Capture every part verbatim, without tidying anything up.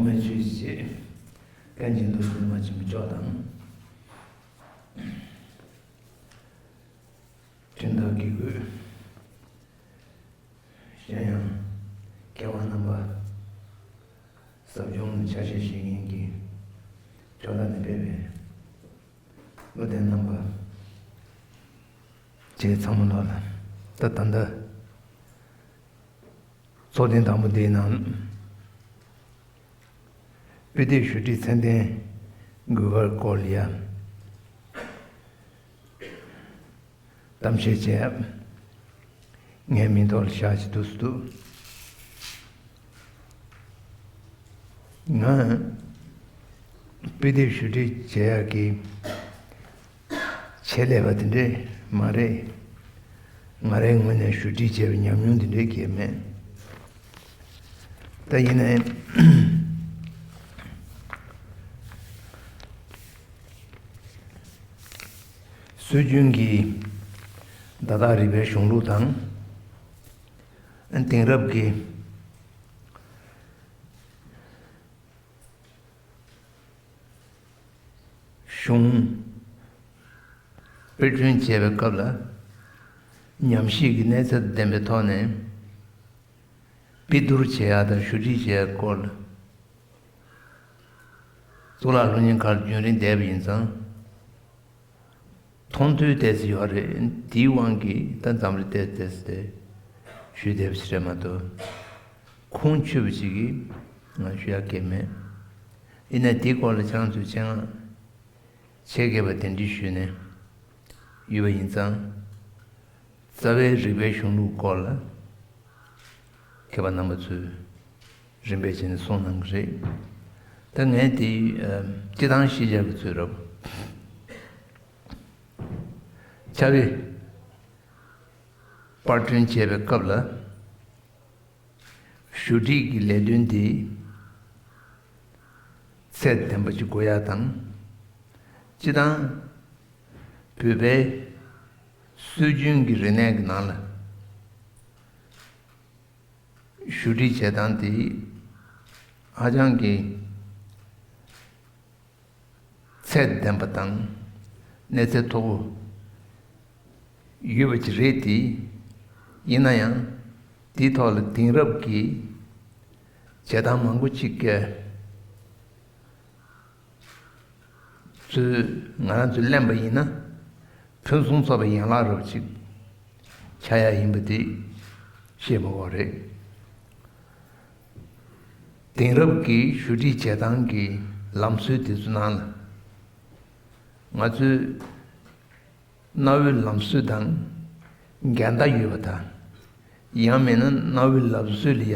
མེད་ཚུལ་བཞེས། ཀུན་མཁྱེན་རྡོ་རྗེ་སློབ་མ་ཆེན་པོ་མཆོག་དང་། ཁྲིམས་བདག་དགེ་བསྐོས། གཞན་ཡང་མཁས་དབང་རྣམ་པ། ཟབ་སྦྱོང་ལ་ཆ་ཤས་བཞེས་མཁན་གྱི་ཕྱོགས་མཐའ་ནས་ཕེབས་པའི་བློ་ལྡན་རྣམ་པ་བཅས་ཚང་མ་ལོག་ལ། ད་ད་ལྟ་ཚོགས་ཐེངས་དང་པོ་འདིའི་ནང་སྤི་ཏི་ཞུ་སྒྲིག་ཚད་ལྡན་དགོས་པར་སྐོར་ལ་ཡ། གཏམ་བཤད་བྱས། ངའི་མིང་ཐོག་ལ་བཞག་ཅིག་འདུག་སུ་འདུག་ང་སྤི་ཏི་ཞུ་སྒྲིག་བྱེད་ཡག་གི་ཆེད་ལས་པ་དེ་འདྲས་མ་རེད། ང་རའི་ངོས་ནས་ཞུ་སྒྲིག་བྱས་པའི་ཉམས་མྱོང་དེ་འདྲས་གང་ཡང་མེད། ད་ཡིན་ནའི། སྲོལ་རྒྱུན་གྱི་བརྡ་དག་རིག་པའི་གཞུང་ལུགས་དང་། དེང་རབས་ཀྱི་གཞུང་དཔེ་སྐྲུན་བྱེད་པའི་སྐབས་ལ། ཉམས་ཞིབ་ཀྱི་གནས་ཚད་ལྡན་པའི་ཐོག་ནས་དཔེ་བསྡུར་བྱེད་ཡག་དང་ཞུ་སྒྲིག་བྱེད་ཡག་སྐོར་ལ། གཙུག་ལག་སློབ་གཉེར་ཁང་རྒྱུན་རིང་བསྡད་པ་ཡིན་ཙང་། མཐོང་ཐོས་ཏོག་ཙམ་ཡོད་རེད། དེའི་དབང་གིས་ད་འཛམ་གླིང་ཏོག་ཙམ་དེ་ཞུས་བསྡད་པ་ཞིག་རེད་མ་གཏོགས། ཁུངས་འཁྱོལ་བ་ཞིག་གིས་ང་ཞུ་ཡག་གང་ཡང་མེད། ཡིན་ནའི་དེའི་སྐོར་ལ་ཁྱེད་རང་ཚོས་ཆེད་མངགས་ཆེད་མཁས་པ་གདན་འདྲེན་ཞུས་ནས་ཡོད་པ་ཡིན་ཙང་། རྩ་བའི་རིག་པའི་གཞུང་ལུགས་སྐོར་ལ་མཁས་པ་རྣམ་པ་ཚོས་རིམ་པས་བྱས་ནས་གསུངས་གནང་གི་རེད། ད་ངས་དེ་ཨ་སྤྱི་བཏང་ཤེས་བྱ་གི་ཚོད་རབ་ཕྱག་དཔེ་པར་སྐྲུན་བྱེད་པའི་སྐབས་ལ། ཞུ་སྒྲིག་གི་ལས་དོན་དེ་ཚད་ལྡན་པ་ཅིག་དགོས་ཡག་དང་། སྤྱིར་བཏང་བོད་པའི་སྲོལ་རྒྱུན་གྱི་རིག་གནས་ཀྱི་ནང་ལ་ཞུ་སྒྲིག་བྱེད་སྟངས་དེ་ཧ་ཅང་གི་ཚད་ལྡན་པ་དང་གནས་ཚད་མཐོ་པོ་ཡོད་པ་ཅིག་རེད་དེ། ཡིན་ན་ཡང་དེའི་ཐོག་ལ་དེང་རབས་ཀྱི་བྱེད་སྟངས་མང་པོ་ཅིག་གིས་ཚུལ་ང་རང་ཚོས་གླེང་པ་ཡིན་ན། ཕུན་སུམ་ཚོགས་པའི་ཡན་ལག་རབ་ཅིག་ཆགས་ཡ་ཡིན་པ་དེ་ཤེས་དགོས་པ་རེད། དེང་རབས་ཀྱི་ཞུ་སྒྲིག་བྱེད་སྟངས་ཀྱི་ལམ་སྲོལ་དེ་ཚོ་ནང་ལ། ང་ཚོས་གནའ་བོའི་ལམ་སྲོལ་དང་འགལ་ཟླ་ཡོད་པ་དང་། ཡང་མིན་ན་གནའ་བོའི་ལམ་སྲོལ་ལ་ཡ་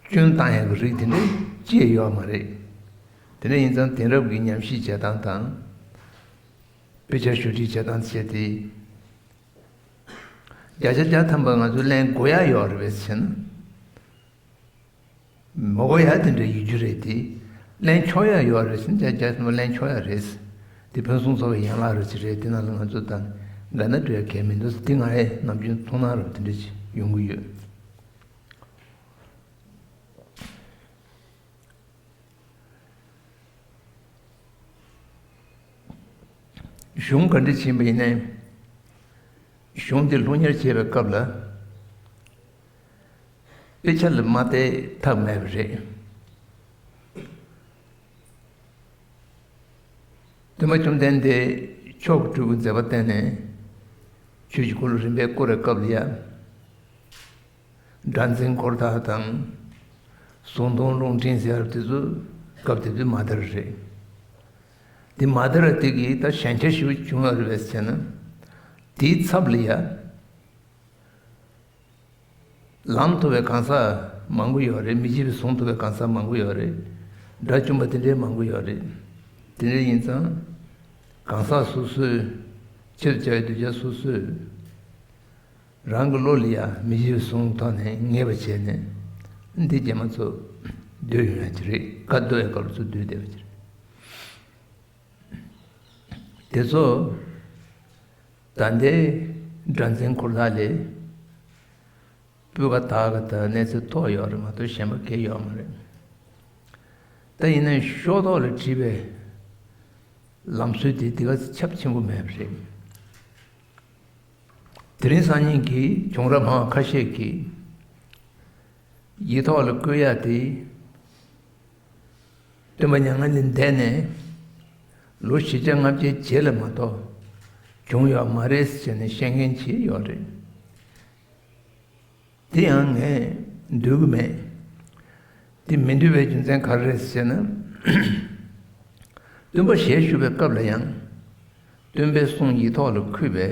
སྐྱོན་བཏང་ཡག་གི་རིགས་དེ་འདྲ་ཅི་ཡང་ཡོད་མ་རེད། དེ་འདྲ་ཡིན་ཙང་དེང་རབས་ཀྱི་ཉམས་ཞིབ་བྱེད་སྟངས་དང་། དཔེ་ཆ་ཞུ་སྒྲིག་བྱེད་སྟངས་བྱས་ཏེ། བརྒྱ་ཆ་བརྒྱ་ཐམ་པ་ང་ཚོས་གླེང་དགོས་ཡག་ཡོད་རེད་པས་ཟེར་ན། མ་དགོས་ཡག་དེ་འདྲ་ཡོད་རྒྱུ་རེད་དེ། གླེང་ཆོག་ཡག་ཡོད་རེད་ཟེར་ན་བརྒྱ་ཆ་བརྒྱ་ཐམ་པ་གླེང་ཆོག་ཡག་རེད། དེ་ཕུན་སུམ་ཚོགས་པའི་ཡན་ལག་རེད་ཅིག་རེད། དེ་ནང་ལ་ང་ཚོ་དང་འགལ་ཟླ་འགྲོ་ཡག་གང་ཡང་མི་འདུག་དེ་ང་ཡི་ནམ་རྒྱུན་མཐོང་སྣང་རབ་དེ་འདྲ་ཅིག་ཡོང་གི་ཡོད། གཞུང་ག་འདྲ་ཕྱིན་པ་ཡིན་ནའི། གཞུང་དེ་སློབ་གཉེར་བྱེད་པའི་སྐབས་ལ། དཔེ་ཆ་ལ་མ་བལྟས་ཐབས་མེད་པ་རེད། སྟོན་པ་བཅོམ་ལྡན་འདས་མཆོག་གི་སྤྲུལ་སྐུ་མཛད་པ་བསྟན་ནས། ཆོས་ཀྱི་འཁོར་ལོ་རིམ་པས་བསྐོར་བའི་སྐབས་ལ་ཡ། སྒྲ་འཛིན་འཁོར་ཐག་དང་། གཟུངས་མདོངས་རླུང་འཕྲིན་ཟེར་བ་དེ་ཚོ་སྐབས་དེ་དུས་མ་དར་རེད། དེ་མ་དར་དེ་གིས་ད་ཞན་ཆ་ཞེ་པོ་བྱུང་བ་རེད་པས་ཟེར་ན། དེའི་ཚབ་ལ་ཡ། ལམ་ཐོབ་པའི་གང་ཟག་མང་པོ་ཡོད་རེད། མི་བརྗེད་པའི་གཟུངས་ཐོབ་པའི་གང་ཟག་མང་པོ་ཡོད་རེད། དགྲ་བཅོམ་པ་དེ་འདྲའི་མང་པོ་ཡོད་རེད། དེ་འདྲ་ཡིན་ཙང་། གང་ཟག་སོ་སོས་ཆེད་དུ་བྱ་བའི་གདུལ་བྱ་སོ་སོས། རང་གི་བློ་ལ་ཡང་མི་བརྗེད་པའི་གཟུངས་ཐོག་ནས་ངེས་པ་བྱས་ནས། འདི་རྗེས་མ་ཚོ་སྡོད་ཡོང་ཡ་ཅིག་རེད། བཀའ་སྡོད་ཡ་སྐབས་ཚོ་སྡོད་བསྡད་པ་ཅིག་རེད། དེ་ཚོ་ད་ལྟའི་སྒྲ་འཛིན་འཁོར་ཐག་ལས་སྤུས་ཀ་དག་གི་ད་གནས་ཚད་མཐོ་ཡོད་རེད་མ་གཏོགས་ཞན་པ་གང་ཡང་ཡོད་མ་རེད། ད་ཡིན་ན་ཤོག་ཐོག་ལ་བྲིས་པའི་ལམ་སྲོལ་དེ་དེ་ག་ཚོད་ཁྱབ་ཆེན་པོ་མེད་པ་རེད། དེ་རིང་སང་ཉིན་གྱི་བྱུང་རབས་མང་བ་ཁ་ཤས་ཀྱིས་ཡིག་ཐོག་ལ་བཀོད་ཡག་དེ། སྟོན་པ་མྱ་ངན་ལས་འདས་ནས་ལོ་བཞི་བརྒྱ་ལྔ་བརྒྱའི་རྗེས་ལ་མ་གཏོགས་བྱུང་ཡོད་མ་རེད་ཟེར་ནས་བཤད་མཁན་ཅིག་ཡོད་རེད། དེ་ཡང་ངས་འདོད་ཀྱི་མེད། དེ་མི་འདོད་པའི་རྒྱུ་མཚན་ག་རེ་རེད་ཟེར་ན། སྟོན་པ་ཞལ་བཞུགས་པའི་སྐབས་ལ་ཡང་། སྟོན་པའི་གསུང་ཡིག་ཐོག་ལ་འཁོད་པའི་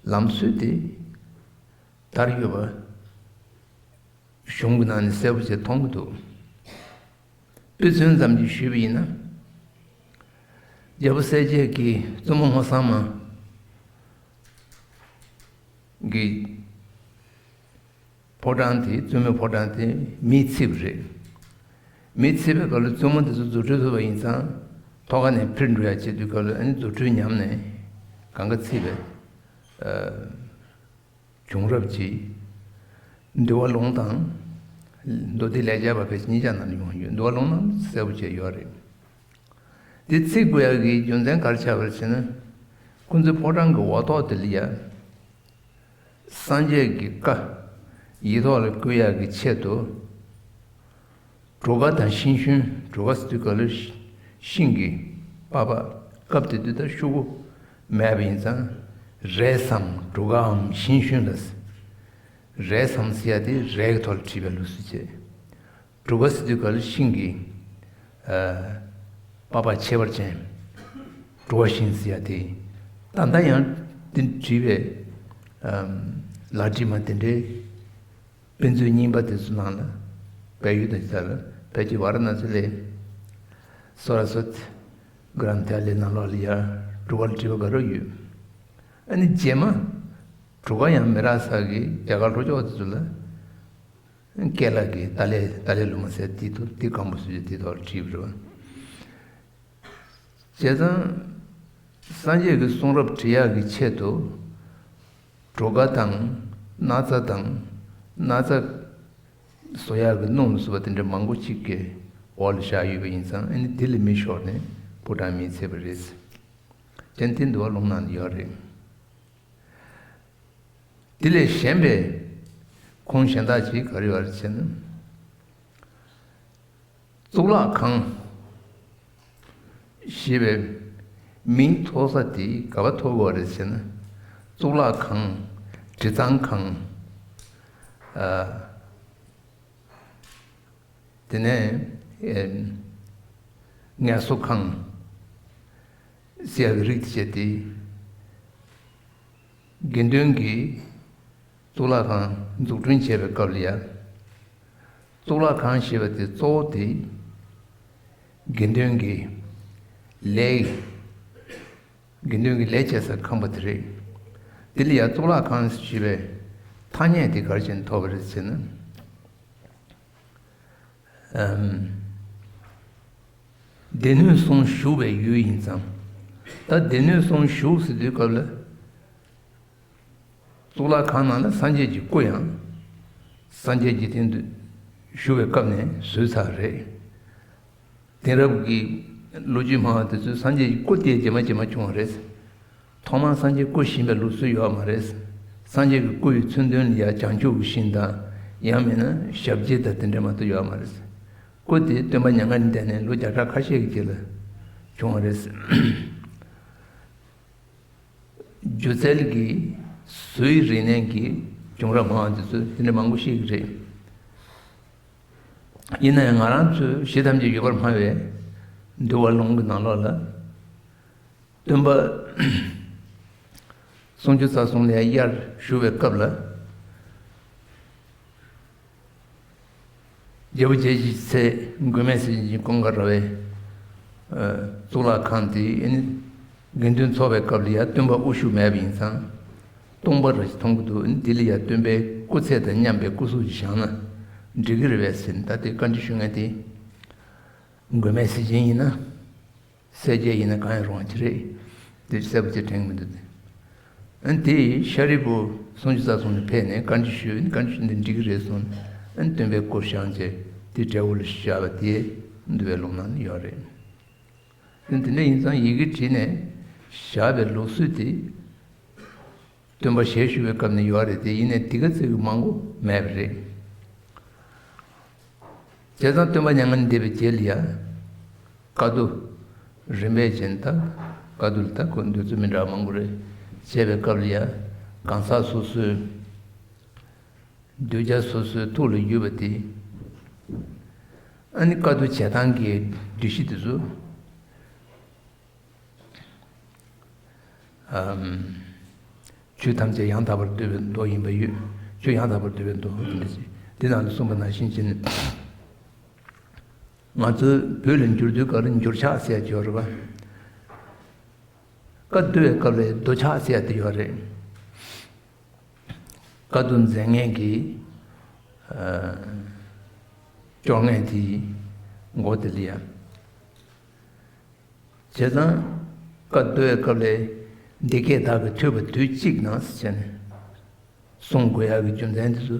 ལམ་སྲོལ་དེ་དར་ཡོད་པ། གཞུང་གི་ནང་ནས་གསལ་པོ་བྱས་མཐོང་གི་འདུག། དཔེ་མཚོན་ཙམ་གྱིས་ཞུས་པ་ཡིན་ན། རྒྱལ་པོ་གསལ་རྒྱལ་གྱི་བཙུན་མོ་སྔོ་བསངས་མ་གི་ཕོ་བྲང་དེ། བཙུན་མོའི་ཕོ་བྲང་དེ་མེས་ཚིག་པ་རེད། མེས་ཚིག་པའི་སྐབས་ལ་བཙུན་མོ་དེ་ཚོ་རྫུ་འཕྲུལ་ཐུབ་པ་ཡིན་ཙང་། ཐོག་ཁ་ནས་འཕུར་འགྲོ་ཡ་བྱེད་དུས་སྐབས་ལ་ཨ་ནི་རྫུ་འཕྲུལ་ཉམས་ནས་གང་ག་ཚིག་པའི་བྱུང་རབས་ཀྱི་འདུལ་བ་ལུང་དང་། མདོ་སྡེ་ལེགས་སྦྱར་བ་ཕལ་ཆེར་གཉིས་ཆ་ནང་ལ་ཡོང་ཡོད། འདུལ་བ་ལུང་ནང་གསལ་པོ་བྱས་ཡོད་རེད། འདི་ཚིག་དགོས་ཡག་གི་རྒྱུ་མཚན་ག་རེ་ཆགས་པ་རེད་ཟེར་ན། ཁོ་ཚོའི་ཕོ་བྲང་གི་འོག་ཐོག་དེ་ལ་ཡ། སངས་རྒྱས་ཀྱི་བཀའ་ཡིག་ཐོག་ལ་བཀོད་ཡག་གི་ཆེད་དུ། གྲུ་ཁ་དང་ཤིང་ཤུན། གྲུ་ཁ་ཟེར་དུས་སྐབས་ལ་ཤིང་གི་པགས་པ། སྐབས་དེ་དུས་ད་ཤོག་གུ་མེད་པ་ཡིན་ཙང་། རས་སམ་གྲུ་ཁའམ་ཤིང་ཤུན་ལ། རས་སམ་ཟེར་ཡ་དེ་རས་ཀྱི་ཐོག་ལ་བྲིས་པའི་ལུགས་སྲོལ་བྱས། གྲུ་ཁ་ཟེར་དུས་སྐབས་ལ་ཤིང་གི་ཨ་པགས་པ་ཁྱད་པར་ཅན། གྲུ་ཁ་ཤིང་ཟེར་ཡ་དེ། ད་ལྟ་ཡང་དེ་བྲིས་པའི་ཨམ་ལག་བྲིས་མ་དེ་འདྲའི་དཔེ་མཛོད་རྙིང་པ་དེ་ཚོ་ནང་ལ། བལ་ཡུལ་དང་ཅི་ལྟར་ལ་ཕལ་ཆེར་ཝཱ་ར་ཎ་སི་ལ་སོ་ར་སོ་ཏི་གྷ་རན་ཐ་ལའི་ནང་ལོགས་ལ་ཡ་གྲུ་ཁ་ལ་བྲིས་པ་དགའ་རབ་ཡོད། ཨ་ནི་རྗེས་མ་གྲུ་ཁ་ཡང་མི་རག་ས་གི་རྒྱ་གར་ལྷོ་ཕྱོགས་དེ་ཚོ་ལ། ཀེ་ལ་གི་ཏཱ་ལའི་ཏཱ་ལའི་ལུ་མ་ཟེར་དེ་ཐུབ་དེ་སྐམ་པོ་བཟོས་ཏེ་དེ་ཐོག་ལ་བྲིས་པ་རེད་པ། བྱས་ཙང་། སངས་རྒྱས་ཀྱི་གསུང་རབ་བྲི་ཡག་གི་ཆེད་དུ། གྲུ་ཁ་དང་། སྣག་ཚ་དང་། སྣག་ཚ་བཟོ་ཡག་གི་སྣུམ་ལ་སོགས་པ་དེ་འདྲ་མང་པོ་ཅིག་གི་འོག་ལ་བཞག་ཡོད་པ་ཡིན་ཙང་། ཨ་ནི་དེ་ལ་མེ་ཤོར་ནས་ཕོ་བྲང་མེས་ཚིག་པ་རེད། ཅན་དེ་འདུལ་བ་ལུང་ནང་ཡོད་རེད། དེ་ལས་གཞན་པའི་ཁུངས་གཞན་དག་ཅིག་ག་རེ་ཡོད་རེད་ཟེར་ན། གཙུག་ལག་ཁང་ཞེས་པའི་མིང་ཐོགས་ས་དེ་ག་པར་ཐོགས་ཀྱི་ཡོད་རེད་ཟེར་ན། གཙུག་ལག་ཁང་། དྲི་གཙང་ཁང་། ཨ། དེ་ནས་ཨེ་ངལ་གསོ་ཁང་ཟེར་ཡག་གི་རིགས་དེ་བྱས་ཏེ། དགེ་འདུན་གྱིས་གཙུག་ལག་ཁང་འཛུགས་སྐྲུན་བྱས་པའི་སྐབས་ལ་ཡ། གཙུག་ལག་ཁང་ཞེས་པ་དེ་གཙོ་བོ་དེ་དགེ་འདུན་གྱི་ལས། དགེ་འདུན་གྱི་ལས་བྱེད་སའི་ཁང་པ་དེ་རེད། དེ་ལ་ཡ་གཙུག་ལག་ཁང་ཞེས་པའི་ཐ་སྙད་དེ་ག་རེ་བྱས་ནས་ཐོགས་པ་རེད་ཟེར་ན། ཨམ། སྡེ་སྣོད་གསུམ་བཞུགས་པའི་ཡུལ་ཡིན་ཙང་། ད་སྡེ་སྣོད་གསུམ་བཞུགས་ཟེར་དུས་སྐབས་ལ། གཙུག་ལག་ཁང་ནང་ལ་སངས་རྒྱས་ཀྱི་སྐུ་ཡང་། སངས་རྒྱས་ཀྱི་སྟེང་དུ་བཞུགས་པའི་སྐབས་ནས་བཟོས་ཚར་རེད། དེང་རབས་ཀྱི་ལོ་རྒྱུས་སྨྲ་བ་དེ་ཚོས་སངས་རྒྱས་ཀྱི་སྐུ་དེ་རྗེས་མ་རྗེས་མ་བྱུང་བ་རེད། ཐོག་མར་སངས་རྒྱས་སྐུ་བཞེངས་པའི་ལུགས་སྲོལ་ཡོད་མ་རེད། སངས་རྒྱས་ཀྱི་སྐུ་ཡི་མཚོན་དོན་ལ་ཡང་བྱང་ཆུབ་ཀྱི་ཞིང་དང་། ཡང་མིན་ན་ཞབས་རྗེས་དང་དེ་འདྲ་མ་གཏོགས་ཡོད་མ་རེད། སྐུ་དེ་སྟོན་པ་མྱ་ངན་ལས་འདས་ནས་ལོ་བརྒྱ་ཕྲག་ཁ་ཤས་ཀྱི་རྗེས་ལ་བྱུང་བ་རེད། སྒྱུ་རྩལ་གྱི་བཟོ་ཡི་རིག་གནས་ཀྱི་བྱུང་རབས་སྨྲ་བ་དེ་ཚོས་དེ་འདྲ་མང་པོ་བཤད་ཀྱི་རེད། ཡིན་ན་ཡང་ང་རང་ཚོས་གཞི་ཐམས་ཅད་ཡོད་པར་སྨྲ་བའི་འདུལ་བ་ལུང་གི་ནང་ལོགས་ལ། སྟོན་པ་སུམ་ཅུ་རྩ་གསུམ་ལས་དབྱར་བཞུགས་པའི་སྐབས་ལ། རྒྱལ་པོ་བརྒྱད་ཀྱི་ཚལ་མགོན་མེད་ཟས་སྦྱིན་གྱི་ཀུན་དགའ་ར་བའི་གཙུག་ལག་ཁང་དེ་ནི་དགེ་འདུན་ཚོགས་པའི་སྐབས་ལ་ཡང་སྟོན་པ་དབུ་བཞུགས་མེད་པ་ཡིན་ཙང་། སྟོང་པ་ར་ཞིག་མཐོང་གི་འདུག། དེ་ལ་ཡང་སྟོན་པའི་སྐུ་ཚད་དང་མཉམ་པའི་སྐུ་གཟུགས་ཤིག་བཞེངས་ན་འགྲིག་གི་རེད་པས་ཟེར་ནས། ད་དེ་བཀའ་འདྲི་ཞུ་མཁན་དེ་མགོན་མེད་ཟས་སྦྱིན་ཡིན་ན། གསལ་རྒྱལ་ཡིན་ན་གང་ཡང་རུང་བ་ཅིག་རེད། དེ་གསལ་པོ་ཅིག་དྲན་གྱི་མི་འདུག་སྟེ། ཨ་ནི་དེ་ཤཱ་རིའི་བུ་སུམ་ཅུ་རྩ་གསུམ་ནས་ཕེབས་ནས་བཀའ་འདྲི་ཞུས། བཀའ་འདྲི་ཞུས་འདི་འགྲིག་གི་རེད་གསུངས། ཨ་ནི་སྟོན་པའི་སྐུ་བཞེངས་བྱས་དེ་གྲལ་འོག་ལ་བཞག་པ་དེ་ འདུལ་བའི་ལུང་ནང་ནས་ཡོད་རེད། དེ་འདྲ་ཡིན་ཙང་ཡི་གེ་བྲིས་ནས་བཞག་པའི་ལུགས་སྲོལ་དེ། སྟོན་པ་ཞལ་བཞུགས་པའི་སྐབས་ནས་ཡོད་རེད་དེ། ཡིན་ནའི་དེ་ག་ཚོད་ཀྱི་མང་པོ་མེད་པ་རེད། བྱས་ཙང་སྟོན་པ་མྱ་ངན་འདས་པའི་རྗེས་ལ་ཡ། བཀའ་བསྡུ། རིམ་པས་བྱས་ནས་ད་བཀའ་བསྡུ་ལ་ད་ཁོ་འདོད་ཚུལ་མི་འདྲ་བ་མང་པོ་རེད། བྱས་པའི་སྐབས་ལ་ཡ། གང་ཟག་སོ་སོའི་གདུལ་བྱ་སོ་སོའི་ཐུགས་ལ་ཡོད་པ་དེ། ཨ་ནི་བཀའ་བསྡུ་བྱེད་སྟངས་ཀྱི་སྒྲིག་གཞི་དེ་ཚོ། ཨམ། ཆོས་ཐམས་ཅད་ཡང་དག་པར་འདོད་པའི་མདོ་ཡིན་པ་ཡོད། ཆོས་ཡང་དག་པར་འདོད་པའི་མདོ་དེ་འདྲ་ཞིག་དེ་ནང་ལ་གསུངས་པ་ནང་བཞིན་བྱས་ནས། ང་ཚོའི་བོད་ལ་འགྱུར་དུས་སྐབས་ལ་འགྱུར་ཕྱག་ཟེར་ཡ་ཅིག་ཡོད་རེད་པ། བཀའ་བསྡུ་བའི་སྐབས་ལ་བསྡུ་ཕྱག་ཟེར་ཡ་དེ་ཡོད་རེད། བཀའ་བསྡུ་མཛད་མཁན་གྱི། ཨ། སྐྱོར་མཁན་དེའི་མགོ་དེ་ལ་ཡ། བྱས་ཙང་། བཀའ་བསྡུ་བའི་སྐབས་ལ། འདི་སྐད་བདག་གིས་ཐོས་པ་དུས་གཅིག་ན་ཟེར་ནས། གསུང་དགོས་ཡག་གི་རྒྱུ་མཚན་དེ་ཚོ།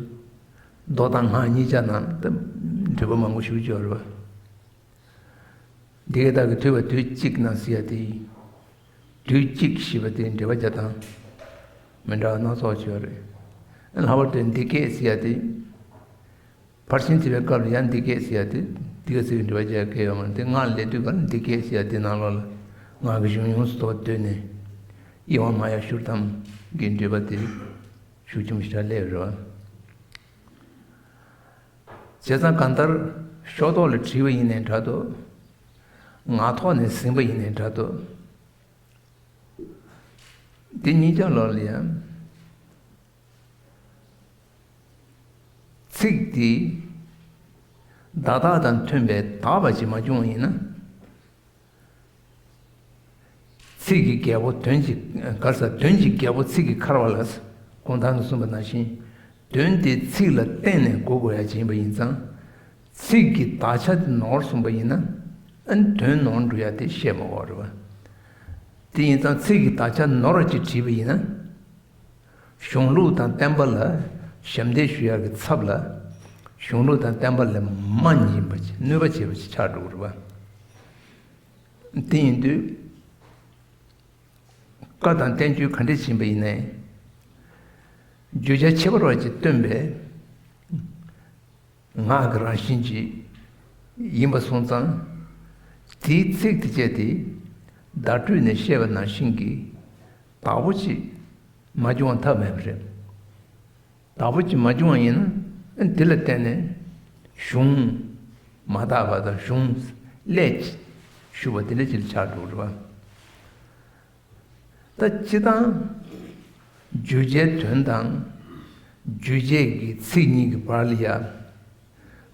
མདོ་དང་སྔགས་གཉིས་ཆ་ནང་ད་འགྲེལ་པ་མང་པོ་ཞིག་ཡོད་རེད་པ། འདི་སྐད་བདག་གིས་ཐོས་པ་དུས་གཅིག་ན་ཟེར་ཡ་དེ། དུས་གཅིག་ཞེས་པ་དེ་འགྲེལ་པ་རྒྱག་སྟངས་མི་འདྲ་བ་སྣ་ཚོགས་ཅིག་ཡོད་རེད། ལྷག་པར་དུ་འདི་སྐད་ཟེར་ཡ་དེ། ཕར་ཕྱིན་བྱེད་པའི་སྐབས་ལ་ཡང་འདི་སྐད་ཟེར་ཡ་དེ། འདི་སྐད་ཟེར་བའི་འགྲེལ་པ་རྒྱག་གི་ཡོད་མ་རེད་དེ། སྔགས་ལས་དུས་ག་ལ་འདི་སྐད་ཟེར་ཡ་དེ་ནང་ལོགས་ལ། ངག་གི་གཞུང་ཡོངས་སུ་རྫོགས་བསྡུས་ནས། ཨི་ཝ་མ་ཡ་ཤུར་ཐམ་གྱི་འགྲེལ་པ་དེ་ཤུགས་ཆེན་པོ་ཞིག་སླེབས་ཡོད་རེད་བ། བྱས་ཙང་གང་ལྟར་ཤོག་ཐོག་ལ་བྲིས་པ་ཡིན་ནའི་འདྲ་འདུག་ངག་ཐོག་ནས་ཟིན་པ་ཡིན་ནའི་འདྲ་འདུག་འདི་གཉིས་ཀྱང་ལོག་ལ་ཡང་། ཚིག་འདི་བརྡ་དག་དང་མཐུན་པའི་དག་པ་ཅིག་མ་བྱུང་བ་ཡིན་ན། ཚིག་གི་རྒྱལ་པོ་དོན་གྱི། ག་རེ་ཟ། དོན་གྱི་རྒྱལ་པོ་ཚིག་གིས་འཁར་བ་ལ། གུང་ཐང་གིས་གསུངས་པ་ནང་བཞིན། དོན་དེ་ཚིག་ལ་བརྟེན་ནས་གོ་དགོས་ཡ་ཅིག་ཡིན་པ་ཡིན་ཙང་། ཚིག་གི་དག་ཆ་དེ་ནོར་སོང་པ་ཡིན་ན། ཨ་ནི་དོན་ནོར་འགྲོ་ཡ་དེ་བཤད་མ་དགོས་རེད་བ། དེ་ཡིན་ཙང་ཚིག་གི་དག་ཆ་ནོར་བ་ཅིག་བྲིས་པ་ཡིན་ན། གཞུང་ལུགས་དང་བསྟན་པ་ལ་ཞབས་འདེགས་ཞུ་ཡག་གི་ཚབ་ལ། གཞུང་ལུགས་དང་བསྟན་པ་ལ་མ་ཉན་པ་ཅིག་གནོད་པ་བྱས་པ་ཅིག་ཆགས་འགྲོ་གི་རེད་བ། དེ་ཡིན་དུས། བཀའ་དང་བསྟན་བཅོས་ག་འདྲ་ཕྱིན་པ་ཡིན་ནའི། བརྗོད་བྱ་ཁྱད་པར་བ་ཅིག་སྟོན་པའི་ངག་གི་རང་བཞིན་ཅིག་ཡིན་པ་སོང་ཙང་། དེའི་ཚིག་དེ་བཅད་དེ་བརྡ་སྤྲོད་ནས་བཤད་པ་ནང་བཞིན་གྱི་བདག་པོ་ཅིག་མ་བྱུང་བ་ཐབས་མེད་པ་རེད། བདག་པོ་ཅིག་མ་བྱུང་བ་ཡིན་ན། དེ་ལ་བརྟེན་ནས་གཞུང་མ་དག་པ་དང་གཞུང་ཀླད་ཀྱིས་ཞུགས་པ་དེ་འདྲ་ཅིག་ལ་ཆགས་འགྲོ་གི་རེད་བ། ད་སྤྱིར་བཏང་། བརྗོད་བྱའི་དོན་དང་། རྗོད་བྱེད་ཀྱི་ཚིག་གཉིས་ཀྱི་བར་ལ་ཡ།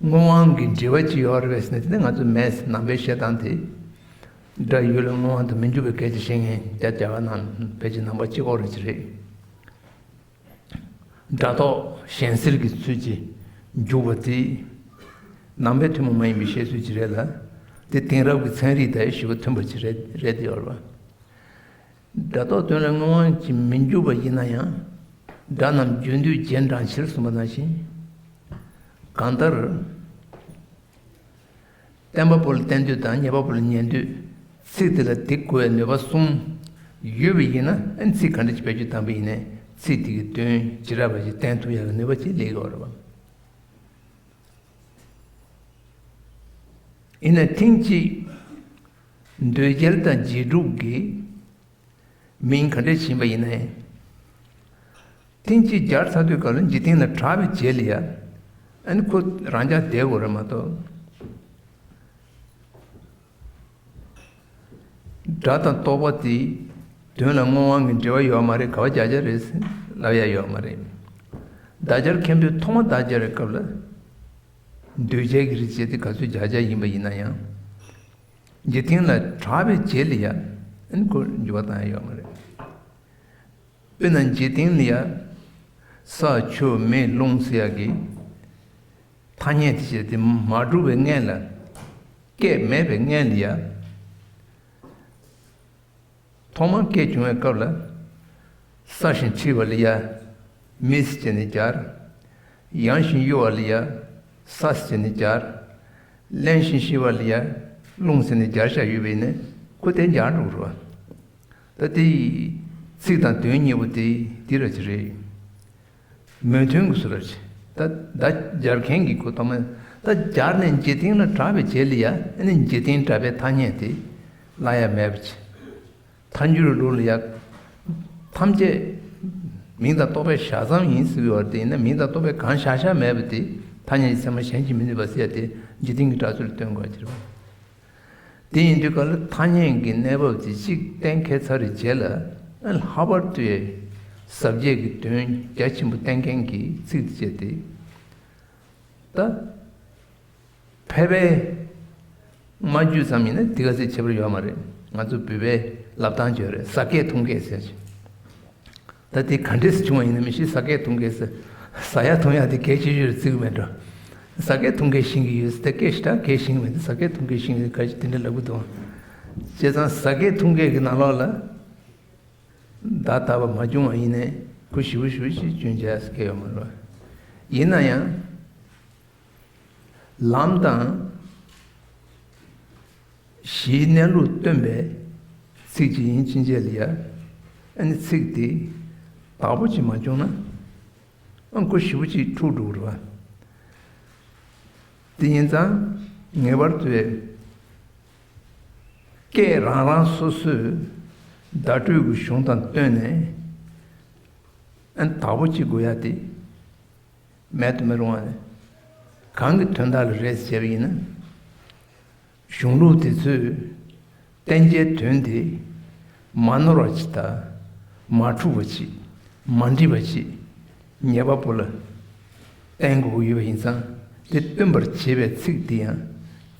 དངོས་དབང་གི་འབྲེལ་བ་ཅིག་ཡོད་རེད་པས་ཟེར་ན། དེ་ནི་ང་ཚོ་མེད་ཟེར། ནང་པའི་བཤད་སྟངས་དེ། སྒྲ་ཡོད་ལ་དངོས་དབང་དུ་མི་འཇུག་པའི་སྐད་ཆ་བཤད་མཁན་རྒྱ་རྒྱ་གར་ནང་ཕལ་ཆེར་ནང་པ་གཅིག་པོ་རེད་ཅིག་རེད། སྒྲ་རྟོག་གཞན་སེལ་གྱི་ཚུལ་གྱིས་འཇུག་པ་དེ། ནང་པའི་ཐུན་མོང་མ་ཡིན་པའི་བཤད་ཚུལ་ཅིག་རེད་ལ། དེ་དེང་རབས་ཀྱི་ཚན་རིག་དང་ཞེ་པོ་མཐུན་པ་ཅིག་རེད་རེད་དེ་ཡོད་རེད་བ། སྒྲ་རྟོག་དོན་ལ་དངོས་དབང་གིས་མི་འཇུག་པ་ཡིན་ན་ཡང་། སྒྲ་རྣམས་བརྗོད་འདོད་བྱེད་འབྲང་ཕྱིར་གསུངས་པ་ནང་བཞིན། གང་ལྟར། བསྟན་པ་པོ་ལ་བསྟན་འདོད་དང་ཉན་པ་པོ་ལ་ཉན་འདོད། ཚིག་དེ་ལ་འདི་གོ་བའི་ནུས་པ་གསུམ་ཡོད་པ་ཡིན་ན། ཨ་ནི་ཚིག་ག་འདྲ་ཞིག་བེད་སྤྱོད་བཏང་པ་ཡིན་ནའི་ཚིག་དེ་གི་དོན་བྱེ་བྲག་པ་ཞིག་བསྟན་ཐུབ་ཡག་གི་ནུས་པ་ཅིག་སླེབས་ཡོད་རེད་བ། ཡིན་ན་ཐེངས་གཅིག་འདོད་རྒྱལ་དང་རྗེས་འགྲུབ་ཀྱི་མིང་ག་འདྲས་བྱིན་པ་ཡིན་ནའི། ཐེངས་གཅིག་སྦྱར་ཚར་དུས་སྐབས་ལ་འཇིག་རྟེན་ལ་གྲགས་པའི་རྗེས་ལ་ཡ། ཨ་ནི་ཁོ་རང་འཇགས་བསྡད་དགོས་རེད་མ་གཏོགས། སྒྲ་དང་རྟོག་པ་དེ་དོན་ལ་དངོས་དབང་གི་འབྲེལ་བ་ཡོད་མ་རེད། ག་བ་བརྒྱ་ཆ་རེད་ཟེར་ལབ་ཡ་ཡོད་མ་རེད། བརྡ་སྦྱོར་མཁན་པོས་ཐོག་མ་བརྡ་སྦྱར་བའི་སྐབས་ལ། འདོད་བྱའི་གི་རིགས་བྱས་ཏེ་ག་ཚོད་བརྒྱ་ཆ་ཡིན་པ་ཡིན་ན་ཡང་། འཇིག་རྟེན་ལ་གྲགས་པའི་རྗེས་ལ་ཡ། ཨ་ནི་ཁོ་འགྱུར་བ་བཏང་ཡ་ཡོད་མ་རེད། དཔེར་ན་འཇིག་རྟེན་ལ་ཡ། ས་ཆུ་མེ་རླུང་ཟེར་ཡ་གི་ཐ་སྙད་དེ་བྱས་ཏེ་མ་གྲུབ་པའི་སྔོན་ལ། སྐད་མེད་པའི་སྔོན་ལ་ཡ། ཐོག་མར་སྐད་བྱུང་བའི་སྐབས་ལ། སྲ་ཞིང་མཁྲིས་པ་ལ་ཡ། མེ་ཟེར་བྱས་ནས་སྦྱར། ཡང་ཞིང་གཡོ་བ་ལ་ཡ། ས་ཟེར་བྱས་ནས་སྦྱར། གླེན་ཞིང་གཤེར་བ་ལ་ཡ་རླུང་ཟེར་ནས་སྦྱར་བཞག་ཡོད་པས་ནི་ཁོ་དེ་འཇགས་འགྲོ་རོ། ད་དེ་ཚིག་དང་དོན་གཉིས་པོ་དེ་འདི་ར་ཅི་རེད། མོས་མཐུན་གྱི་སུ་ར་ཅི། ད་ད་སྦྱར་མཁན་གྱི་ཁོ་ཐོག་མ་ད་སྦྱར་ནས་འཇིག་རྟེན་ལ་གྲགས་པའི་རྗེས་ལ་ཡ་ཨ་ནི་འཇིག་རྟེན་གྲགས་པའི་ཐ་སྙད་དེ་བརླག་ཡ་མེད་པ་ཅི། ཐལ་འགྱུར་ལུགས་ལ་ཡ། ཐམས་ཅད་མིང་དང་རྟོག་པའི་བཞག་མཚམས་ཡིན་ཟེར་བའི་བར་དེ་ཡིན་ན་མིང་དང་རྟོག་པའི་གང་བཞག་བཞག་མེད་པ་དེ་ཐ་སྙད་ཀྱི་ཚད་མ་གཞན་གྱིས་མི་ནུས་པ་ཟེར་ཡ་དེ་འཇིག་རྟེན་གྱི་གྲགས་ཚུལ་ལ་སྟོན་དགོས་ཀྱི་རེད། དེ་ཡིན་དུས་ག་ལ་ཐ་སྙད་ཀྱི་གནས་བབ་དེ་གཅིག་གཏན་འཁེལ་ཚར་བའི་རྗེས་ལ་ལྷག་པར་དུ་ཡ་ཟབ་རྒྱས་ཀྱི་དོན་རྒྱ་ཆེན་པོ་བསྟན་མཁན་གྱི་ཚིག་དེ་བཅད་དེ། ད། ཕལ་པའི་སྨྲ་བརྗོད་ཙམ་ཡིན་ན་དེ་ག་ཚོད་ཁྱད་པར་ཡོད་མ་རེད། ང་ཚོ་བོད་པའི་ལབ་སྟངས་ཅིག་ཡོད་རེད། ཟ་སྐད་འཐུང་སྐད་ཟེར་ཅིག་ད་དེ་ག་འདྲས་སེ་བྱུང་བ་ཡིན་ན་མི་ཤེས། ཟ་སྐད་འཐུང་སྐད་ཟེར། ཟ་ཡ་འཐུང་ཡ་དེ་གལ་ཆེ་ཤོས་རེད་བརྩི་གི་མེད་འགྲོ། ཟ་སྐད་འཐུང་སྐད་ཤེས་ཀྱི་ཡོད་ཟེར་ཏེ་སྐད་ཞེ་དྲག་གལ་ཤེས་ཀྱི་མེད་དེ། ཟ་སྐད་འཐུང་སྐད་ཤེས་ཀྱི་ག་ཅིག་དེ་འདྲ་ལབ་གི་འདུག་བྱས་ཙང་ཟ་སྐད་འཐུང་སྐད་ཀྱི་ནང་ལོགས་ལ་བརྡ་དག་པ་མ་བྱུང་བ་ཡིན་ནའི་ཁོ་ཞེ་པོ་ཞེ་པོ་ཞིག་སྐྱོན་བྱས་སྐད་ཡོད་མ་རེད། ཡིན་ན་ཡང་། ལམ་དང་། གཞིའི་གནས་ལུགས་སྟོན་པའི་ཚིག་ཅིག་ཡིན་ཕྱིན་ཆད་ལ་ཡ། ཨ་ནི་ཚིག་དེ་བདག་པོ་ཅིག་མ་བྱུང་ན། ཨ་ཁོ་ཞེ་པོ་ཅིག་འཁྲུག་འགྲོ་གི་རེད་བ། དེ་ཡིན་ཙང་ངེས་པར་དུ་སྐད་རང་རང་སོ་སོའི་བརྡ་སྤྲོད་ཀྱི་གཞུང་དང་བསྟུན་ནས་ཨ་ནི་བདག་པོ་ཅིག་དགོས་ཡ་དེ། མེད་དུ་མི་རུང་བ་ནི། གང་གི་དོན་དག་ལ་རེད་ཟེར་བ་ཡིན་ན། གཞུང་ལུགས་དེ་ཚོས་བསྟན་བྱའི་དོན་དེ་མ་ནོར་བ་ཅིག་དང་། མ་འཁྲུགས་པ་ཅིག་མ་འགྲིབ་པ་ཅིག་ཉེས་པ་པོ་ལ་བསྟན་དགོས་ཀྱི་ཡོད་པ་ཡིན་ཙང་། དེ་སྟོན་པར་བྱེད་པའི་ཚིག་དེ་ཡང་།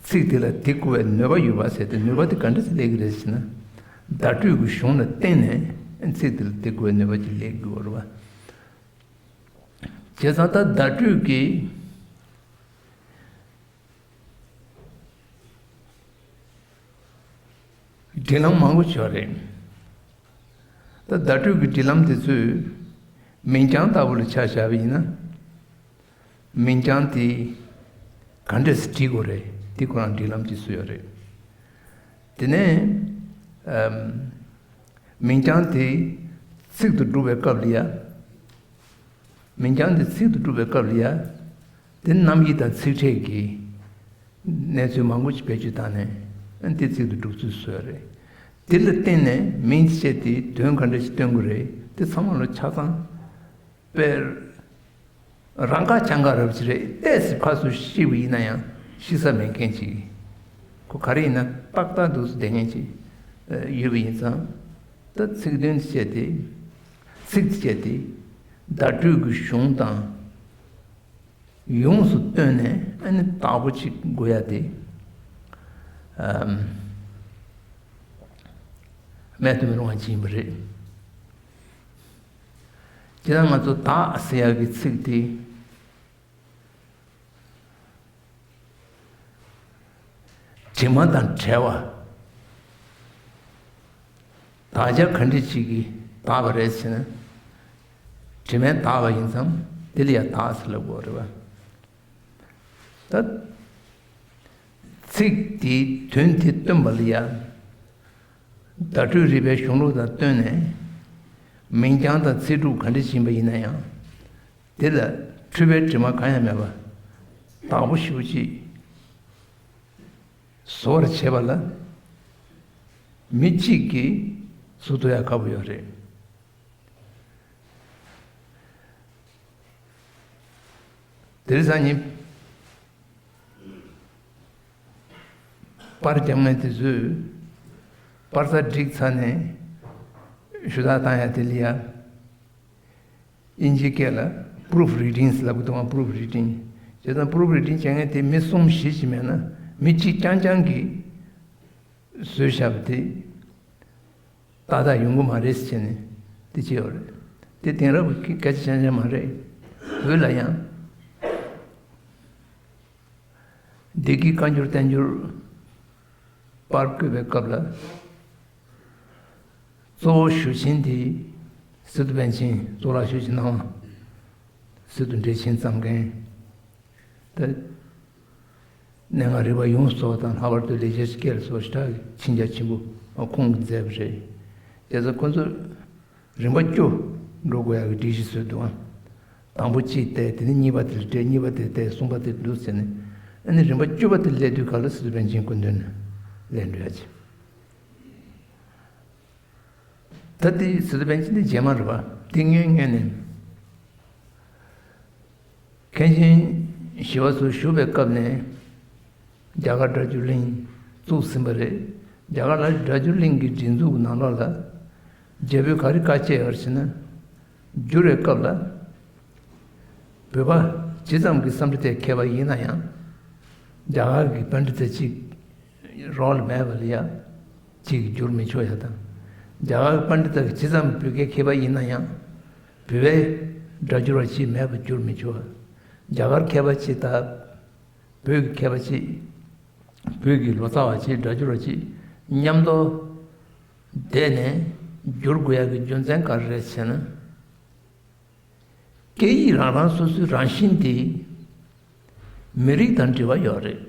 ཚིག་དེ་ལ་དེ་དགོས་པའི་ནུས་པ་ཡོད་པ་ཟེར་ཏེ། ནུས་པ་དེ་ག་འདྲ་ཞིག་སླེབས་ཀྱི་རེད་ཟེར་ན། བརྡ་སྤྲོད་ཀྱི་གཞུང་ལ་བརྟེན་ནས་ཚིག་དེ་ལ་དེ་དགོས་པའི་ནུས་པ་ཅིག་སླེབས་ཀྱི་ཡོད་རེད་བ། བྱས་ཙང་ད་བརྡ་སྤྲོད་ཀྱི་སྒྲིག་ལམ་མང་པོ་ཅིག་ཡོད་རེད། ད་བརྡ་སྤྲོད་ཀྱི་སྒྲིག་ལམ་དེ་ཚོས་མིང་རྐྱང་ལྟ་བུ་ལ་ཆ་བཞག་པ་ཡིན་ན། མིང་རྐྱང་དེ་ག་འདྲས་སེ་བྲིས་དགོས་རེད། དེ་ཁོ་རང་སྒྲིག་ལམ་ཅིག་བཟོས་ཡོད་རེད། དེ་ནས་ཨམ། མིང་རྐྱང་དེ་ཚིག་ཏུ་སྒྲུབ་པའི་སྐབས་ལ་ཡ། མིང་རྐྱང་དེ་ཚིག་ཏུ་སྒྲུབ་པའི་སྐབས་ལ་ཡ། དེ་རྣམ་དབྱེ་དང་ཚིག་ཕྲད་ཀྱི་གནས་ཚུལ་མང་པོ་ཞིག་བེད་སྤྱོད་བཏང་ནས་ཨ་དེ་ཚིག་ཏུ་སྒྲུབ་ཚུལ་བཟོས་ཡོད་རེད། དེ་ལ་བརྟེན་ནས་མིང་ཅིག་བྱས་ཏེ་དོན་ག་འདྲ་ཞིག་སྟོན་དགོས་རེད། དེ་ཚང་མ་ལ་ཆ་ཚང་དཔེར། རང་ཁ་བྱང་ཁ་རབ་ཅིག་རེད། ཏོག་ཙམ་ཕར་ཚུར་བཤིག་པ་ཡིན་ན་ཡང་བཤིག་ས་མེད་མཁན་ཅིག་ཁོ་ག་རེ་ཡིན་ན་ཏག་ཏག་འདུག་སེ་བསྡད་མཁན་ཅིག་ཡོད་པ་ཡིན་ཙང་། ད་ཚིག་དོན་དེ་བྱས་ཏེ། ཚིག་དེ་བྱས་ཏེ། བརྡ་སྤྲོད་ཀྱི་གཞུང་དང་ཡོངས་སུ་བསྟུན་ནས་ཨ་ནི་བདག་པོ་ཅིག་དགོས་ཡ་དེ་ཨམ། མེད་དུ་མི་རུང་བ་ཅིག་ཡིན་པ་རེད། དེ་ལ་ང་ཚོ་བདག་ཟེར་ཡག་གི་ཚིག་དེ་དྲི་མ་དང་བྲལ་བ། དག་ཆ་ག་འདྲ་ཅིག་གིས་དག་པ་རེད་ཟེར་ན། དྲི་མས་དག་པ་ཡིན་ཙང་དེ་ལ་ཡང་བདག་ཟེར་ལབ་དགོས་རེད་བ། ད། ཚིག་དེའི་དོན་དེ་སྟོན་པ་ལ་ཡང་། བརྡ་སྤྲོད་རིག་པའི་གཞུང་ལུགས་དང་བསྟུན་ནས། མིང་རྐྱང་དང་ཚིག་གྲུབ་ག་འདྲ་ཡིན་པ་ཡིན་ན་ཡང་། དེ་ལ་འཁྲུལ་པའི་དྲི་མ་གང་ཡང་མེད་པ། བདག་པོ་ཞེ་པོ་ཅིག་བཟོ་བར་བྱེད་པ་ལ། མི་གཅིག་གིས་བཟོ་ཐུབ་ཡག་དཀའ་པོ་ཡོད་རེད། དེ་རིང་སང་ཉིན་པར་རྒྱབ་མཁན་དེ་ཚོས་པར་རྩ་བསྒྲིགས་ཚར་ནས་ཞུ་དག་བཏང་ཡ་དེ་ལ་ཡ། དབྱིན་ཇིའི་སྐད་ལ་པུ་རུཕ་རི་ཌིང་ལབ་ཀྱི་འདུག་ག་པུ་རུཕ་རི་ཌིང་། བྱས་ཙང་པུ་རུཕ་རི་ཌིང་བྱེད་མཁན་དེ་མི་གསུམ་བཞི་ཅིག་མེད་ན་མི་གཅིག་རྐྱང་རྐྱང་གིས་བཟོས་བཞག་པ་དེ་ཏག་ཏག་ཡོང་གི་མ་རེད་ཟེར་ནས་དེ་བྱས་ཡོད་རེད། དེ་དེང་རབས་ཀྱི་སྐད་ཆ་རྐྱང་རྐྱང་མ་རེད། བོད་ལ་ཡང་། བདེ་སྐྱིད་བཀའ་འགྱུར་བསྟན་འགྱུར་པར་བརྐོས་པའི་སྐབས་ལ། གཙོ་བོ་ཞུ་ཆེན་དེ་སི་ཏུ་པཎ་ཆེན་གཙུག་ལག་ཆོས་ཀྱི་སྣང་བ། སི་ཏུ་འགྲེལ་ཆེན་བརྩམས་མཁན་དེ། གནས་ལྔ་རིག་པ་ཡོངས་སུ་རྫོགས་དང་ལྷག་པར་དུ་ལེགས་སྦྱར་གྱི་སྐད་ལ་སོགས་ཞེ་དྲག་གི་མཁྱེན་རྒྱ་ཆེན་པོ་ཁོང་གིས་མཛད་པ་རེད། བྱས་ཙང་ཁོ་ཚོས་རིམ་པ་བཅུ་འགྲོ་དགོས་ཡག་གི་སྒྲིག་གཞི་བཟོས་འདུག་ཨང་། དང་པོ་གཅིག་བལྟས། དེ་ནས་གཉིས་པ་དེ་ལ་སྤྲད། གཉིས་པ་དེ་བལྟས། གསུམ་པ་དེ་འདུག་ཟེར་ནས། ཨ་ནི་རིམ་པ་བཅུ་པ་དེ་སླེབས་དུས་ག་ལ་སི་ཏུ་པཎ་ཆེན་སྐུ་མདུན་ནས་སླེབས་འགྲོ་ཡག་ཅིག་ད་དེ་སི་ཏུ་པཎ་ཆེན་དེ་རྗེས་མ་རེད་པ། དེ་སྔོན་སྔོན་ནས་མཁན་ཆེན་ཞི་བ་འཚོ་བཞུགས་པའི་སྐབས་ནས་རྒྱ་གར་སྒྲ་སྒྱུར་གླིང་བཙུགས་ཟིན་པ་རེད། རྒྱ་གར་ལ་སྒྲ་སྒྱུར་གླིང་གི་སྒྲིག་འཛུགས་ནང་ལོགས་ལ་རྒྱ་བོད་ག་རེ་བཀའ་བཅད་ཡོད་རེད་ཟེར་ན། བསྒྱུར་བའི་སྐབས་ལ་བོད་པ་ཇི་ཙམ་གྱི་བསམ་གྲུབ་མཐའི་མཁས་པ་ཡིན་ན་ཡང་རྒྱ་གར་གྱི་པཎྜི་ཏ་གཅིག་རོགས་ལ་མེད་པ་ལ་ཡ། གཅིག་བསྒྱུར་མི་ཆོག་ཡ་དང་། རྒྱ་གར་པཎྜི་ཏ་གི་ཇི་ཙམ་བོད་སྐད་མཁས་པ་ཡིན་ན་ཡང་། བོད་པའི་སྒྲ་སྒྱུར་བ་གཅིག་མེད་པ་བསྒྱུར་མི་ཆོག་རྒྱ་གར་མཁས་པ་གཅིག་དང་། བོད་ཀྱི་མཁས་པ་གཅིག་བོད་ཀྱི་ལོ་ཙཱ་བ་གཅིག་སྒྲ་སྒྱུར་བ་གཅིག་མཉམ་དུ་བསྡད་ནས་བསྒྱུར་དགོས་ཡ་གི་རྒྱུ་མཚན་ག་རེ་རེད་ཟེར་ན། སྐད་ཡིག་རང་རང་སོ་སོའི་རང་བཞིན་དེ་མི་རིགས་དང་འབྲེལ་བ་ཡོད་རེད།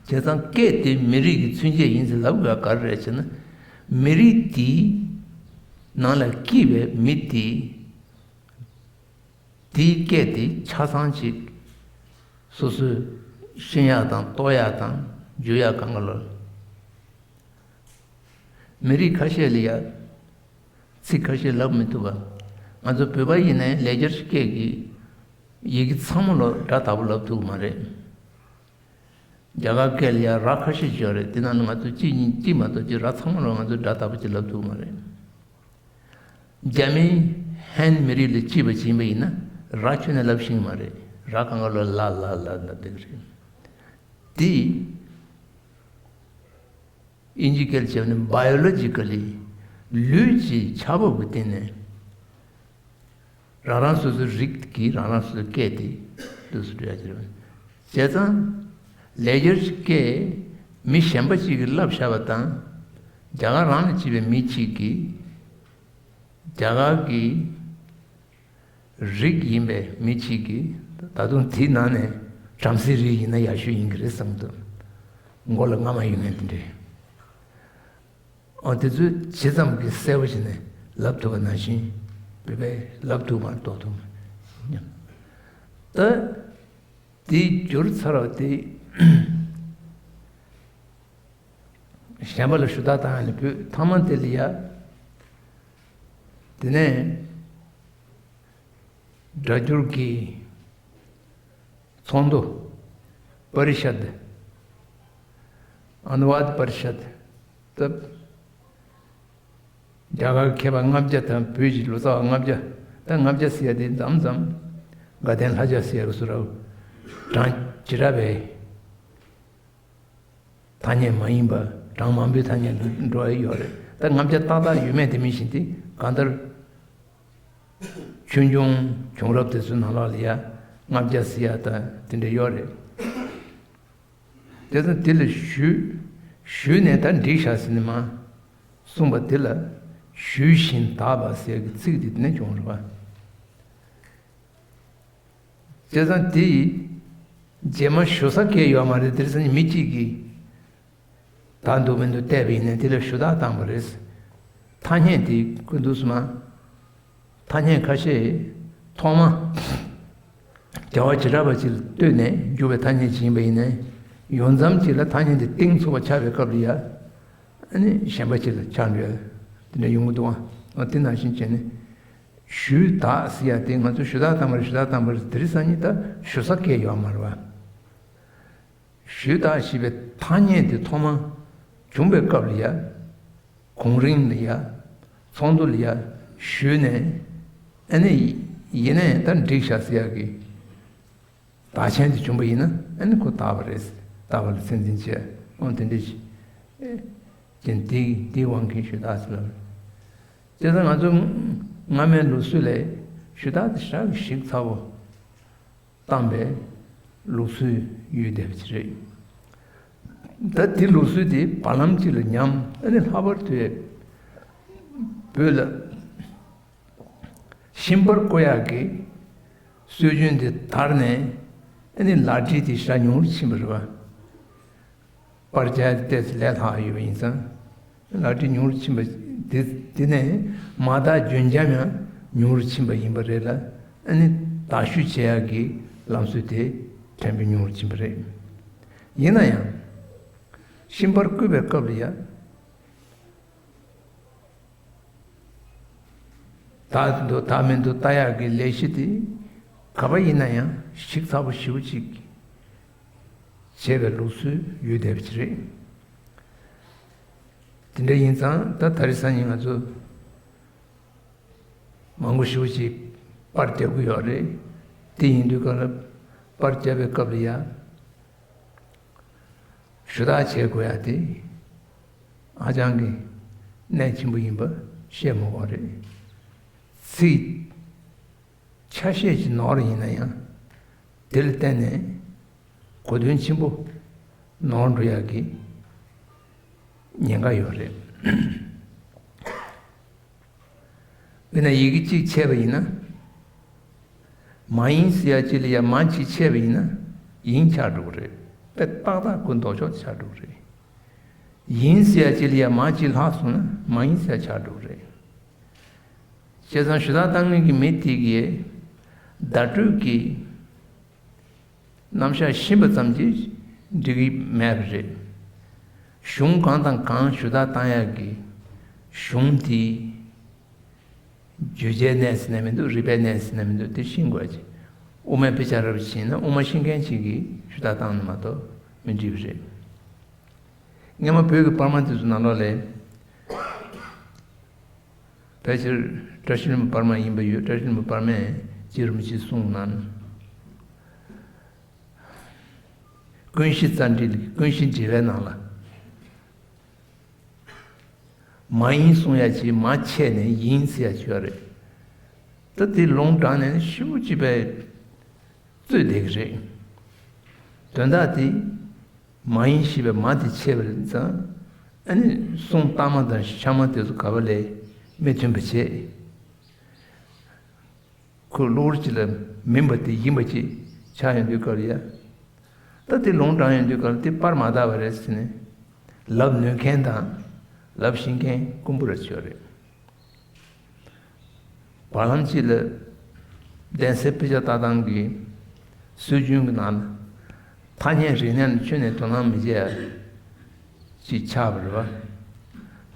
བྱས་ཙང་སྐད་དེ་མི་རིགས་ཀྱི་མཚོན་བྱེད་ཡིན་ཟེར་ལབ་དགོས་པ་ག་རེ་རེད་ཟེར་ན། མི་རིགས་དེའི་ནང་ལ་སྐྱེས་པའི་མི་དེ་དེའི་སྐད་དེ་ཆ་ཚང་ཅིག་སོ་སོས་ཤེས་ཡག་དང་རྟོགས་ཡག་དང་བརྗོད་ཡག་གང་ག་ལོར། མི་རིགས་ཁ་ཤས་ལ་ཡ་ཚིག་ཁ་ཤས་ལབ་མི་ཐུབ་པ། ང་ཚོ་བོད་པ་ཡིན་ནའི་ལེགས་སྦྱར་སྐད་ཀྱི་ཡི་གེ་ཚང་མ་ལོ་སྒྲ་དག་པོ་ལབ་ཐུབ་ཀྱི་མ་རེད། རྒྱ་གར་སྐད་ལ་ཡ་ར་ཁ་ཤས་ཅིག་ཡོད་རེད། དེ་ནང་ལ་ང་ཚོ་གཅིག་གཉིས་གཅིག་མ་གཏོགས་གཅིག་ར་ཚང་མ་ལོ་ང་ཚོ་སྒྲ་དག་པོ་ཅིག་ལབ་ཐུབ་ཀྱི་མ་རེད། རྒྱ་མི་ཧན་མི་རིགས་ལ་སྐྱེས་པ་ཅིག་ཡིན་པ་ཡིན་ན་ར་ཁྱོན་ནས་ལབ་ཤེས་ཀྱི་མ་རེད། ར་གང་ག་ལོ་ལ་ལ་ལ་ལ་འདི་གི་རེད། དེ་དབྱིན་ཇི་སྐད་ལ་བྱས་ན་biologically ལུས་ཀྱི་ཆགས་བབ་ཀྱི་སྟེང་ནས་རང་རང་སོ་སོའི་རིགས་ཀྱི་རང་རང་སོ་སོའི་སྐད་དེ་འདུག་སེ་འགྲོ་ཡ་ཅིག་རེད། བྱས་ཙང་ལེགས་སྦྱར་གྱི་སྐད་མི་གཞན་པ་ཅིག་གིས་བསླབས་བཞག་པ་དང་རྒྱ་གར་རང་ལ་སྐྱེས་པའི་མི་གཅིག་གིས་རྒྱ་གར་གྱི་རིགས་ཡིན་པའི་མི་གཅིག་གིས་ད་དུང་དེའི་ནང་ནས་བྲམ་ཟེའི་རིགས་ཡིན་ན་ཡག་ཤོས་ཡིན་གྱི་རེད་བསམ་གྱི་འདུག་མགོ་ལ་རྔ་མ་ཡོད་མཁན་དེ་འདྲས། ཨོ་དེ་ཚོས་ཇི་ཙམ་གྱིས་གསལ་པོ་བྱས་ནས་ལབ་ཐུབ་པ་ནང་བཞིན་བོད་པས་ལབ་ཐུབ་མ་རེད་རྟོགས་ཐུབ་མ་རེད། ད་དེ་བསྒྱུར་ཚར་བ་དེ་གཞན་པ་ལ་ཞུ་དག་བཏང་ཡ་ནི་བོད་ཐ་མ་དེ་ལ་ཡ། དེ་ནས་སྒྲ་སྒྱུར་གྱི་ཚོགས་འདུ། པ་རི་ཤད། ཨ་ནུ་ཝཱ་ད་པ་རི་ཤད། ད་རྒྱ་གར་མཁས་པ་ལྔ་བརྒྱ་དང་བོད་ཀྱི་ལོ་ཙཱ་བ་ལྔ་བརྒྱ། ད་ལྔ་བརྒྱ་ཟེར་ཡ་དེ་མཚམས་མཚམས་དགའ་ལྡན་ལྷ་བརྒྱ་ཟེར་ཡ་གི་སུ་ར་བོ་གྲངས་བྱེ་བྲག་པའི་ཐ་སྙད་མ་ཡིན་པ་གྲངས་མང་པོའི་ཐ་སྙད་དུ་འགྲོ་ཡ་ཡོད་རེད། ད་ལྔ་བརྒྱ་ཏག་ཏག་ཡོད་མེད་དེ་མི་ཤེས་ཏེ་གང་ལྟར་ཆོས་འབྱུང་བྱུང་རབས་དེ་ཚོའི་ནང་ལོགས་ལ་ཡ་ལྔ་བརྒྱ་ཟེར་ཡ་ད་དེ་འདྲ་ཡོད་རེད། དེ་ཚོ་དེ་ལ་ཞུས། ཞུས་ནས་ད་འགྲིག་ཤག་ཟེར་ནས་མ་གསུངས་པ་དེ་ལ་ཞུས་ཤིང་དག་པ་ཟེར་གྱི་ཚིག་དེ་དེ་ནས་བྱུང་རེད་པ། བྱས་ཙང་དེ་ཡིས་རྗེས་མ་ཞུ་ས་གང་ཡོད་མ་རེད། དེར་སང་ཉིན་མི་གཅིག་གིས་ད་འདུག་མི་འདུག་བལྟས་པ་ཡིན་ན་དེ་ལ་ཞུ་དག་བཏང་པ་རེད། ཐ་སྙད་དེ་ཀུན་ཏུ་སུ་མ། ཐ་སྙད་ཁ་ཤས་ཐོག་མ་བྱ་བ་བྱེ་བྲག་པ་ཅིག་ལ་ལྟོས་ནས་བསྒྱུར་བའི་ཐ་སྙད་ཅིག་ཡིན་པ་ཡིན་ནའི་ཡོངས་ཙམ་ཅིག་ལ་ཐ་སྙད་དེ་གཏིང་ཚུགས་པ་ཆགས་པའི་སྐབས་ལ་ཡ། ཨ་ནི་གཞན་པ་ཅིག་ལ་ཆགས་འགྲོ་ཡ་དེ་འདྲ་ཡོང་གི་འདུག་ཨ། དེ་ནང་བཞིན་བྱས་ནས། ཞུས་དག་ཟེར་ཡ་དེ་ང་ཚོ་ཞུ་དག་བཏང་བ་རེད། ཞུ་དག་བཏང་བ་རེད། དེ་རིང་སང་ཉིན་ད་ཞུ་ས་གང་ཡོད་མ་རེད་བ། ཞུས་དག་ཞེས་པའི་ཐ་སྙད་དེ་ཐོག་མ་བྱུང་བའི་སྐབས་ལ་ཡ། གོང་རིམ་ལ་ཡ། ཚོགས་འདུ་ལ་ཡ་ཞུས་ནས། ཨ་ནི་ཡིན་ནའི་ད་འགྲིག་ཤག་ཟེར་ཡ་གི་དག་ཆེན་དེ་བྱུང་པ་ཡིན་ན་ཨ་ནི་ཁོ་དག་པ་རེད། དག་པ་ལ་སེམས་འཛིན་བྱས་འོང་དེ་འདྲ་ཞིག་ཨེ། ཀྱིན་དེའི་དེའི་དབང་གིས་ཞུ་དག་ཟེར་ལབ། བྱས་ཙང་ང་ཚོ་སྔ་མའི་ལུགས་སྲོལ་ལས་ཞུ་དག་དེ་ཞེ་དྲག་གི་ཞིབ་ཚགས་པོ་བཏང་པའི་ལུགས་སྲོལ་ཡོད་བསྡད་པ་ཅིག་རེད། ད་དེ་ལུགས་སྲོལ་དེ་བར་ལམ་གཅིག་ལ་ཉམས། ཨ་ནི་ལྷག་པར་དུ་བོད་ལ་ཤིང་པར་བརྐོ་ཡག་གི་སྲོལ་རྒྱུན་དེ་དར་ནས་ ཨ་ནི་ལག་བྲིས་དེ་ཞེ་དྲག་ཉུང་རུ་ཕྱིན་པ་རེད་བ། པར་རྒྱག་ཏོག་ཙམ་ལས་སླ་ཡོད་པ་ཡིན་ཙང་། ལག་བྲིས་ཉུང་རུ་ཕྱིན་པ་དེ་དེ་ནས་མ་དག་རྒྱུན་འབྱམས་ཡང་ཉུང་རུ་ཕྱིན་པ་ཡིན་པ་རེད་ལ། ཨ་ནི་དག་ཤོས་བྱེད་ཡག་གི་ལམ་སྲོལ་དེ་ཕྲན་བུ་ཉུང་རུ་ཕྱིན་པ་རེད། ཡིན་ན་ཡང་། ཤིང་པར་བརྐོས་པའི་སྐབས་ལ་ཡང་། དག་འདུག་དག་མི་འདུག་ལྟ་ཡག་གི་ལས་གཞི་དེ་ག་པར་ཡིན་ན་ཡང་ཞིབ་ཚགས་པོ་ཞེ་པོ་ཅིག་བྱས་པའི་ལུགས་སྲོལ་ཡོད་བསྡད་པ་ཅིག་རེད། དེ་འདྲ་ཡིན་ཙང་ད་དེ་རིང་སང་ཉིན་ང་ཚོ་མང་པོ་ཞེ་པོ་ཅིག་པར་རྒྱག་གི་ཡོད་རེད། དེ་ཡིན་དུས་ག་ལ་པར་རྒྱག་པའི་སྐབས་ལ་ཡང་ཞུ་དག་བྱེད་དགོས་ཡ་དེ་ཧ་ཅང་གི་གནད་ཆེན་པོ་ཡིན་པ་བཤད་མི་དགོས་རེད། ཚིག་ཆ་ཤས་ཅིག་ནོར་ཡིན་ན་ཡང་། དེ་ལ་བརྟེན་ནས་གོ་དོན་ཆེན་པོ་ནོར་འགྲོ་ཡག་གི་ཉེན་ཁ་ཡོད་རེད། དཔེར་ན་ཡི་གེ་གཅིག་ཆད་པ་ཡིན་ན། མ་ཡིན་ཟེར་ཡ་གཅིག་ལ་ཡ་མ་གཅིག་ཆད་པ་ཡིན་ན་ཡིན་ཆགས་འགྲོ་གི་རེད། དཔེ་ཏག་ཏག་ཀུན་ལྡོག་ཕྱོགས་ཆགས་འགྲོ་གི་རེད། ཡིན་ཟེར་ཡ་གཅིག་ལ་ཡ་མ་གཅིག་ལྷག་སོང་ན་མ་ཡིན་ཟེར་ཡ་ཆགས་འགྲོ་གི་རེད། བྱས་ཙང་ཞུ་དག་བཏང་མཁན་གྱི་མི་དེ་གིས་བརྡ་སྤྲོད་ཀྱི་རྣམ་གཞག་ཤེས་པ་ཙམ་གྱིས་འགྲིག་གི་མེད་པ་རེད། གཞུང་གང་དང་གང་ཞུ་དག་བཏང་ཡག་གི་གཞུང་དེ་བརྗོད་བྱའི་གནས་ཟེར་ན་མི་འདུག་རིག་པའི་གནས་ཟེར་ན་མི་འདུག་དེ་ཤེས་དགོས་ཀྱི། དབུ་མའི་དཔེ་ཆ་རབ་ཤེས་ན་དབུ་མ་ཤེས་མཁན་ཅིག་གིས་ཞུ་དག་བཏང་ན་མ་གཏོགས་མི་འགྲིག་པ་རེད། སྔོན་མ་བོད་ཀྱི་པར་མ་དེ་ཚོ་ནང་ལོགས་ལ། ཕལ་ཆེར་བཀྲ་ཤིས་ལྷུན་པོ་པར་མ་ཡིན་པ་ཡོད། བཀྲ་ཤིས་ལྷུན་པོ་པར་མས་རྗེ་རིན་པོ་ཆེས་གསུངས་གནང་། ཀུན་གཞི་རྩ་འགྲེལ་གྱི་ཀུན་གཞི་འགྲེལ་པའི་ནང་ལ། མ་ཡིན་གསུང་ཡ་ཅིག་མ་ཆད་ནས་ཡིན་ཟེར་ཡ་ཅིག་ཡོད་རེད། ད་དེ་ལུང་དྲངས་ནས་ཞེ་པོ་ཅིག་པས་རྩོད་བསྡད་ཀྱི་རེད། དོན་དག་དེ། མ་ཡིན་ཞེས་པའི་མ་དེ་ཆད་པ་ཙང་། ཨ་ནི་གསུང་གཏའ་མ་དང་ཕྱག་མ་དེ་ཚོ་ག་པ་ལས་མི་མཐུན་པ་བྱེད། ཁོ་གློ་བུར་ཅིག་ལ་མིན་པ་དེ་ཡིན་པ་ཅིག་ཆགས་ཡོང་དུས་སྐབས་ལ་ཡ། ད་དེ་ལུང་དྲངས་ཡོང་དུས་སྐབས་ལ་དེ་པར་མ་དག་པ་རེད་ཟེར་ནས་ལབ་ནུས་མཁན་དང་ལབ་ཤེས་མཁན་དཀོན་པོ་རེད་ཆོག་རེད། བར་ལམ་གཅིག་ལ་གདན་སའི་དཔེ་ཆ་ལྟ་སྟངས་ཀྱི་སྲོལ་རྒྱུན་གྱི་ནང་ལ་ཐ་སྙད་རིག་གནས་ལ་ཁྱོན་ནས་དོ་སྣང་མི་བྱེད་ཡ་ཅིག་ཆགས་པ་རེད་བ།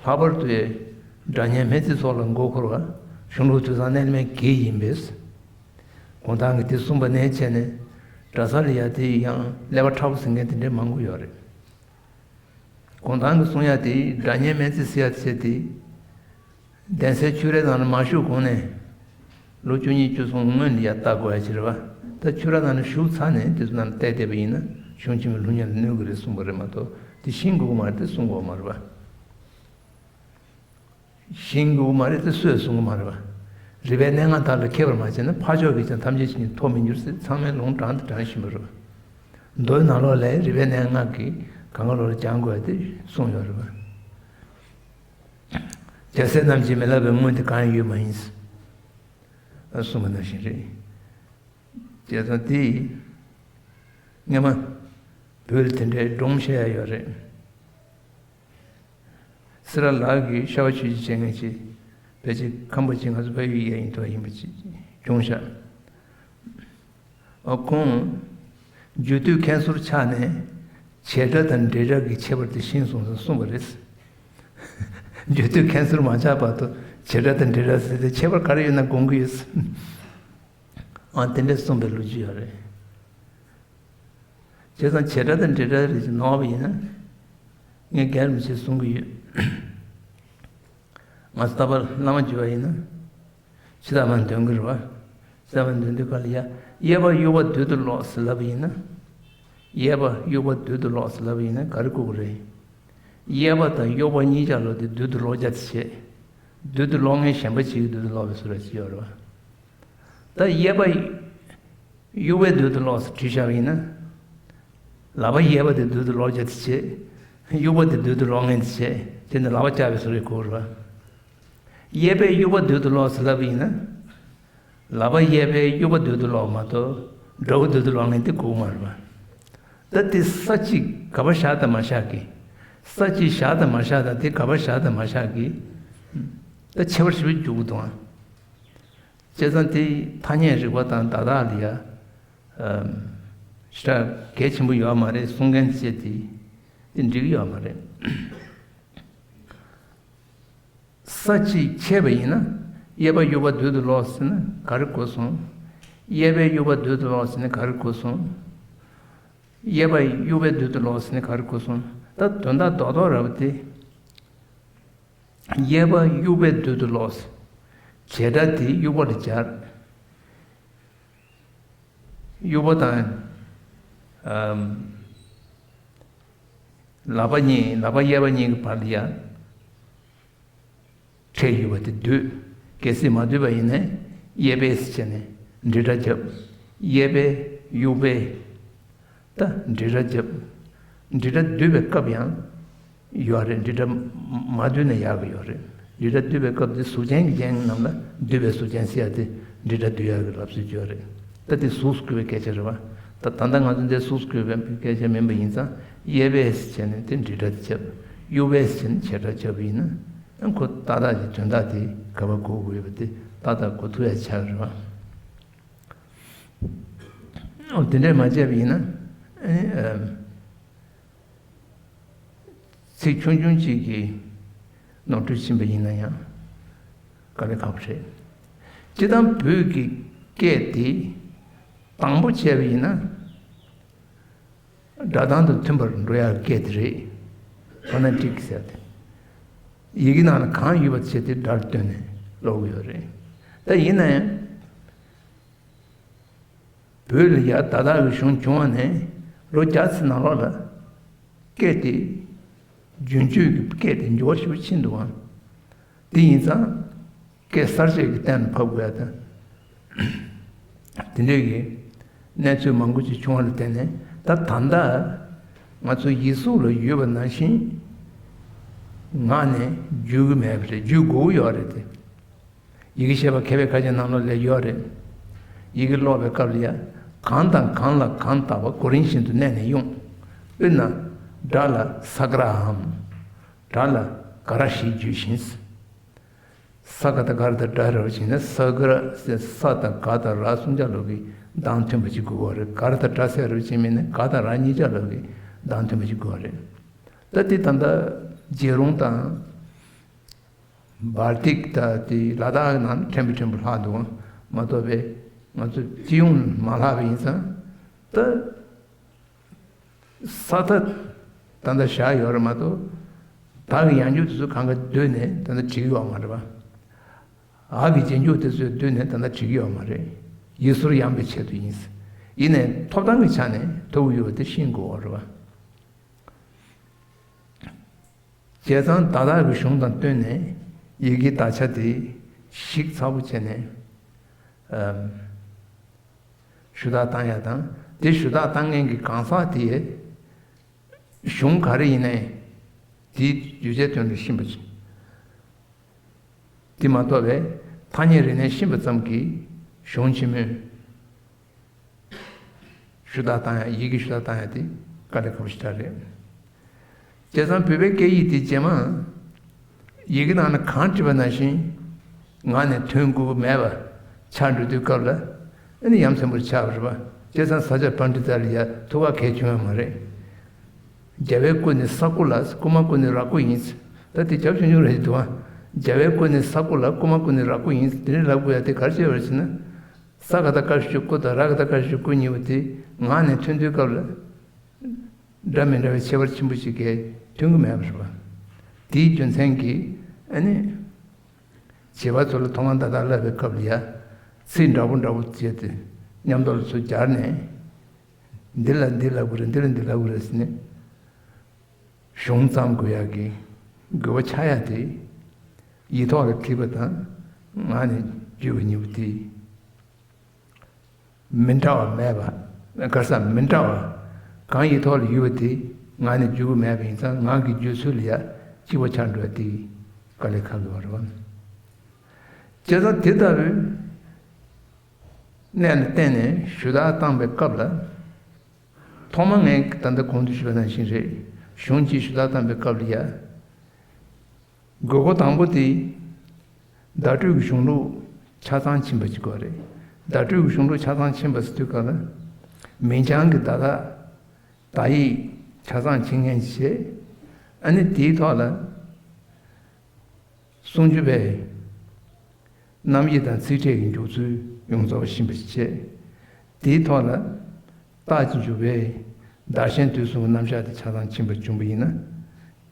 ལྷག་པར་དུ་སྒྲ་སྙན་སྨྲས་ཚིག་སོགས་ལ་མགོ་འཁོར་བ་གཞུང་ལུགས་དུས་བཟང་རྣལ་མའི་གེགས་ཡིན་པས། གུང་ཐང་གིས་དེ་གསུངས་པ་ནས་བྱས་ནས་གྲྭ་ས་ལ་ཡ་དེ་ཡང་ཀླད་པ་མཁྲེགས་པོ་ཟེར་མཁན་དེ་འདྲའི་མང་པོ་ཡོད་རེད། གུང་ཐང་གིས་གསུང་ཡ་དེ་སྒྲ་སྙན་སྨྲས་ཚིག་ཟེར་ཡ་དེ་བྱས་ཏེ། གདན་སའི་ཆོས་རའི་ནང་ལ་མ་ཞུགས་གོང་ནས། ལོ་བཅུ་གཉིས་བཅུ་གསུམ་སྔོན་ལ་ཡ་ལྟ་དགོས་ཡ་ཅིག་རེད་བ། ད་ཆོས་ར་ནང་ལ་ཞུགས་ཚར་ནས་དེ་ཚོ་ནང་ལ་བལྟས་བསྡད་པ་ཡིན་ན་གཞུང་ཕྱི་མའི་ལྷུག་བསྙེན་ལ་གནོད་གི་རེད་གསུངས་པ་རེད་མ་གཏོགས་དེ་ཤེས་དགོས་ཀྱི་མ་རེད་དེ་གསུང་དགོས་མ་རེད་བ། ཤེས་དགོས་མ་རེད་དེ་སུས་གསུང་གི་མ་རེད་བ། རིག་པའི་གནས་ལྔ་དག་ལ་མཁས་པར་མ་བྱས་ན་ཕ་ཕྱོགས་ཀྱིས་ཀྱང་ཐམས་ཅད་མཁྱེན་ཅིང་ཐོབ་མི་འགྱུར་ཟེར་ཚང་མས་ལུང་དྲངས་ཏེ་དྲངས་བཞིན་པ་རེད་བ། མདོའི་ནང་ལོགས་ལ་རིག་པའི་གནས་ལྔ་གིས་གང་ག་ལོག་ལ་སྦྱང་དགོས་ཏེ་གསུངས་ཡོད་རེད་བ། རྒྱལ་སྲས་རྣམས་ཀྱིས་མི་བསླབ་པའི་སྔོན་དེ་གང་ཡང་ཡོད་མ་ཡིན། གསུངས་པ་ནང་བཞིན་རེད། བྱས་ཙང་དེ་སྔོན་མ་བོད་ལ་དེ་འདྲའི་སྒྲུང་བཤད་ཡ་ཡོད་རེད། སེ་ར་ལགས་ཀྱིས་ཤ་བ་ཆོས་ཀྱི་བྱེད་མཁན་ཅིག་ཕལ་ཆེར་ཁམས་པ་ཅིག་ང་ཚོ་བལ་ཡུལ་ཡ་ཡིན་དུ་ཡིན་པ་ཅིག་བྱུང་ཤག་ཨ་ཁོང་རྒྱུད་སྟོད་མཁན་ཟུར་ཆགས་ནས་བྱེད་སྒྲ་དང་འབྲེལ་སྒྲ་གི་ཁྱད་པར་དེ་ཤེས་སོང་ཟེར་གསུངས་པ་རེད། རྒྱུད་སྟོད་མཁན་ཟུར་མ་ཆགས་བར་དུ་བྱེད་སྒྲ་དང་འབྲེལ་སྒྲ་ཟེར་དེ་ཁྱད་པར་ག་རེ་ཡོད་ན་དགོངས་ཀྱི་ཡོད། ཨང་དེ་འདྲས་གསུངས་པའི་ལོ་རྒྱུས་ཡོད་རེད། བྱས་ཙང་བྱེད་སྒྲ་དང་འབྲེལ་སྒྲ་རེད་ཅེས་ནོར་བ་ཡིན་ན། ངས་རྒན་རིན་པོ་ཆེས་གསུང་གི་ཡོད། ང་ཚོ་ད་བར་བླ་མ་བརྒྱུད་པ་ཡིན་ན། ཕྱི་ཐག་མ་འདོན་གི་རེད་བ། ཕྱི་ཐག་མ་འདོན་དུས་ག་ལ་ཡ། གཡས་པ་གཡོན་པ་བདུད་དུ་ལོག་ཟེར་ལབ་པ་ཡིན་ན། གཡས་པ་གཡོན་པ་བདུད་དུ་ལོག་ཟེར་ལབ་པ་ཡིན་ན་ག་རེ་གོ་གི་རེད། གཡས་པ་དང་གཡོན་པ་གཉིས་ཆ་ལོ་དེ་བདུད་དུ་ལོག་རྒྱ་དེ་བྱེད། བདུད་དུ་ལོག་མཁན་གཞན་པ་ཅིག་གིས་བདུད་དུ་ལོག་པའི་བཟོ་འདྲ་ཅིག་ཡོད་རེད་བ། ད་གཡས་པ། གཡོན་པའི་བདུད་དུ་ལོག་ཟེར་བྲིས་བཞག་པ་ཡིན་ན། ལག་པ་གཡས་པ་དེ་བདུད་དུ་ལོག་རྒྱ་དེ་བྱེད། གཡོན་པ་དེ་བདུད་དུ་ལོག་མཁན་དེ་བྱེད། དེ་ནི་ལག་པ་བཀྱག་པའི་བཟོ་འདྲ་གོ་རེད་བ། གཡས་པས་གཡོན་པ་བདུད་དུ་ལོག་ཟེར་ལབ་པ་ཡིན་ན། ལག་པ་གཡས་པས་གཡོན་པ་བདུད་དུ་ལོག་མ་གཏོགས། འདྲ་བོ་འདོད་དུ་ལོག་ནས་དེ་གོ་གི་མ་རེད་པ། ད་དེ་ས་གཅིག་ག་པར་བཞག་དང་མ་བཞག་གི། ས་གཅིག་བཞག་དང་མ་བཞག་དང་དེ་ག་པར་བཞག་དང་མ་བཞག་གི། ད་ཁྱད་པར་ཞེ་པོ་ཅིག་འགྱུར་གི་འདུག་ཨ། བྱས་ཙང་དེ་ཐ་སྙད་རིག་པ་དང་བརྡ་དག་ལ་ཡ། ཨམ། ཞེ་དྲག་གལ་ཆེན་པོ་ཡོད་མ་རེད་གསུང་མཁན་བཅས་དེ། དེ་འགྲིག་གི་ཡོད་མ་རེད། ས་གཅིག་ཕྱེ་བ་ཡིན་ན། གཡས་པ་གཡུག་པ་སྟོད་དུ་ལོག་ཟེར་ན་ག་རེ་གོ་སོང་། གཡས་པས་གཡུག་པ་སྟོད་དུ་ལོག་ཟེར་ན་ག་རེ་གོ་སོང་། གཡས་པ་གཡུག་པས་སྟོད་དུ་ལོག་ཟེར་ན་ག་རེ་གོ་སོང་། ད་དོན་དག་རྡོག་རྡོག་ར་བ་དེ། གཡས་པ་གཡུག་པས་སྟོད་དུ་ལོག་ཟེར། བྱེད་སྒྲ་དེ་གཡུག་པ་ལ་སྦྱར། གཡུག་པ་དང་། ཨམ། ལག་པ་གཉིས་ལག་པ་གཡས་པ་གཉིས་ཀྱི་བར་ལ་ཡ། ཕྲད་ཡོད་པ་དེ་སྡུད། གལ་སྲིད་མ་སྡུད་པ་ཡིན་ན། གཡས་པས་ཟེར་བྱས་ནས་འབྲེལ་སྒྲ་བརྒྱབ། གཡས་པས་གཡུག་པས། ད་འབྲེལ་སྒྲ་བརྒྱབ། འབྲེལ་སྒྲ་སྡུད་པའི་སྐབས་ཡང་ཡོད་རེད། འབྲེལ་སྒྲ་མ་སྡུད་ན་ཡག་གི་ཡོད་རེད། འབྲེལ་སྒྲ་སྡུད་པའི་སྐབས་དེ་གཟུགས་ཅན་གྱི་རྐྱེན་རྣམས་ལ་སྡུད་པའི་གཟུགས་ཅན་ཟེར་ཡ་དེ་འབྲེལ་སྒྲ་སྡུད་ཡ་གི་ལབ་སྲོལ་ཡོད་རེད། ད་དེ་གཟུགས་སུ་བཀོད་པའི་སྐད་ཆ་རེད་བ། ད་ད་ལྟ་ང་ཚོ་འདིར་གཟུགས་སུ་བཀོད་པའི་སྐད་ཆ་མིན་པ་ཡིན་ཙང་གཡས་པས་བྱས་ནས་དེ་འབྲེལ་སྒྲ་དེ་བརྒྱབ། གཡུག་པས་བྱས་ནས་བྱེད་སྒྲ་བརྒྱབ་པ་ཡིན་ན་ཨ་ཁོ་ཏག་ཏག་གི་དོན་དག་དེ་ག་པར་གོ་དགོས་ཡོད་པ་དེ་ཏག་ཏག་གོ་ཐུབ་ཡ་ཆགས་རེད་བ། ཨོ་དེ་འདྲས་མ་བྱས་པ་ཡིན་ན་ཨ་ནི་ཨ། ཚིག་ཆུང་ཆུང་གཅིག་གིས་ནོར་འཁྲུལ་ཕྱིན་པ་ཡིན་ན་ཡང་དཀའ་ལས་ཁག་པོ་རེད། སྤྱིར་བཏང་བོད་ཀྱི་སྐད་དེ་དང་པོ་བྱས་པ་ཡིན་ན་སྒྲ་གདངས་དང་མཐུན་པར་འགྲོ་ཡག་སྐད་དེ་རེད། ཕོ་ནེ་ཊིག་ཟེར་ཏེ། ཡི་གེ་ནང་ལ་གང་ཡོད་པ་བྱས་ཏེ་སྒྲར་བཏོན་ནས་ཀློག་གི་ཡོད་རེད། ད་ཡིན་ན་ཡང་། བོད་ལ་ཡ་ད་ལྟ་གི་གཞུང་བྱུང་བ་ནས་ལོ་བརྒྱ་ཙམ་ནང་ལོགས་ལ་སྐད་དེ་རྒྱུན་སྤྱོད་ཀྱི་སྐད་དེ་འགྱུར་བ་ཞེ་པོ་ཕྱིན་འདུག་ཨང་། དེ་ཡིན་ཙང་སྐད་གསར་བཅོས་ཀྱི་གཏན་ལ་ཕབ་དགོས་ཡ་དང་། དེ་འདྲའི་གི་གནས་ཚུལ་མང་པོ་ཅིག་བྱུང་བ་ལ་བརྟེན་ནས་ད་ད་ལྟ་ང་ཚོ་ཡིག་གཟུགས་ལ་ཡོད་པ་ནང་བཞིན་ངག་ནས་བརྗོད་ཀྱི་མེད་པ་རེད། བརྗོད་དགོས་ཀྱི་ཡོད་རེད་དེ། ཡི་གེ་ཤེས་པ་མཁས་པའི་ཁ་ཆེ་ནང་ལོགས་ལ་ཡོད་རེད། ཡི་གེ་ཀློག་པའི་སྐབས་ལ་ཡ། གང་དང་གང་ལ་གང་ལྟ་བ་གོ་རིམ་བཞིན་དུ་གནས་ནས་དབྱུང་། དཔེར་ན། སྒྲ་ལ་ས་ག་རའམ། སྒྲ་ལ་ག་ར་ཞེས་བརྗོད་བཞིན། ས་ག་དང་ག་ར་དང་སྒྲ་རེད་བ་བྱས་ན་ས་ག་ར་ཟེར་ས་དང་ག་དང་ར་གསུམ་ཆ་ལོག་གི་གདངས་མཐུན་པ་ཞིག་དགོས་པ་རེད། ག་ར་དང་སྒྲ་ཟེར་རེད་བ་བྱས་མིན་ན་ག་དང་ར་གཉིས་ཆ་ལོག་གི་གདངས་མཐུན་པ་ཞིག་དགོས་པ་རེད། ད་དེ་ད་ལྟ་རྗེ་རོང་དང་། སྦལ་ཏིག་དང་དེ་ལ་དྭགས་ནང་ཕྲན་བུ་ཕྲན་བུ་ལྷག་འདུག་མ་གཏོགས་པའི་ང་ཚོ་སྤྱི་ཡོངས་མ་ལྷག་པ་ཡིན་ཙང་ད་ས་མཐའ་ད་ལྟ་བཞག་ཡོད་རེད་མ་གཏོགས་ད་གི་ཡང་རྒྱུ་དེ་ཚོ་གང་ག་བསྡུས་ནས་ད་ལྟ་བྲིས་ཡོད་མ་རེད་པ། འ་གི་རྗེས་འཇུག་དེ་ཚོས་བསྡུས་ནས་ད་ལྟ་བྲིས་ཡོད་མ་རེད། ཡིག་ཟུར་ཡངས་པའི་ཆེད་དུ་ཡིན། ཡིན་ནའི་ཐོབ་ཐང་གི་ཆ་ནས་ཐོབ་ཀྱི་ཡོད་པ་དེ་ཤེས་དགོས་པ་རེད་པ། བྱས་ཙང་ད་ལྟ་གི་གཞུང་དང་བསྟུན་ནས་ཡི་གེའི་དག་ཆ་དེ་ཞིབ་ཚགས་པོ་བྱས་ནས་ཨམ། ཞུ་དག་བཏང་ཡ་དང་དེ་ཞུ་དག་བཏང་མཁན་གྱི་གང་ཟག་དེ་གཞུང་ག་རེ་ཡིན་ནའི་དེའི་བརྗོད་བྱའི་དོན་དུ་ཤེས་པ་བྱེད། དེ་མ་གཏོགས་པའི་ཐ་སྙད་རིག་གནས་ཤེས་པ་ཙམ་གྱིས་གཞུང་ཆེན་མོའི་ཞུ་དག་བཏང་ཡ་ཡི་གེ་ཞུ་དག་བཏང་ཡ་དེ་དཀའ་ལས་ཁག་པོ་ཞེ་དྲག་རེད། བྱས་ཙང་བོད་པའི་སྐད་ཡིག་དེ་རྗེས་མ་ཡི་གེ་ནང་ན་གང་བྲིས་པ་ནང་བཞིན་ངག་ནས་ཐོན་དགོས་མེད་པ་ཆགས་འགྲོ་དུས་སྐབས་ལ་ཨ་ནི་ཡ་མཚན་པོར་ཆགས་པ་རེད་པ། བྱས་ཙང་ས་སྐྱ་པཎྜི་ཏ་ལ་ཡ་ཐུགས་ཁག་གལ་བྱུང་ཡོད་མ་རེད། རྒྱལ་བའི་སྐུ་ནི་ས་སྐུ་ལ་རྐུ་མ་རྐུ་ནི་ར་སྐུ་ཡིན། ད་དེ་རྒྱབ་ཆུང་ཆུང་རེད་འདུག་ཨ། རྒྱལ་བའི་སྐུ་ནི་ས་སྐུ་ལ་རྐུ་མ་རྐུ་ནི་ར་སྐུ་ཡིན། དེ་འདྲ་ལབ་དགོས་ཡ་དེ་ག་རེ་བྱས་པ་རེད་ཟེར་ན། ས་ག་བཏགས་སྐ་ཞབས་ཀྱུ་སྐུ་དང་ར་ག་བཏགས་རྐ་ཞབས་ཀྱུ་རྐུ་གཉིས་པོ་དེ་ངག་ནས་ཐོན་དུས་སྐབས་ལ་འདྲ་མི་འདྲ་བའི་ཁྱད་པར་ཆེན་པོ་ཞིག་གིས་ཐོན་གྱི་མེད་པ་རེད་པ། དེའི་རྒྱུ་མཚན་གྱིས་ཨ་ནི། བྱིས་པ་ཚོ་ལ་མཐོང་ལམ་བརྡ་དག་བསླབ་པའི་སྐབས་ལ་ཡ། ཚིག་འདྲ་པོ་འདྲ་པོ་བྱས་ཏེ་མཉམ་དུ་ལ་ཚུར་སྦྱར་ནས། འདི་ལ་འདི་ལབ་དགོས་རེད། འདི་ལ་འདི་ལབ་དགོས་རེད་ཟེར་ནས། གཞུང་བརྩམས་དགོས་ཡག་གི་དགོས་པ་ཆགས་ཡ་དེ། ཡིག་ཐོག་ལ་བྲིས་པ་དང་ངག་ནས་བརྗོད་པ་གཉིས་པོ་དེ། མི་འདྲ་བ་མེད་པ། ག་རེ་ཟེར་མི་འདྲ་བ། གང་ཡིག་ཐོག་ལ་ཡོད་པ་དེ་ངག་ནས་བརྗོད་ཀྱི་མེད་པ་ཡིན་ཙང་ངག་གི་བརྗོད་ཚུལ་ལ་ཡ་གཅིག་པ་ཆགས་འགྲོ་བ་དེ་དཀའ་ལས་ཁག་གི་བ་རེད་བ། བྱས་ཙང་དེ་ལྟ་བུའི་ གནད་ལ་བརྟེན་ནས་ཞུ་དག་བཏང་པའི་སྐབས་ལ། ཐོག་མ་ངས་ད་ལྟ་གོང་དུ་ཞུས་པ་ནང་བཞིན་རེད། གཞུང་གཅིག་ཞུ་དག་བཏང་པའི་སྐབས་ལ་ཡ། དགོས་མཁོ་དང་པོ་དེ། བརྡ་སྤྲོད་ཀྱི་གཞུང་ལུགས་ཆ་ཚང་ཕྱིན་པ་གཅིག་པ་རེད། བརྡ་སྤྲོད་ཀྱི་གཞུང་ལུགས་ཆ་ཚང་ཕྱིན་པ་ཟེར་དུས་སྐབས་ལ། མིང་བྱང་གི་བརྡ་དག་བརྡ་ཡིག་ཆ་ཚང་ཕྱིན་མཁན་བྱས། ཨ་ནི་དེའི་ཐོག་ལ། གསུང་ཆོས་པའི་རྣམ་དབྱེ་དང་ཚིག་ཕྲད་ཀྱི་འཇུག་ཚུལ་ཡོངས་རྫོགས་པ་ཤེས་པར་བྱེད། དེའི་ཐོག་ལ་རྟགས་ཀྱི་འཇུག་པའི་བརྡ་གཞན་དུས་གསུམ་གྱི་རྣམ་གཞག་དེ་ཆ་ཚང་ཕྱིན་པ་བྱུང་བ་ཡིན་ན།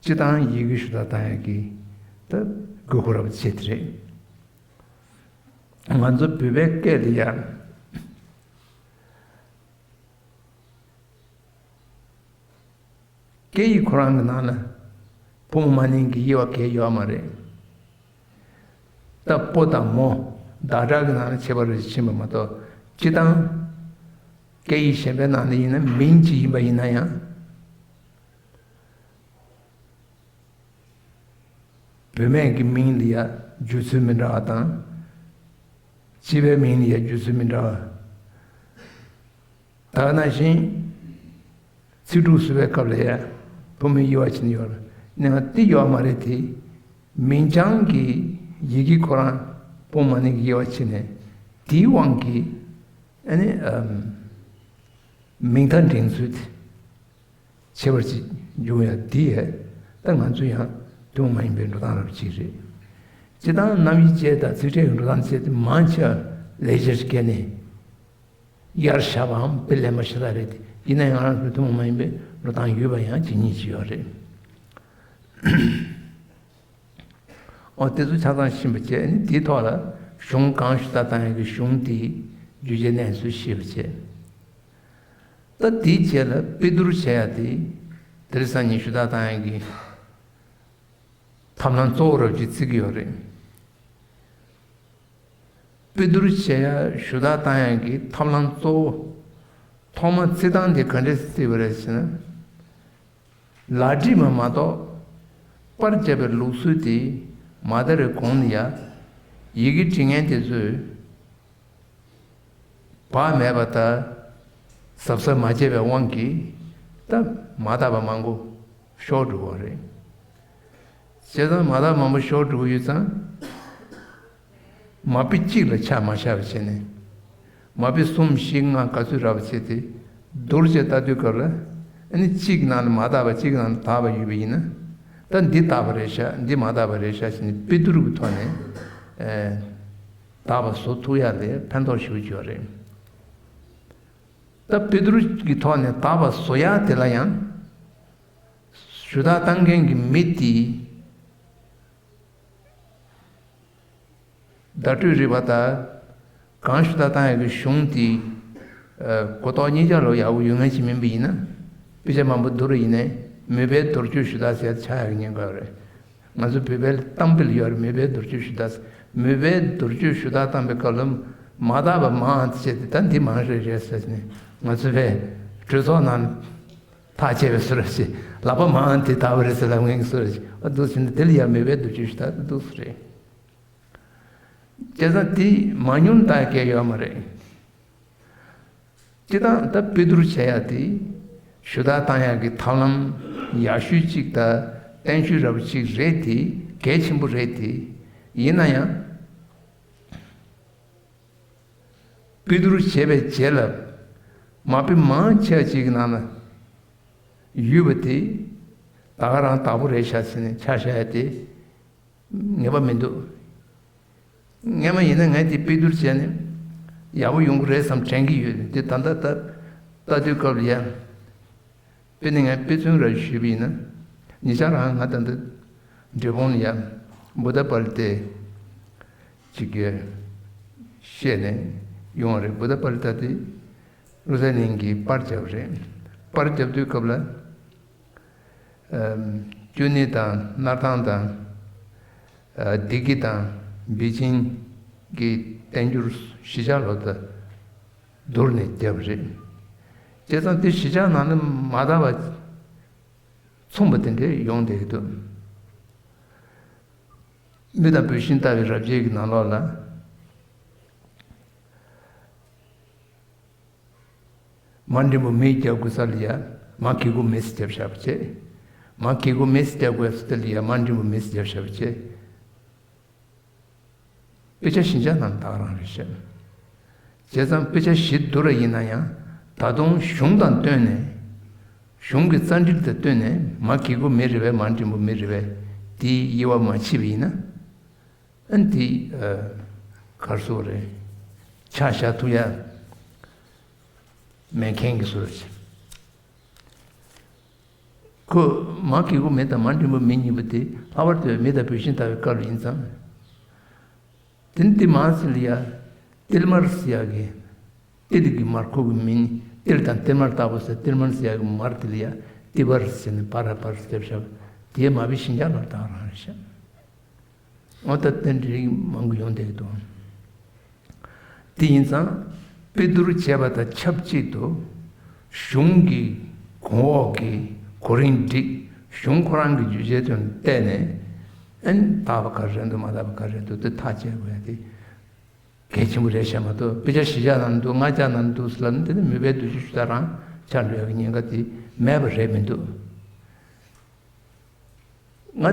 སྤྱིར་བཏང་ཡི་གེ་ཞུ་དག་བཏང་ཡག་གི་ད་དགོས་མཁོ་ར་བ་ཆེ་དེ་རེད། ང་ཚོ་བོད་པའི་སྐད་དེ་ཡང་། སྐད་ཡིག་ཁོ་རང་གི་ནང་ལ་ཕོ་མོ་མ་ནིང་གི་དབྱེ་བ་གང་ཡང་ཡོད་མ་རེད། ད་ཕོ་དང་མོ་བརྡ་དྲག་གི་ནང་ལ་ཁྱད་པར་རེ་ཕྱིན་པ་མ་གཏོགས། སྤྱིར་བཏང་སྐད་ཡིག་གཞན་པའི་ནང་ལ་ཡིན་ན་མིང་གཅིག་ཡིན་པ་ཡིན་ན་ཡང་། བུད་མེད་ཀྱི་མིང་ལ་ཡང་བརྗོད་ཚུལ་མི་འདྲ་བ་དང་། སྤྱི་པའི་མིང་ལ་ཡང་བརྗོད་ཚུལ་མི་འདྲ་བ། ད་ག་ནང་བཞིན། ཚིག་འབྲུ་བཟོ་བའི་སྐབས་ལ་ཡང་ཕོ་མོའི་དབྱེ་བ་ཕྱེ་ནས་ཡོད་རེད། ཡིན་ནའང་དེ་ཡོད་མ་རེད་དེ། མིང་བྱང་གི་ཡི་གེ་ཁོ་རང་ཕོ་མོ་མ་ནིང་གི་དབྱེ་བ་ཕྱེ་ནས། དེའི་དབང་གིས་ཨ་ནི་ཨམ། མིང་མཐའ་འདྲེན་ཚུལ་དེ་ཁྱད་པར་ཅིག་འབྱུང་ཡ་དེ་ཡ། ད་ང་ཚོ་ཡང་ཐུན་མོང་མ་ཡིན་པའི་འགྲོ་སྟངས་རབ་ཅིག་རེད། སྤྱིར་བཏང་རྣམ་དབྱེ་བཅས་དང་ཚིག་ཕྲད་ཀྱི་འགྲོ་སྟངས་བཅས་དེ་མང་ཆེ་བ་ལེགས་སྦྱར་སྐད་ནས། དབྱར་ཞབས་འམ་པི་ལེ་མ་ཤི་ལ་རེད་དེ། ཡིན་ན་ཡང་རང་ཚོའི་ཐུན་མོང་མ་ཡིན་པའི་འགྲོ་སྟངས་ཡོད་པ་ཡང་ཇི་སྙེད་ཅིག་ཡོད་རེད། འོ་དེ་ཚོ་ཆ་ཚང་ཤེས་པ་བྱས་ནས་དེའི་ཐོག་ལ་གཞུང་གང་ཞུ་དག་བཏང་ཡག་གི་གཞུང་དེའི་བརྗོད་བྱའི་གནས་ཚུལ་ཤེས་པ་བྱས། ད་དེའི་རྗེས་ལ་དཔེ་བསྡུར་བྱེད་ཡག་དེ། དེ་རིང་སང་ཉིན་ཞུ་དག་བཏང་ཡག་གི་ཐབས་ལམ་གཙོ་བོ་རབ་ཅིག་བརྩི་གི་ཡོད་རེད། དཔེ་བསྡུར་བྱེད་ཡ་ཞུ་དག་བཏང་ཡ་གི་ཐབས་ལམ་གཙོ་བོ། ཐོག་མ་བརྩི་སྟངས་དེ་ག་འདྲས་བརྩིས་པ་རེད་ཟེར་ན། ལག་བྲིས་མ་མ་གཏོགས་པར་བརྒྱབ་པའི་ལུགས་སྲོལ་དེ་མ་དར་བའི་གོང་ནས་ཡ། ཡི་གེ་འབྲི་མཁན་དེ་ཚོས་བག་མེད་པ་དང་གཟབ་གཟབ་མ་བྱས་པའི་དབང་གིས་ད་མ་དག་པ་མང་པོ་ཤོར་འགྲོ་གི་རེད། བྱས་ཙང་མ་དག་མང་པོ་ཤོར་འགྲོ་གི་ཡོད་ཙང་། མ་དཔེ་གཅིག་ལ་ཆ་མ་བཞག་པ་བྱས་ནས། མ་དཔེ་གསུམ་བཞི་ལྔ་ག་ཚོད་རག་པ་བྱས་ཏེ། བསྡུར་བྱས་ལྟ་དུས་སྐབས་ལ། ཨ་ནི་གཅིག་ནང་ལ་མ་དག་པ་གཅིག་ནང་ལ་དག་པ་ཡོད་པ་ཡིན་ན། ད་འདི་དག་པ་རེད་ཤག་འདི་མ་དག་པ་རེད་ཤག་ཟེར་ནས་དཔེ་བསྡུར་གྱི་ཐོག་ནས། ཨེ། དག་པ་བཟོ་ཐུབ་ཡག་ལ་ཕན་ཐོགས་ཞེ་པོ་ཅིག་ཡོད་རེད། ད་དཔེ་བསྡུར་གྱི་ཐོག་ནས་དག་པ་བཟོ་ཡག་དེ་ལ་ཡང་། ཞུ་དག་བཏང་མཁན་གྱི་མི་དེས་བརྡ་སྤྲོད་རིག་པ་དང་། གང་ཞུ་དག་བཏང་ཡག་གི་གཞུང་དེ། ཨ། གོ་རྟོགས་གཉིས་ཆ་ལོ་ཡག་པོ་ཡོད་མཁན་ཞིག་མིན་པ་ཡིན་ན། དཔེ་ཆ་མང་པོ་བསྡུར་ཡིན་ནའི་མོས་པའི་རྡོལ་གཅོད་ཞུ་དག་ཟེར་ཆགས་ཡག་གི་ཉེན་ཁ་ཡོད་རེད། ང་ཚོ་བོད་པའི་གཏམ་དཔེ་ལ་ཡོད་རེད། མོས་པའི་རྡོལ་གཅོད་ཞུ་དག་ཟེར། མོས་པའི་རྡོལ་གཅོད་ཞུ་དག་བཏང་པའི་སྐབས་ལ་མ་དག་པ་མང་དེ་བྱས་ཏེ། ད་འདི་མང་རེད་རེད་ཟེར་ནས་ང་ཚོ་བས་གྲོས་ཚོགས་ནང་ཐག་བཅད་པའི་བཟོ་འདྲ་ཞིག་ལག་པ་མང་དེ་དག་པ་རེད་ཟེར་ལབ་མཁན་གྱི་བཟོ་འདྲ་ཞིག་འདུག་ཟེར་ནས། དེ་ལ་ཡང་མོས་པའི་རྡོལ་གཅོད་ཞུ་དག་འདུག་ཟེར་རེད། བྱས་ཙང་དེ་མང་ཉུང་ལྟ་ཡག་གི་ཡོད་མ་རེད། སྤྱིར་བཏང་ད་དཔེ་བསྡུར་བྱེད་ཡག་དེ། ཞུ་དག་བཏང་ཡག་གི་ཐབས་ལམ་ཡག་ཤོས་གཅིག་དང་བརྟན་ཤོས་རབ་གཅིག་རེད་དེ། གལ་ཆེན་པོ་རེད་དེ། ཡིན་ན་ཡང་། དཔེ་བསྡུར་བྱས་པའི་རྗེས་ལ། མ་དཔེ་མང་ཆེ་བ་ཅིག་གི་ནང་ན་ཡོད་པ་དེ། ད་ག་རང་དག་པོ་རེད་ཤག་ཟེར་ནས་ཆ་བཞག་ཡ་དེ་ངེས་པ་མི་འདུག་སྔོན་མ་ཡིན་ན་ངས་དེ་དཔེ་བསྡུར་བྱས་ནས་ཡག་པོ་ཡོང་གི་རེད་བསམ་དྲན་གྱི་ཡོད། དེ་ད་ལྟ་ལྟ་ལྟ་དུས་སྐབས་ལ་ཡ། དཔེར་ན་ངས་དཔེ་མཚོན་རེ་ཞུས་པ་ཡིན་ན། ཉེ་ཆར་རང་ང་ད་ལྟ་འབྲས་སྤུངས་ལ་ཡ་བུདྡྷ་པར་ཏི་ཅིག་གི་བཤད་ནས་ཡོང་བ་རེད། བུདྡྷ་པར་ཏི་དེ་བློ་གསལ་གླིང་གིས་པར་བརྒྱབ་རེད། པར་བརྒྱབ་དུས་སྐབས་ལ། ཨམ། ཅོ་ནེ་དང་སྣར་ཐང་དང་། ཨ། ལྡི་ལི་དང་པེ་ཅིང་གི་བསྟན་འགྱུར་གཞིས་ཆགས་ལོ་ད་བསྡུར་ནས་བརྒྱབ་རེད། བྱས་ཙང་དེ་གཞིས་ཆགས་ནང་ནས་མ་དག་པ་མཚུངས་པ་དེ་འདྲས་ཡོང་བསྡད་ཀྱི་འདུག་མི་དང་བུད་ཤིང་ལྟ་བུའི་རབ་བྱེད་ཀྱི་ནང་ལོགས་ལ། མ་འགྲེང་བུ་མེ་རྒྱག་དགོས་ས་ལ་ཡ་མ་གི་གུ་མེ་ཟེར་རྒྱབ་བཞག་པ་བྱས། མ་གི་གུ་མེ་ཟེར་རྒྱག་དགོས་ས་དེ་ལ་ཡ་མ་འགྲེང་བུ་མེ་ཟེར་རྒྱབ་བཞག་པ་བྱས། དཔེ་ཆ་བཞི་ཆ་ནང་ད་ག་རང་རེད་ཤག་བྱས་ཙང་དཔེ་ཆ་བཞི་བསྡུར་བ་ཡིན་ན་ཡང་ད་དུང་གཞུང་དང་བསྟུན་ནས། གཞུང་གི་རྩ་འགྲེལ་དང་བསྟུན་ནས་མ་གི་གུ་མེ་རེད་པས་མ་འགྲེང་བུ་མེ་རེད་པས་དེའི་དབྱེ་བ་མ་ཕྱེ་བ་ཡིན་ན། ཨ་ནི་དེ་ག་རེ་ཟེར་དགོས་རེད། ཆ་བཞག་ཐུབ་ཡ་མེད་མཁན་གྱི་བཟོ་འདྲ་ཅིག་ཁོས་མ་གི་གུ་མེ་དང་མ་འགྲེང་བུ་མེ་གཉིས་པོ་དེ་ལྷག་པར་དུ་མེ་དང་བུད་ཤིང་ལྟ་བུའི་སྐབས་ལ་ཡིན་ཙང་། དེ་ནི་དེ་མ་ཟེར་ལ་ཡ། ཏིལ་མར་ཟེར་ཡག་གི། ཏིལ་གྱི་མར་ཁུ་གི་མིང་ནི་ཏིལ་དང་ཏིལ་མར་ལྟ་བུ་ཟེར། ཏིལ་མར་ཟེར་ཡག་གི་མར་དེ་ལ་ཡ་ཏི་བར་ཟེར་ནས་བར་བར་ཟེར་བཞག་དེ་མ་བུད་ཤིང་རྒྱག་ལ་ད་ག་རང་རེད་ཤག་འོ་ད་དེ་འདྲའི་མང་པོ་ཡོང་བསྡད་ཀྱི་འདུག་དེ་ཡིན་ཙང་དཔེ་བསྡུར་བྱས་པ་དང་ཆབས་ཅིག་ཏུ་གཞུང་གི་གོང་འོག་གི་གོ་རིམ་སྒྲིག་གཞུང་ཁོ་རང་གི་བརྗོད་བྱའི་དོན་བལྟས་ནས་ཨན་དག་པ་ག་རེ་འདུག་མ་དག་པ་ག་རེ་འདུག་དེ་ཐག་བཅད་དགོས་ཡ་དེ་གལ་ཆེན་པོ་རེད་ཤག་མ་གཏོགས་དཔེ་ཆ་བཞི་ཆ་ནང་འདུག་ལྔ་ཆ་ནང་འདུག་ཟེར་ལབ་ན་དེ་ནི་མོས་པའི་འདུ་ཤེས་ཞུ་དག་རང་ཆགས་འགྲོ་ཡ་གི་ཉེན་ཁ་དེ་མེད་པ་རེད་མི་འདུག་ང་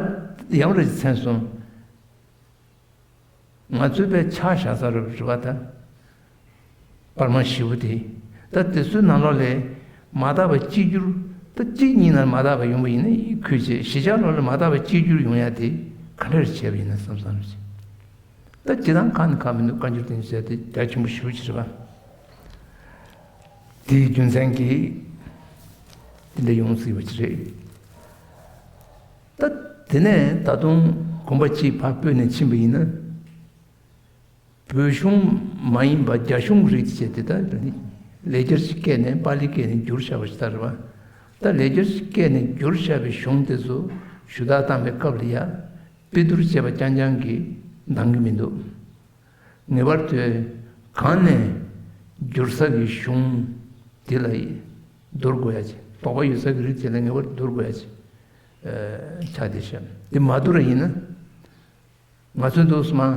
ཡང་རེ་མཚན་སོང་། ང་ཚོའི་པའི་ཆ་བཞག་ས་རུ་རེད་པ་ད། པར་མ་བཞི་པོ་དེ། ད་དེ་ཚོའི་ནང་ལོགས་ལས་མ་དག་པ་གཅིག་གྱུར། ད་གཅིག་གཉིས་ནང་མ་དག་པ་ཡོང་པ་ཡིན་ན་ཁུལ་བྱས་བཞི་ཆ་ལོགས་ལ་མ་དག་པ་གཅིག་གྱུར་ཡོང་ཡ་དེ་ག་འདྲར་བྱས་པ་ཡིན་ན་བསམ་བསམ་བྱས། ད་སྤྱིར་བཏང་ཁག་ནི་ཁག་མི་འདུག་བཀའ་འགྱུར་བསྟན་བཅོས་ཟེར་ཡ་དེ་རྒྱ་ཆེན་པོ་ཞེ་པོ་ཅིག་རེད་པ། དེའི་རྒྱུ་མཚན་གྱིས་དེ་འདྲ་ཡོང་སྲིད་པ་ཅིག་རེད། ད་དེ་ནས་ད་དུང་དགོངས་པ་གཅིག་ཕར་སྤོས་ནས་ཕྱིན་པ་ཡིན་ན། བོད་གཞུང་མ་ཡིན་པ་རྒྱ་གཞུང་རིགས་བྱས་ཏེ་ད་ལེགས་སྦྱར་ཞིག་བཀལ་ནས་པཱ་ལི་བཀལ་ནས་བསྒྱུར་བཞག་པ་ཞིག་ད་རེད་པ། ད་ལེགས་སྦྱར་ཞིག་བཀལ་ནས་བསྒྱུར་བཞག་པའི་གཞུང་དེ་ཚོ་ཞུ་དག་བཏང་པའི་སྐབས་ལ་ཡ། དཔེ་བསྡུར་བྱས་པ་རྐྱང་རྐྱང་གིས་འདང་གི་མི་འདུག་ངེས་པར་དུ་གང་ནས་བསྒྱུར་ས་གི་གཞུང་དེ་ལ་བསྡུར་དགོས་ཡ་ཅིག་དོགས་པ་ཡོད་ས་གི་རིགས་དེ་ལ་ངེས་པར་བསྡུར་དགོས་ཡ་ཅིག་ཆགས་བསྡད་ཤག་དེ་མ་བསྡུར་བ་ཡིན་ན། ང་ཚོའི་འདུག་སེ་མ།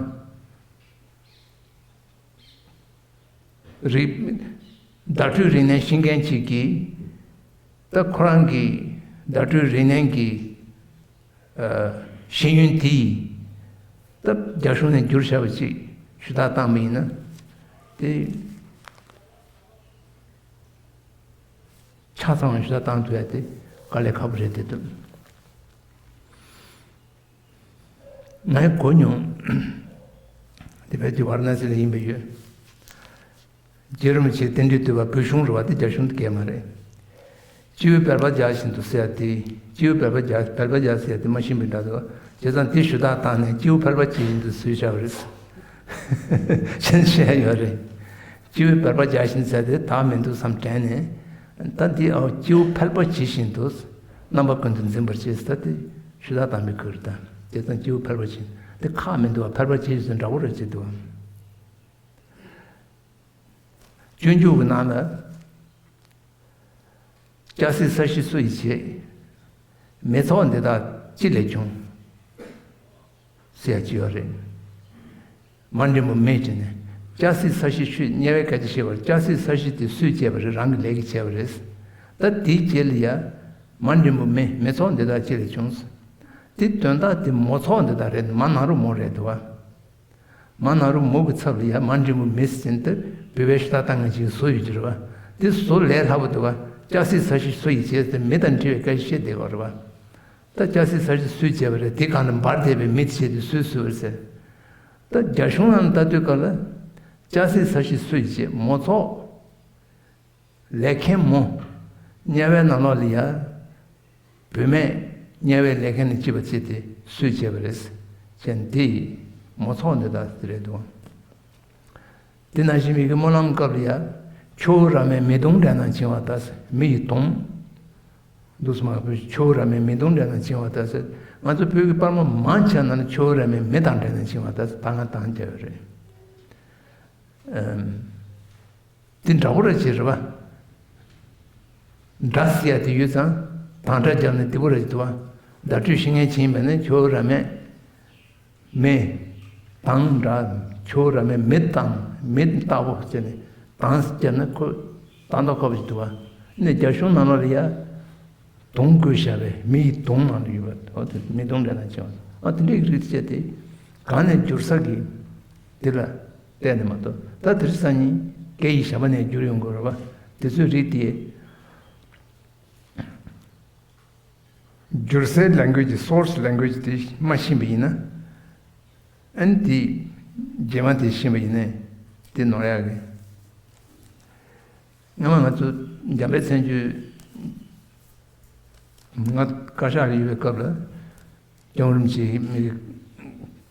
རིག་བརྡ་སྤྲོད་རིག་གནས་ཤེས་མཁན་ཅིག་གིས། ད་ཁོ་རང་གི་བརྡ་སྤྲོད་རིག་གནས་ཀྱི་ཨ། ཤེས་ཡོན་དེ་ཡིས། ད་རྒྱ་གཞུང་ནས་བསྒྱུར་བཞག་པ་ཅིག་ཞུ་དག་བཏང་བ་ཡིན་ན། དེ་ཆ་ཚང་བ་ཞུ་དག་བཏང་ཐུབ་ཡ་དེ་དཀའ་ལས་ཁག་པོ་རེད་བསྡད་འདུག་ངས་གོ་མྱོང་། དེ་བས་ཀྱི་ཝཱ་ར་ཎ་སི་ལ་ཡིན་པ་ཡོད། རྗེ་རིན་པོ་ཆེ་རྟེན་འབྲེལ་བསྟོད་པ་བོད་གཞུང་རེད་པ། དེ་རྒྱ་གཞུང་དེ་སྐད་མ་རེད། སྤྱི་བོའི་བེར་པ་རྒྱག་བཞིན་དུ་ཟེར་ཡ་དེ། སྤྱི་བོའི་བེར་པ་རྒྱག་བེར་པ་རྒྱག་ཟེར་ཡ་དེ་མ་ཤེས་པའི་འདྲ་འདུག་བྱས་ཙང་དེ་ཞུ་དག་བཏང་ནས་སྤྱི་བོ་ཕལ་པ་ཅིག་བཞིན་དུ་བཟོས་བཞག་པ་རེད། ཤེས་ཤེས་ཡོད་རེད། སྤྱི་བོའི་བེར་པ་རྒྱག་བཞིན་ཟེར་དེ་དག་མི་འདུག་བསམ་དྲན་ནས། ད་འདི་ཨའོ་སྤྱི་བོ་ཕལ་པ་ཇི་བཞིན་དུ་རྣམ་པ་ཀུན་ཏུ་འཛིན་པར་བྱེད་ཟེར་དེ་ཞུ་དག་བཏང་པའི་ཁུལ་རེད། ད་དེ་ཙམ་སྤྱི་བོ་ཕལ་པ་ཇི་བཞིན་དེ་ཁག་མི་འདུག་བ། ཕལ་པ་ཇི་བཞིན་འདྲ་བོ་རེད་ཅེས་འདུག་བ། སྤྱོད་འཇུག་གི་ནང་ལ། སྐྱ་སེར་ས་གཞི་སུ་ཡིས་བྱས། མེ་ཚོགས་འདི་དག་ཅི་ལས་བྱུང་། ཟེར་ཡ་ཅིག་ཡོད་རེད། མ་འགྲེང་བུ་མེ་བྱས་ནས། སྐྱ་སེར་ས་གཞི་ཆུ་དམྱལ་བའི་སྐད་ཆ་བཤད་པར་སྐྱ་སེར་ས་གཞི་དེ་སུས་བྱས་པ་རེད། རང་གི་ལས་ཀྱིས་བྱས་པ་རེད། ད་དེའི་རྗེས་ལ་ཡ། མ་འགྲེང་བུ་མེ་མེ་ཚོགས་འདི་དག་ཅི་ལས་བྱུང་། དེ་དོན་དག་དེ་མོ་ཚོགས་འདི་དག་རེད། མ་ན་རོ་མོ་རེད་འདུག་བ། མ་ན་རོ་མོ་གི་ཚབ་ལ་ཡ་མ་འགྲེང་བུ་མེ་ཟེར་དེ་བོད་པའི་ཞུ་དག་བཏང་མཁན་ཅིག་བཟོ་ཡོད་ཀྱི་རེད་བ། དེ་བཟོ་ལས་སླ་པོ་འདུག་བ། སྐྱ་སེར་ས་གཞི་སུ་ཡིས་བྱས་ཟེར་མེ་དང་འབྲེལ་བའི་སྐད་ཆ་བཤད་བསྡད་ཡོད་རེད་བ། ད་སྐྱ་སེར་ས་གཞི་སུས་བྱས་པ་རེད། དེ་གང་ལ་འབར་བསྡད་པའི་མེ་དེ་བྱས་དེ་སུས་བཟོས་པ་རེད་ཟེར། ད་རྒྱ་གཞུང་ལ་ལྟ་དུས་སྐབས་ལ། སྐྱ་སེར་ས་གཞི་སུ་ཡིས་བྱས། མོ་ཚོགས། ལས་མཁན་མོ། དམྱལ་བའི་ནང་ལོགས་ལ་ཡ། བུད་མེད་དམྱལ་བའི་ལས་མཁན་ལ་སྐྱིད་པ་བྱེད་དེ་སུས་བྱས་པ་རེད། ཅེས་འདི་ཡིས་མོ་ཚོགས་འདི་དག་དེ་རེད་འདུག་དེ་ནང་བཞིན་མི་གི་སྨོན་ལམ་སྐབས་ལ་ཡ། ཁྱོ་བོ་ར་མའི་མེ་དུང་འདྲ་ན་བྱིང་བ་ལྟ་ཟེར། མེ་ཡི་དུང་། འདུག་སེ་མ་བོས་ཁྱོ་བོ་ར་མའི་མེ་དུང་འདྲ་ན་བྱིང་བ་ལྟ་ཟེར། ང་ཚོ་བོད་ཀྱི་པར་མ་མང་ཆེ་ནང་ལ་ཁྱོ་བོ་ར་མའི་མེ་དང་འདྲ་ན་བྱིང་བ་ལྟ་ཟེར་ད་ང་དང་རྒྱ་ཡོད་རེད། ཨམ། དེ་འདྲ་པོ་ར་ཅིག་རེད་བ། འདྲ་ཟེར་ཡ་དེ་ཡོད་ཙང་དང་སྒྲ་བརྒྱབ་ན་བདེ་པོ་ར་ཅིག་འདུག་བ། བརྡ་སྤྲོད་ཤེས་མཁན་ཅིག་ཡིན་པ་ན་ཁྱོ་བོ་ར་མས། མེ། དང་འདྲ། ཁྱོ་བོ་ར་མས་མེ་དང་མེ་ལྟ་བུ་བྱས་ནས་དང་ཟེར་བརྒྱབ་ན་ཁོ་ད་ ད་མདོ་ཁ་པོ་ཞིག་འདུག་བ། ནས་རྒྱ་གཞུང་ནང་ལོགས་ལ་ཡ། དུང་བཀོད་བཞག་པའི་མི་ཡི་དུང་ནང་དུ་ཡོད་པ། འོ་དེ་མི་དུང་འདྲ་ན་ཆེ་བ། ཨ་དེ་འདྲའི་རིགས་བཅས་ཏེ། གང་ནས་འགྱུར་ས་གི། དེ་ལ་བལྟས་ནས་མ་གཏོགས། ད་དེ་རིང་སང་ཉིན་སྐད་ཡིག་གཞན་པ་ནས་བསྒྱུར་ཡོང་དགོས་རེད་བ། དེ་ཚོའི་རིགས་དེ། བསྒྱུར་སའི་language, source language དེ་མ་ཤེས་པ་ཡིན་ན། ཨན་དེ་རྗེས་མ་དེ་ཤེས་པ་ཡིན་ནའི་དེ་ནོར་ཡག་གི། སྔ་མ་ང་ཚོ་འཇམ་དཔལ་མཚན་བརྗོད། ང་བཀའ་ཤག་ལ་ཡོད་པའི་སྐབས་ལ། སྐྱོང་རིམ་གྱིས་མི་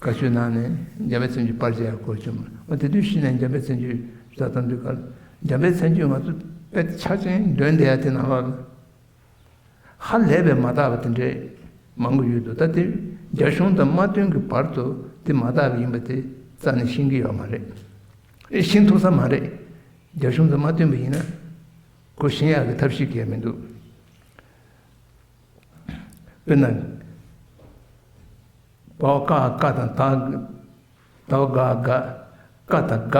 བཀའ་ཆོས་གནང་ནས་འཇམ་དཔལ་མཚན་བརྗོད་པར་བྱས་ཡག་སྐོར་བྱུང་། འོ་དེ་དུས་ཤི་ནས་འཇམ་དཔལ་མཚན་བརྗོད་ཞུ་དག་བཏང་དུས་སྐབས། འཇམ་དཔལ་མཚན་བརྗོད་ང་ཚོ་དཔེ་ཆ་ཅན་འདོན་བསྡད་ཡ་དེ་ནང་ལོགས་ལ། ཧ་ལས་པའི་མ་དག་པ་དེ་འདྲས་མང་པོ་ཡོད་འདུག་ད་དེ་རྒྱ་གཞུང་དང་མ་བསྟུན་གྱི་བར་དུ་དེ་མ་དག་པ་ཡིན་པ་དེ་རྩ་ནས་ཤེས་ཀྱི་ཡོད་མ་རེད། ཨེ་ཤེས་ཐུབ་ས་མ་རེད། རྒྱ་གཞུང་དང་མ་བསྟུན་པ་ཡིན་ན། ཁོ་ཤེས་ཡག་གི་ཐབས་ཤེས་གང་ཡང་མི་འདུག་དཔེར་ན། པའོ་ཀ་ཀ་དང་ད། དའོ་ག་ག། ཀ་དང་ག།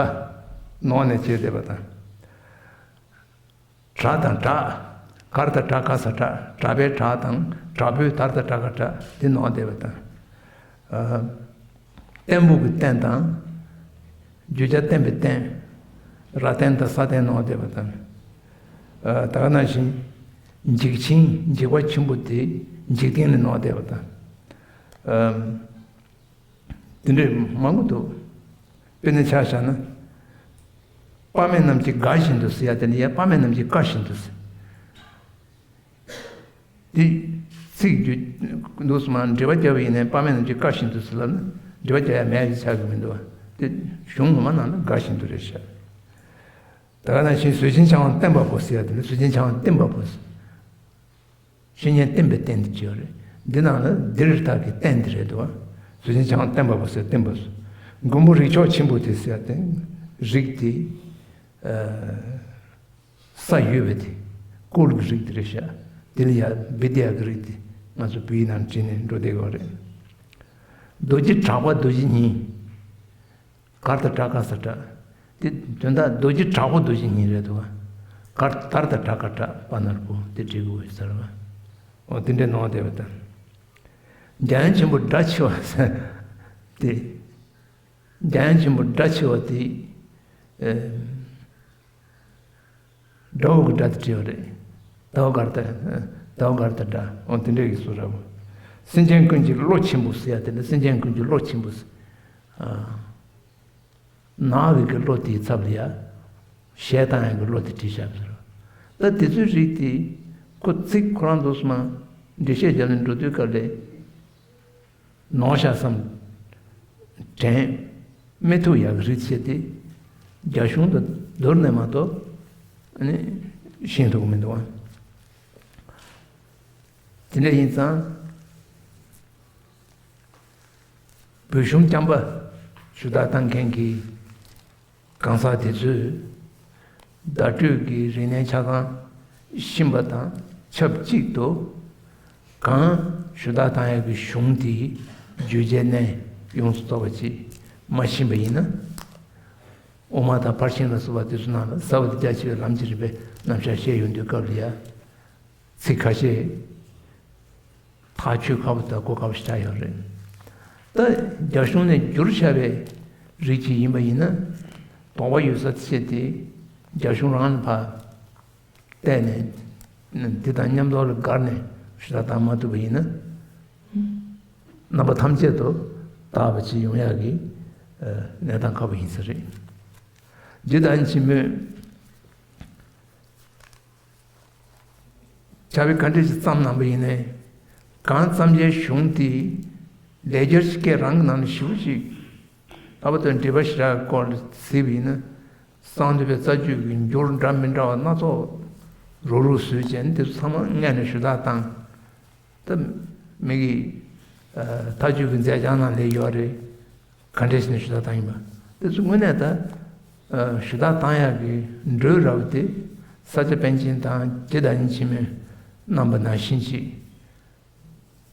ནོར་ནས་བྱས་བསྡད་པ་དང་། དྲ་དང་དྲག་གར་དང་དྲག་ག་ས་དྲག་དྲག་པའི་དྲག་དང་། དྲག་པོའི་དར་དང་དྲག་ག་དྲག་དེ་ནོར་བསྡད་པ་དང་། ཨ། བརྟན་པོ་གི་བརྟན་དང་། བརྗོད་བྱ་བརྟན་པའི་བརྟན། ར་བརྟན་དང་ས་བརྟན་ནོར་བསྡད་པ་དང་། ཨ། ད་ག་ནང་བཞིན། འཇིགས་ཆེན་འཇིགས་པ་ཆེན་པོ་དེ་འཇིག་རྟེན་ལ་ནོར་བསྡད་པ་དང་། ཨ། དེ་འདྲས་མང་པོ་འདུག་དཔེར་ན་ཆ་བཞག་ན། དཔག་མེད་རྣམས་ཀྱི་དགའ་བཞིན་དུ་ཟེར་ཡ་དེ་ནི་ཡ་དཔག་མེད་རྣམས་ཀྱི་དགའ་བཞིན་དུ་ཟེར། འདི་ཚིག་བརྗོད་འདུག་སེ་མར་འགྲེལ་པ་བརྒྱབ་པ་ཡིན་ནའི་དཔག་མེད་རྣམས་ཀྱི་དགའ་བཞིན་དུ་ཟེར་ལབ་ན་འགྲེལ་པ་རྒྱག་ཡ་མེད་ཅེས་ཆགས་ཀྱི་མི་འདུག་བ། དེ་གཞུང་ངོ་མ་ནང་ན་དགའ་བཞིན་དུ་རེད་ཤག་ད་ག་ནང་བཞིན་བཟོད་ཆེན་འཆང་བ་བརྟན་པ་པོ་ཟེར་ཡ་དེ་ནི་བཟོད་ཆེན་འཆང་བ་བརྟན་པ་པོ་ཟེར། བཤེས་གཉེན་བསྟེན་པའི་རྟེན་དེ་ཅི་ཡོད་རེད། འདི་ནང་ལ་འདིར་བཏགས་ཀྱི་རྟེན་དེ་རེད་འདུག་བ། བཟོད་ཆེན་འཆང་བསྟེན་པ་པོ་ཟེར་བསྟེན་པ་ཟེར། མགོན་པོ་རིགས་མཆོག་ཆེན་པོ་དེ་ཟེར་ཏེ། རིགས་དེ། ས་ཡོད་པའི་དེ། ཀུལ་གྱི་རིགས་དེ་རེད་ཤག་དེ་ལ་ཡ་བི་དི་ཡ་གི་རིགས་དེ། ང་ཚོ་བོད་ཡིག་ནང་བྲིས་ནས་འགྲོ་བསྡད་ཡོད་རེད། རྡོ་རྗེ་གྲགས་པ་རྡོ་རྗེ་ཉིད། གར་དང་དྲག་ག་ས་དྲག་དེ་དོན་དག་རྡོ་རྗེ་དྲག་པོ་རྡོ་རྗེ་ཉིད་རེད་འདུག་ག་གར་དར་དང་དྲག་ག་དྲག་པ་ནོར་བུ་དེ་བྲིས་དགོས་ཡོད་ས་རེད་བ། འོ་དེ་འདྲའི་ནོར་བསྡད་པ་དང་། འཇམ་དབྱངས་ཆེན་པོ་སྒྲ་ཆེ་བ་ཟེར། དེ། འཇམ་དབྱངས་ཆེན་པོ་སྒྲ་ཆེ་བ་དེ། ཨེ། དགྲ་བོ་གི་སྒྲ་དེ་བྲིས་པ་རེད། དའོ་གར་དང་། དའོ་གར་དང་སྒྲ། འོ་དེ་འདྲ་གི་སུ་ར་བ། སེམས་ཅན་ཀུན་གྱི་བློ་ཆེན་པོ་ཟེར་ཡ་དེ་འདྲ། སེམས་ཅན་ཀུན་གྱི་བློ་ཆེན་པོ་ཟེར། ཨ། ནག་གི་གི་བློ་དེའི་ཚབ་ལ་ཡ། ཞེ་སྡང་ཡང་གི་བློ་དེ་བྲིས་བཞག་པ་རེད། ད་དེ་ཚོའི་རིགས་དེ། ཁོ་ཚིག་ཁོ་རང་ཚོ་སོ་མ། འགྲེལ་བཤད་རྒྱབ་ནས་འགྲོ་དུས་སྐབས་ལ། ནོར་ཤག་བསམ། དྲན། མི་ཐུབ་ཡག་གི་རིགས་བྱས་ཏེ། རྒྱ་གཞུང་དང་བསྡུར་ནས་མ་གཏོགས། ཨ་ནི། ཤེས་ཐུབ་ཀྱི་མི་འདུག་བ། དེ་འདྲ་ཡིན་ཙང་། བོད་གཞུང་རྐྱང་པ་ཞུ་དག་བཏང་མཁན་གྱི་གང་ཟག་དེ་ཚོས་བརྡ་སྤྲོད་ཀྱི་རིག་གནས་ཆ་ཚང་ཤེས་པ་དང་ཆབས་ཅིག་ཏུ། གང་ཞུ་དག་བཏང་ཡག་གི་གཞུང་དེའི་བརྗོད་བྱའི་གནས་ཡོངས་སུ་རྫོགས་པ་ཅིག་མ་ཤེས་པ་ཡིན་ན། དབུ་མ་དང་ཕར་ཕྱིན་ལ་སོགས་པ་དེ་ཚོ་ནང་ལ་ཟབ་པ་དང་རྒྱ་ཆེ་བའི་ལམ་གྱི་རིམ་པའི་རྣམ་གཞག་བཤད་ཡོང་དུས་སྐབས་ལ་ཡ། ཚིག་ཁ་ཤས་ཐག་ཆོད་ཁག་པོ་དང་གོ་ཁག་པོ་ཞིག་ཆགས་ཡོད་རེད། ད་རྒྱ་གཞུང་ནས་བསྒྱུར་བཞག་པའི་རིགས་ཅིག་ཡིན་པ་ཡིན་ན། དོགས་པ་ཡོད་ས་བྱས་ཏེ་རྒྱ་གཞུང་རང་ལ་ཕར་བལྟས་ནས། འདི་དང་མཉམ་དུ་ལ་བསྒར་ནས་ཞུ་དག་བཏང་མ་ཐུབ་པ་ཡིན་ན། རྣམ་པ་ཐམས་ཅད་དུ་དག་པ་ཅིག་ཡོང་ཡག་གི་གནས་སྟངས་ཁག་པོ་ཡིན་ས་རེད། རྗེ་བདག་ཉིད་ཆེན་མོས། ཕྱག་དཔེ་ག་འདྲ་ཞིག་བརྩམས་གནང་པ་ཡིན་ནའི། གང་བརྩམས་པའི་གཞུང་དེ་ལེགས་སྦྱར་གྱི་སྐད་རང་གི་ནང་ནས་ཞེ་པོ་ཅིག་ལྷག་པར་དུ་འགྲེལ་པ་ཞེ་དྲག་སྐོར་ལ་གཟིགས་པ་ཡིན་ན། གསང་འདུས་པའི་རྩ་རྒྱུད་ཀྱི་འགྱུར་འདྲ་མི་འདྲ་བ་སྣ་ཚོགས་རུག་རུག་བཟོས་བྱས་ནས་དེ་ཚོ་ཚང་མ་སྔས་ནས་ཞུ་དག་བཏང་། ད་མི་གི་ཨ་མཐའ་དཔྱོད་ཀྱི་མཛད་བྱང་ནང་ལ་ཡོད་རེད། ག་འདྲས་ནས་ཞུ་དག་བཏང་ཡིན་པ། དེ་ཚོ་དངོས་གནས་ད་ཨ་ཞུ་དག་བཏང་ཡག་གི་འགྲོས་ར་བ་དེ་ས་སྐྱ་པཎ་ཆེན་དང་རྗེ་བདག་ཉིད་ཆེན་མོས་གནང་པ་ནང་བཞིན་ཅིག་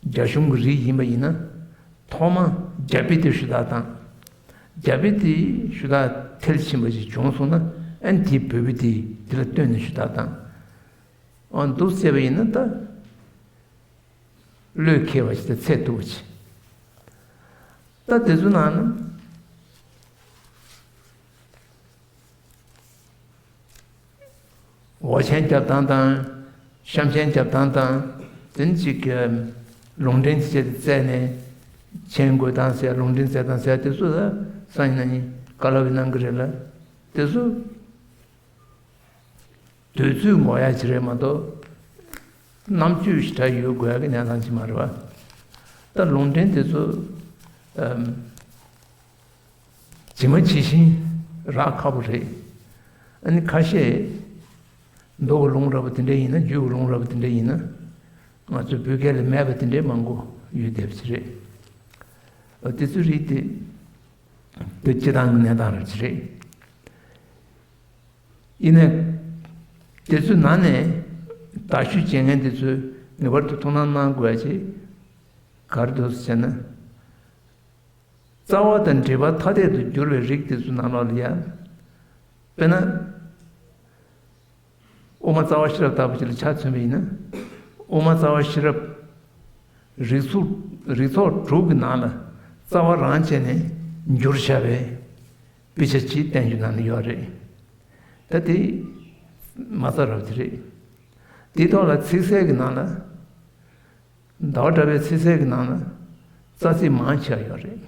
རྒྱ་གཞུང་གི་རིགས་ཡིན་པ་ཡིན་ན། ཐོག་མ་རྒྱ་དཔེ་དེ་ཞུ་དག་བཏང་། རྒྱ་དཔེ་དེ་ཞུ་དག་མཐིལ་ཕྱིན་པ་ཞིག་བྱུང་སོང་ན། ཨ་ནི་དེའི་བོད་བུ་དེས་དེ་ལ་བསྟུན་ནས་ཞུ་དག་དང་། ཨ་འདུག་བྱས་པ་ཡིན་ན་ད། བློས་འཁེལ་བ་ཞིག་དང་ཚད་ཐུབ་པ་ཞིག་ད་དེ་ཚོ་ནང་ན། འོག་ཆེན་རྒྱབ་སྟངས་དང་། གཤམ་ཆེན་རྒྱབ་སྟངས་དང་། དེ་ནི་གཅིག་གི་ལུང་འདྲེན་བྱས་ཏེ་བཙལ་ནས། ཆེན་བགོས་སྟངས་ཟེར། ལུང་འདྲེན་བཙལ་སྟངས་ཟེར། དེ་ཚོ་ལ་སང་ཉིན་གནངས་ཉིན་བཀའ་སློབ་གནང་གི་རེད་ལ། དེ་ཚོ་དུས་ཚོད་འགོར་ཡ་ཅིག་རེད་མ་གཏོགས། རྣམ་དཔྱོད་ཞེ་དྲག་ཡོད་དགོས་ཡ་གི་གནས་སྟངས་ཅིག་མ་རེད་བ། ད་ལུང་འདྲེན་དེ་ཚོ་ཇི་མ་ཇི་བཞིན་རག་ཁག་པོ་རེད། ཨ་ནི་ཁ་ཤས་མདོ་གི་ལུང་ར་བ་དེ་འདྲ་ཡིན་ན། རྒྱུད་ཀྱི་ལུང་ར་བ་དེ་འདྲ་ཡིན་ན། ང་ཚོའི་བོད་སྐད་ལ་མེད་པ་དེ་འདྲའི་མང་པོ་ཡོད་བསྡད་པ་ཅིག་རེད། ཨ་དེ་ཚོའི་རིགས་དེ་དེ་སྤྱི་བཏང་གི་གནས་སྟངས་ར་ཅིག་རེད། ཡིན་ནའི། དེ་ཚོའི་ནང་ནས་དག་ཞུ་བྱེད་མཁན་དེ་ཚོས་ངེས་པར་དུ་ཐུགས་སྣང་གནང་དགོས་ཡ་ཅིག་ག་རེ་འདུག་ཟེར་ན། རྩ་བ་དང་འགྲེལ་པ་ཐ་དད་དུ་བསྒྱུར་བའི་རིགས་དེ་ཚོའི་ནང་ལོགས་ལ་ཡ། དཔེར་ན། དབུ་མ་རྩ་བ་ཤེས་རབ་ལྟ་བུ་ཅིག་ལ་ཆ་མཚོན་པ་ཡིན་ན། དབུ་མ་རྩ་བ་ཤེས་རབ་རིགས་ཚོགས་རིགས་ཚོགས་དྲུག་གི་ནང་ལ་རྩ་བ་རང་བྱས་ནས་བསྒྱུར་བཞག་པའི་དཔེ་ཆ་ཅིག་བསྟན་རྒྱུ་ནང་ལ་ཡོད་རེད། ད་དེ་མ་རྩ་རབ་དེ་རེད། དེའི་ཐོག་ལ་ཚིག་གསལ་གྱི་ནང་ལ། ཟླ་བ་གྲགས་པའི་ཚིག་གསལ་གྱི་ནང་ན་རྩ་ཚིག་མང་ཆེ་བ་ཡོད་རེད།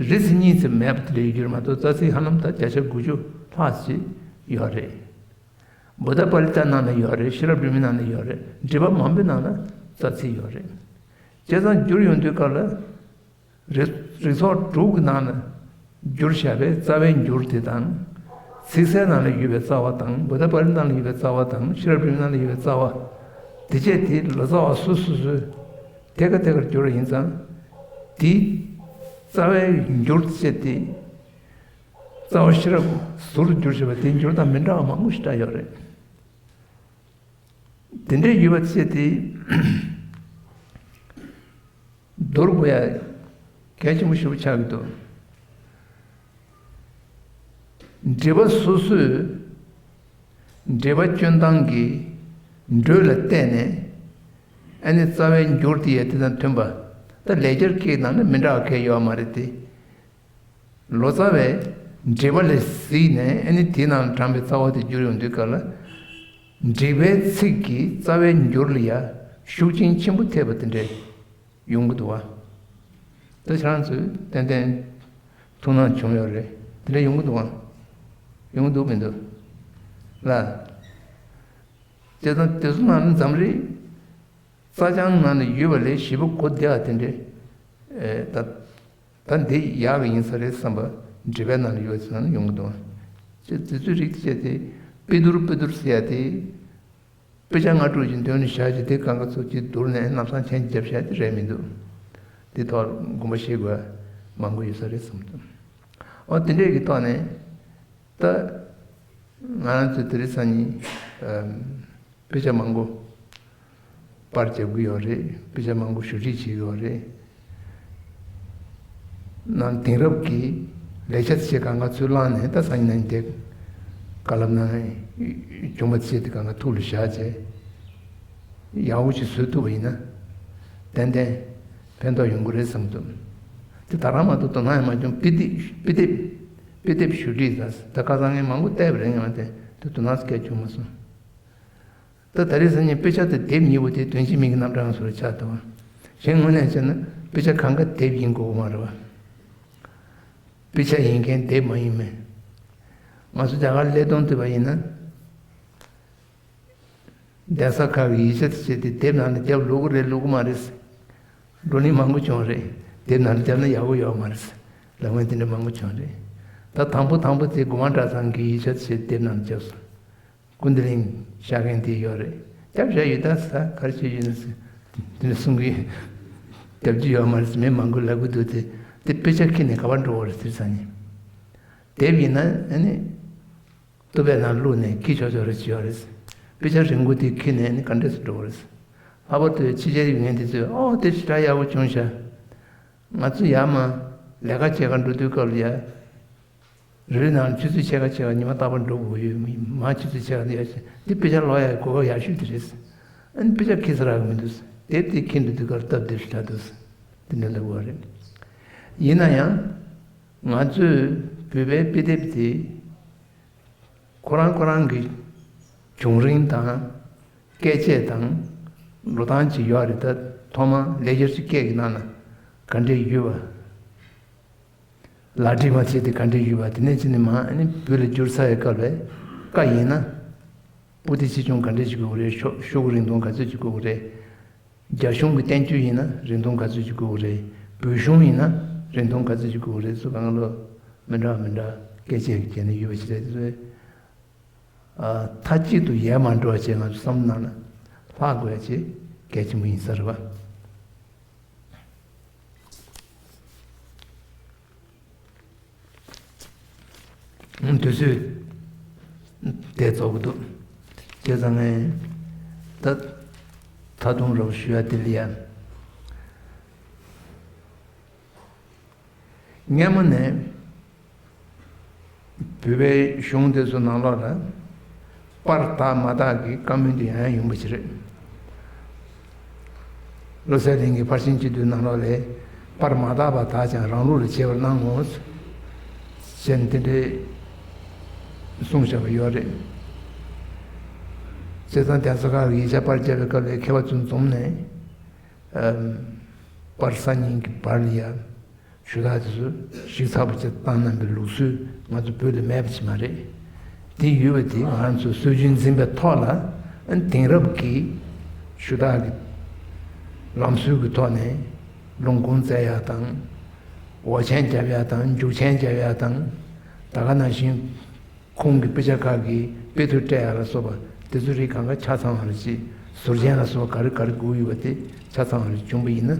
རེ་ཚིག་གཉིས་ཙམ་མེད་པ་དེ་འདྲ་ཡོད་རྒྱུ་རེད་མ་གཏོགས། རྩ་ཚིག་ཧ་ལམ་ད་བརྒྱ་ཆ་དགུ་བཅུ་ལྷག་ཅིག་ཡོད་རེད། བུདྡྷ་པཱ་ལི་ཏ་ནང་ན་ཡོད་རེད། ཤེས་རབ་སྒྲོན་མེ་ནང་ན་ཡོད་རེད། འགྲེལ་པ་མང་པོའི་ནང་ན་རྩ་ཚིག་ཡོད་རེད། བྱས་ཙང་བསྒྱུར་ཡོང་དུས་སྐབས་ལ། རིགས་རིགས་ཚོགས་དྲུག་གི་ནང་ན་བསྒྱུར་བཞག་པའི་རྩ་བའི་འགྱུར་དེ་དང་། ཚིག་གསལ་ནང་ལ་ཡོད་པའི་རྩ་བ་དང་། བུདྡྷ་པཱ་ལི་ནང་ལ་ཡོད་པའི་རྩ་བ་དང་། ཤེས་རབ་སྒྲོན་མེ་ནང་ལ་ཡོད་པའི་རྩ་བ། དེ་བཅས་དེ་ལོ་ཙཱ་བ་སོ་སོ་སོས་ཐད་ཀར་ཐད་ཀར་བསྒྱུར་བ་ཡིན་ཙང་། དེའི་རྩ་བའི་འགྱུར་བཅས་དེ། རྩ་བ་ཤེས་རབ་ཟུར་དུ་བསྒྱུར་བཞག་པ་དེའི་འགྱུར་དང་མི་འདྲ་བ་མང་པོ་ཞིག་བསྒྲགས་ཡོད་རེད། དེ་འདྲའི་ཡོད་པ་བཅས་དེ་བསྡུར་དགོས་ཡ་གལ་ཆེན་པོ་ཞེ་པོ་ཆགས་ཀྱི་འདུག་འགྲེལ་པ་སོ་སོས་འགྲེལ་པ་སྐྱོན་སྟངས་ཀྱི་འགྲོས་ལ་བལྟས་ནས། ཨ་ནི་རྩ་བའི་འགྱུར་དེ་ཡང་དེ་དང་མཐུན་པ། ད་ལེགས་སྦྱར་སྐད་ནང་ནས་མི་འདྲ་བ་གང་ཡང་ཡོད་མ་རེད་དེ། ལོ་ཙཱ་བས་འགྲེལ་པ་ལ་གཟིགས་ནས། ཨ་ནི་དེའི་ནང་དྲངས་པའི་རྩ་བ་དེ་བསྒྱུར་ཡོང་དུས་སྐབས་ལ། འགྲེལ་པའི་ཚིག་གི་རྩ་བའི་འགྱུར་ལ་ཡ་ཤུགས་རྐྱེན་ཆེན་པོ་ཐེབས་པ་དེ་འདྲ་ཡོང་གི་འདུག་བ། ད་ཁྱེད་རང་ཚོས་ཏན་ཏན་ཐུགས་སྣང་བྱུང་ཡོད་རེད། དེ་འདྲ་ཡོང་གི་འདུག་བ། ཡོང་གི་འདུག་མི་འདུག་ལ། བྱས་ཙང་དེ་ཚོ་ནང་ནས་འཛམ་རིག་རྩ་རྐྱང་ནང་ནས་ཡོད་པ་ལས་ཞེ་པོ་གོ་བདེ་བ་དེ་འདྲ། ཨེ་ད། ད་འདི་ཡག་གི་ཡིན་ས་རེད་བསམ་པ། འགྲེལ་པའི་ནང་ལ་ཡོད་ཚུལ་ནང་ལ་ཡོང་གི་འདུག་ཅེས་དེ་ཚོའི་རིགས་བྱས་ཏེ། དཔེ་བསྡུར་དཔེ་བསྡུར་ཟེར་ཡ་དེ། དཔེ་ཆ་སྔ་དྲོ་ཅིག་འདོན་ནས་བཞག་ཅིག་དེ་གང་ག་ཚོད་ཅིག་བསྡུར་ནས་ལམ་སང་མཆན་བརྒྱབ་བཞག་དེ་རེད་མི་འདུག་དེ་ཐོག་དགོངས་པ་བཞེས་དགོས་མང་པོ་ཡོད་ས་རེད་བསམ་འདུག་ཨོ་དེ་འདྲས་ཀྱི་ཐོག་ནས་ད། ང་རང་ཚོ་དེ་རིང་སང་ཉིན་དཔེ་ཆ་མང་པོ་པར་རྒྱབ་ཀྱི་ཡོད་རེད། དཔེ་ཆ་མང་པོ་ཞུ་སྒྲིག་བྱེད་ཀྱི་ཡོད་རེད། ནང་དེང་རབས་ཀྱི་ལེགས་ཆ་ཆེ་གང་ག་ཚུར་བླངས་ནས། ད་སང་ཉིན་གནངས་ཉིན་དེ་བཀའ་སློབ་གནང་བྱུང་བ་ཆེ་དེ་གང་ག་ཐུགས་ལ་བཞག་བྱས་ཡག་པོ་ཅིག་བཟོ་ཐུབ་པ་ཡིན་ན། ཏན་ཏན་ཕན་ཐོགས་ཡོང་གི་རེད་བསམ་འདུག་དེ་ད་རང་མ་གཏོགས་དོ་སྣང་ཡང་མ་བྱུང་། དཔེ་དེབ་དཔེ་དེབ་དཔེ་དེབ་ཞུ་སྒྲིག་ད་ད་ཁ་སང་ངས་མང་པོ་བལྟས་པ་རེད། ཡང་དེ་དེ་དོ་སྣང་སྐྱེ་བྱུང་མ་སོང་། ད་ད་རེས་སང་ཉིན་དཔེ་ཆ་དེ་དེབ་ཉིད་པོ་དེ་དོན་གཅིག་མིང་གི་རྣམ་གྲངས་སུ་ཆགས་འདུག་གཞན་ངོས་ནས་བྱས་ན་དཔེ་ཆ་གང་ག་དེབ་ཡིན་དགོས་མ་རེད་བ། དཔེ་ཆ་ཡིན་མཁན་དེབ་མ་ཡིན་མིན། ང་ཚོ་རྒྱ་གར་སླེབས་དོན་དུས་པ་ཡིན་ན། གདན་ས་ཁག་གི་ཡིག་ཆ་དེ་བྱས་ཏེ་དེབ་ནང་ལ་བརྒྱབ། བླུག་གི་རེད་བླུག་གི་མ་རེད། བགྲོ་གླེང་མང་པོ་བྱུང་རེད། དེབ་ནང་ལ་བརྒྱབ་ན་ཡག་པོ་ཡོད་མ་རེད། ལབ་མཁན་དེ་འདྲ་མང་པོ་བྱུང་རེད། ད་དང་པོ་དང་པོ་དེ་གོ་མ་གྲྭ་ཚང་གི་ཡིག་ཆ་དེ་བྱས་དེབ་ནང་ལ་བརྒྱབ་སོང་། སྐུ་མདུན་གླིང་བཞག་མཁན་དེ་ཡོད་རེད། བརྒྱབ་བཞག་ཡོད། ད་ས་ག་རེ་བྱས་ཡོད་ན་ཟེར། དེ་འདྲ་གསུང་གི་ཡོད། བརྒྱབ་རྒྱུ་ཡོད་མ་རེད་ཟེར། མི་མང་པོས་ལབ་གི་འདུག་དེ་དེ་དཔེ་ཆ་ཁྱེར་ནས་ག་པར་འགྲོ་བ་རེད་ཟེར་ཙང་ནི། དེབ་ཡིན་ན་ཨ་ནི། ཏུ་པའི་ནང་བླུགས་ནས་འཁྱེར་ཆོག་ཆོག་རེ་བྱེད་ཡོད་རེད། དཔེ་ཆ་རིང་པོ་དེ་འཁྱེར་ནས་ནི་ག་འདྲས་སུ་འགྲོ་རེད། ལྷག་པར་དུ་ཕྱི་རྒྱལ་ཡོད་མཁན་དེ་ཚོས་ཨོ་དེ་ཞེ་དྲག་ཡག་པོ་བྱུང་ཤག་ང་ཚོ་ཡར་མར་ལས་ཀ་བྱེད་གར་འགྲོ་དུས་སྐབས་ལ་ཡ། རེ་རེ་ནང་ཆུ་ཚོད་ཕྱེད་ཀ་ཕྱེད་ཀ་ཉི་མ་རྟག་པར་འགྲོ་དགོས་ཡོད། མི་མང་ཆུ་ཚོད་ཕྱེད་ཀ་འདི་ཡར་ཕྱིན་འདི་དཔེ་ཆ་ཀློག་ཡག་གོ་སྐབས་ཡག་ཤོས་དེ་རེད། ཨ་ནི་དཔེ་ཆ་འཁྱེར་ས་རག་གི་མི་འདུག་དེབ་དེ་འཁྱེར་འགྲོ་དུས་སྐབས་སྟབས་བདེ་ཞེ་དྲག་འདུག་དེ་འདྲ་ལབ་དགོས་རེད། ཡིན་ན་ཡང་ང་ཚོས་བོད་པའི་དཔེ་དེབ་དེ་ཁོ་རང་ཁོ་རང་གི་བྱུང་རིམ་དང་། སྐད་ཆ་དང་། འགྲོ་སྟངས་ཅིག་ཡོད་རེད། ད་ཐོག་མ་ལེགས་སྦྱར་གྱི་སྐད་ཀྱི་ནང་ན་ག་འདྲས་ཡོད་པ། ལག་བྲིས་མ་བྱས་ཏེ་ག་འདྲས་ཡོད་པ་དེ་ནས་ཕྱིན་ནས་མར་ཨ་ནི་བོད་ལ་བསྒྱུར་ཚར་བའི་སྐབས་ལ་བཀའ་ཡིན་ན། པོ་ཏི་ཆེ་ཆུང་ག་འདྲས་ཅིག་དགོས་ཀྱི་རེད། ཤོག་ཤོག་གུ་རིང་ཐུང་ག་ཚོད་ཅིག་དགོས་ཀྱི་རེད། རྒྱ་གཞུང་གི་བསྟན་བཅོས་ཡིན་ན་རིང་ཐུང་ག་ཚོད་ཅིག་དགོས་ཀྱི་རེད། བོད་གཞུང་ཡིན་ན་རིང་ཐུང་ག་ཚོད་ཅིག་དགོས་ཀྱི་རེད། སུ་གང་ལོ་མི་འདྲ་བ་མི་འདྲ་སྐད་ཆ་བྱས་ནས་ཡོད་པ་ཞིག་རེད། དེ་ཚོའི་མཐའ་གཅིག་ཏུ་ཡལ་མ་འགྲོ་བ་བྱས་ང་ཚོ་བསམ་བློ་ནང་ལ་ལྷག་དགོས་ཡ་ཆེ་གལ་ཆེན་པོ་ཡིན་ས་རེད་པ། དུས་ཚོད་དེ་རྫོགས་ཀྱི་འདུག་བྱས་ཙང་ངས་ད་ད་དུང་རོབ་ཞུ་ཡ་དེ་ལ་ཡ། སྔ་མོ་ནས་བོད་པའི་གཞུང་དེ་ཚོ་ནང་ལོགས་ལ་པར་དག་མ་དག་གི་བཀའ་མོལ་དེ་ཡང་ཡང་ཡོང་པ་ཞིག་རེད། བློ་གསལ་གླིང་གི་ཕར་ཕྱིན་སྤྱི་འདུས་ནང་ལོགས་ལས་པར་མ་དག་པ་དག་ཀྱང་རང་ལུགས་ལ་བྱེད་པར་གནང་ངོ་། ཞེས་དེ་འདྲའི་གསུངས་བཞག་པ་ཡོད་རེད། བྱས་ཙང་གདན་ས་ཁག་གི་ཡིག་ཆ་པར་རྒྱབ་པའི་སྐབས་ལ་མཁས་པ་ཚོས་འཛོམས་ནས། པར་གསར་རྙིང་གི་བར་ལ་ཡ། ཞུ་དག་དེ་ཚོ་ཞིབ་ཚགས་པོ་བྱས་བཏང་གནང་པའི་ལུགས་སྲོལ་ང་ཚོ་བོད་ལ་མེད་པ་ཅིག་མ་རེད། དེ་ཡོད་པ་དེ་ང་ཚོ་སྲོལ་རྒྱུན་འཛིན་པའི་ཐོག་ལ་དེང་རབས་ཀྱི་ཞུ་དག་གི་ལམ་སྲོལ་གྱི་ཐོག་ནས་ལུང་ཁུངས་བཙལ་ཡག་དང་། འོ་ཆེན་རྒྱབ་ཡག་དང་རྒྱུག་ཆེན་རྒྱབ་ཡག་དང་། ད་ག་ནང་བཞིན། ཁོང་གི་དཔེ་ཆ་ཁག་གི་དཔེ་ཐོ་སྤྲད་ཡག་ལ་སོགས་པ་དེ་ཚོ་རིགས་གང་ག་ཆ་ཚང་བ་རེ་བྱས། ཟུར་རྒྱན་ལ་སོགས་པ་ག་རེ་ག་རེ་དགོས་ཡོད་པ་དེ་ཆ་ཚང་བ་རེ་བྱུང་པ་ཡིན་ན།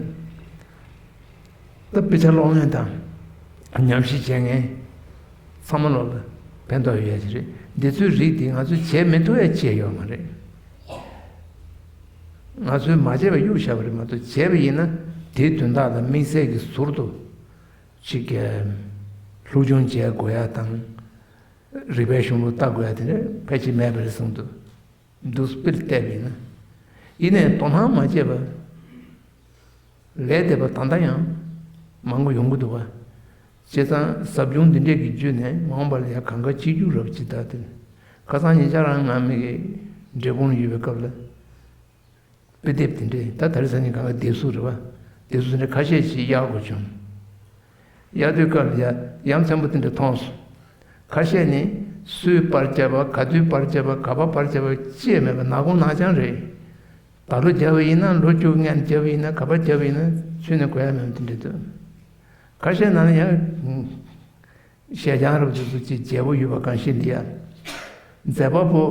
ད་དཔེ་ཆ་ཀློག་མཁན་དང་ཉམས་ཞིབ་བྱེད་མཁན་ཚང་མ་ལོག་ལ་ཕན་ཐོགས་ཡོད་ཡ་ཅིག་རེད། འདི་ཚོའི་རིགས་དེ་ང་ཚོས་བྱེད་མི་ཐུབ་ཡ་ཅི་ཡང་ཡོད་མ་རེད། ང་ཚོས་མ་བྱས་པ་གཡུག་བཞག་པ་རེད་མ་གཏོགས། བྱས་པ་ཡིན་ན་དེའི་དོན་དག་ལ་དམིགས་བསལ་གྱི་ཟུར་དུ་ཅིག་གི་སློབ་སྦྱོང་བྱེད་དགོས་ཡ་དང་། རིག་པའི་གཞུང་ལུགས་ལྟ་དགོས་ཡ་དེ་འདྲ་ཕལ་ཆེར་མེད་པ་རེད་བསམ་འདུག་འདུག་སྤེལ་བལྟས་པ་ཡིན་ན། ཡིན་ནའི་དོ་སྣང་མ་བྱས་པ། ལས་དེ་བ་ད་ལྟ་ཡང་མང་པོ་ཡོང་གི་འདུག་བ། བྱས་ཙང་ཟབ་སྦྱོང་འདི་འདྲས་ཀྱི་བརྒྱུད་ནས་མ་འོངས་པ་ལ་ཡང་གང་ག་གཅིག་གྱུར་རབ་ཅིག་ད་དེ། ཁ་སང་ཉེ་ཆར་རང་ང་མི་གི་འབྲས་སྤུངས་ཡོད་པའི་སྐབས་ལ། དཔེ་དེབ་དེ་འདྲས་ད་ད་རེས་ས་ཉིན་གང་ག་དེབ་གཟུགས་རེད་བ། དེབ་གཟུགས་དེ་འདྲས་ཁ་ཤས་ཤིག་གཡར་དགོས་བྱུང་། གཡར་དུས་སྐབས་ལ་ཡ་ཡ་མཚན་པོ་དེ་འདྲས་མཐོང་སོང་། ཁ་ཤས་ནི་སུས་པར་བརྒྱབ་པ། ག་དུས་པར་བརྒྱབ་པ། ག་པར་པར་བརྒྱབ་པ་ཅི་ཡང་མེད་པ་ནག་ཁུང་ནག་རྐྱང་རེད། ད་ལོ་བརྒྱབ་པ་ཡིན་ན་ལོ་བཅུ་སྔོན་བརྒྱབ་པ་ཡིན་ན། ག་པར་བརྒྱབ་པ་ཡིན་ན་ཚུད་ནས་གོ་ཡ་མེད་པ་དེ་འདྲས་འདུག་ཁ་ཤས་ནང་ལ་ཡང་། ཞལ་རྐྱང་རབ་ཏུ་སུ་གཅིག་བརྗེ་པོ་ཡོད་པ་གང་ཞིག་འདི་ཡ། མཛད་པ་པོ།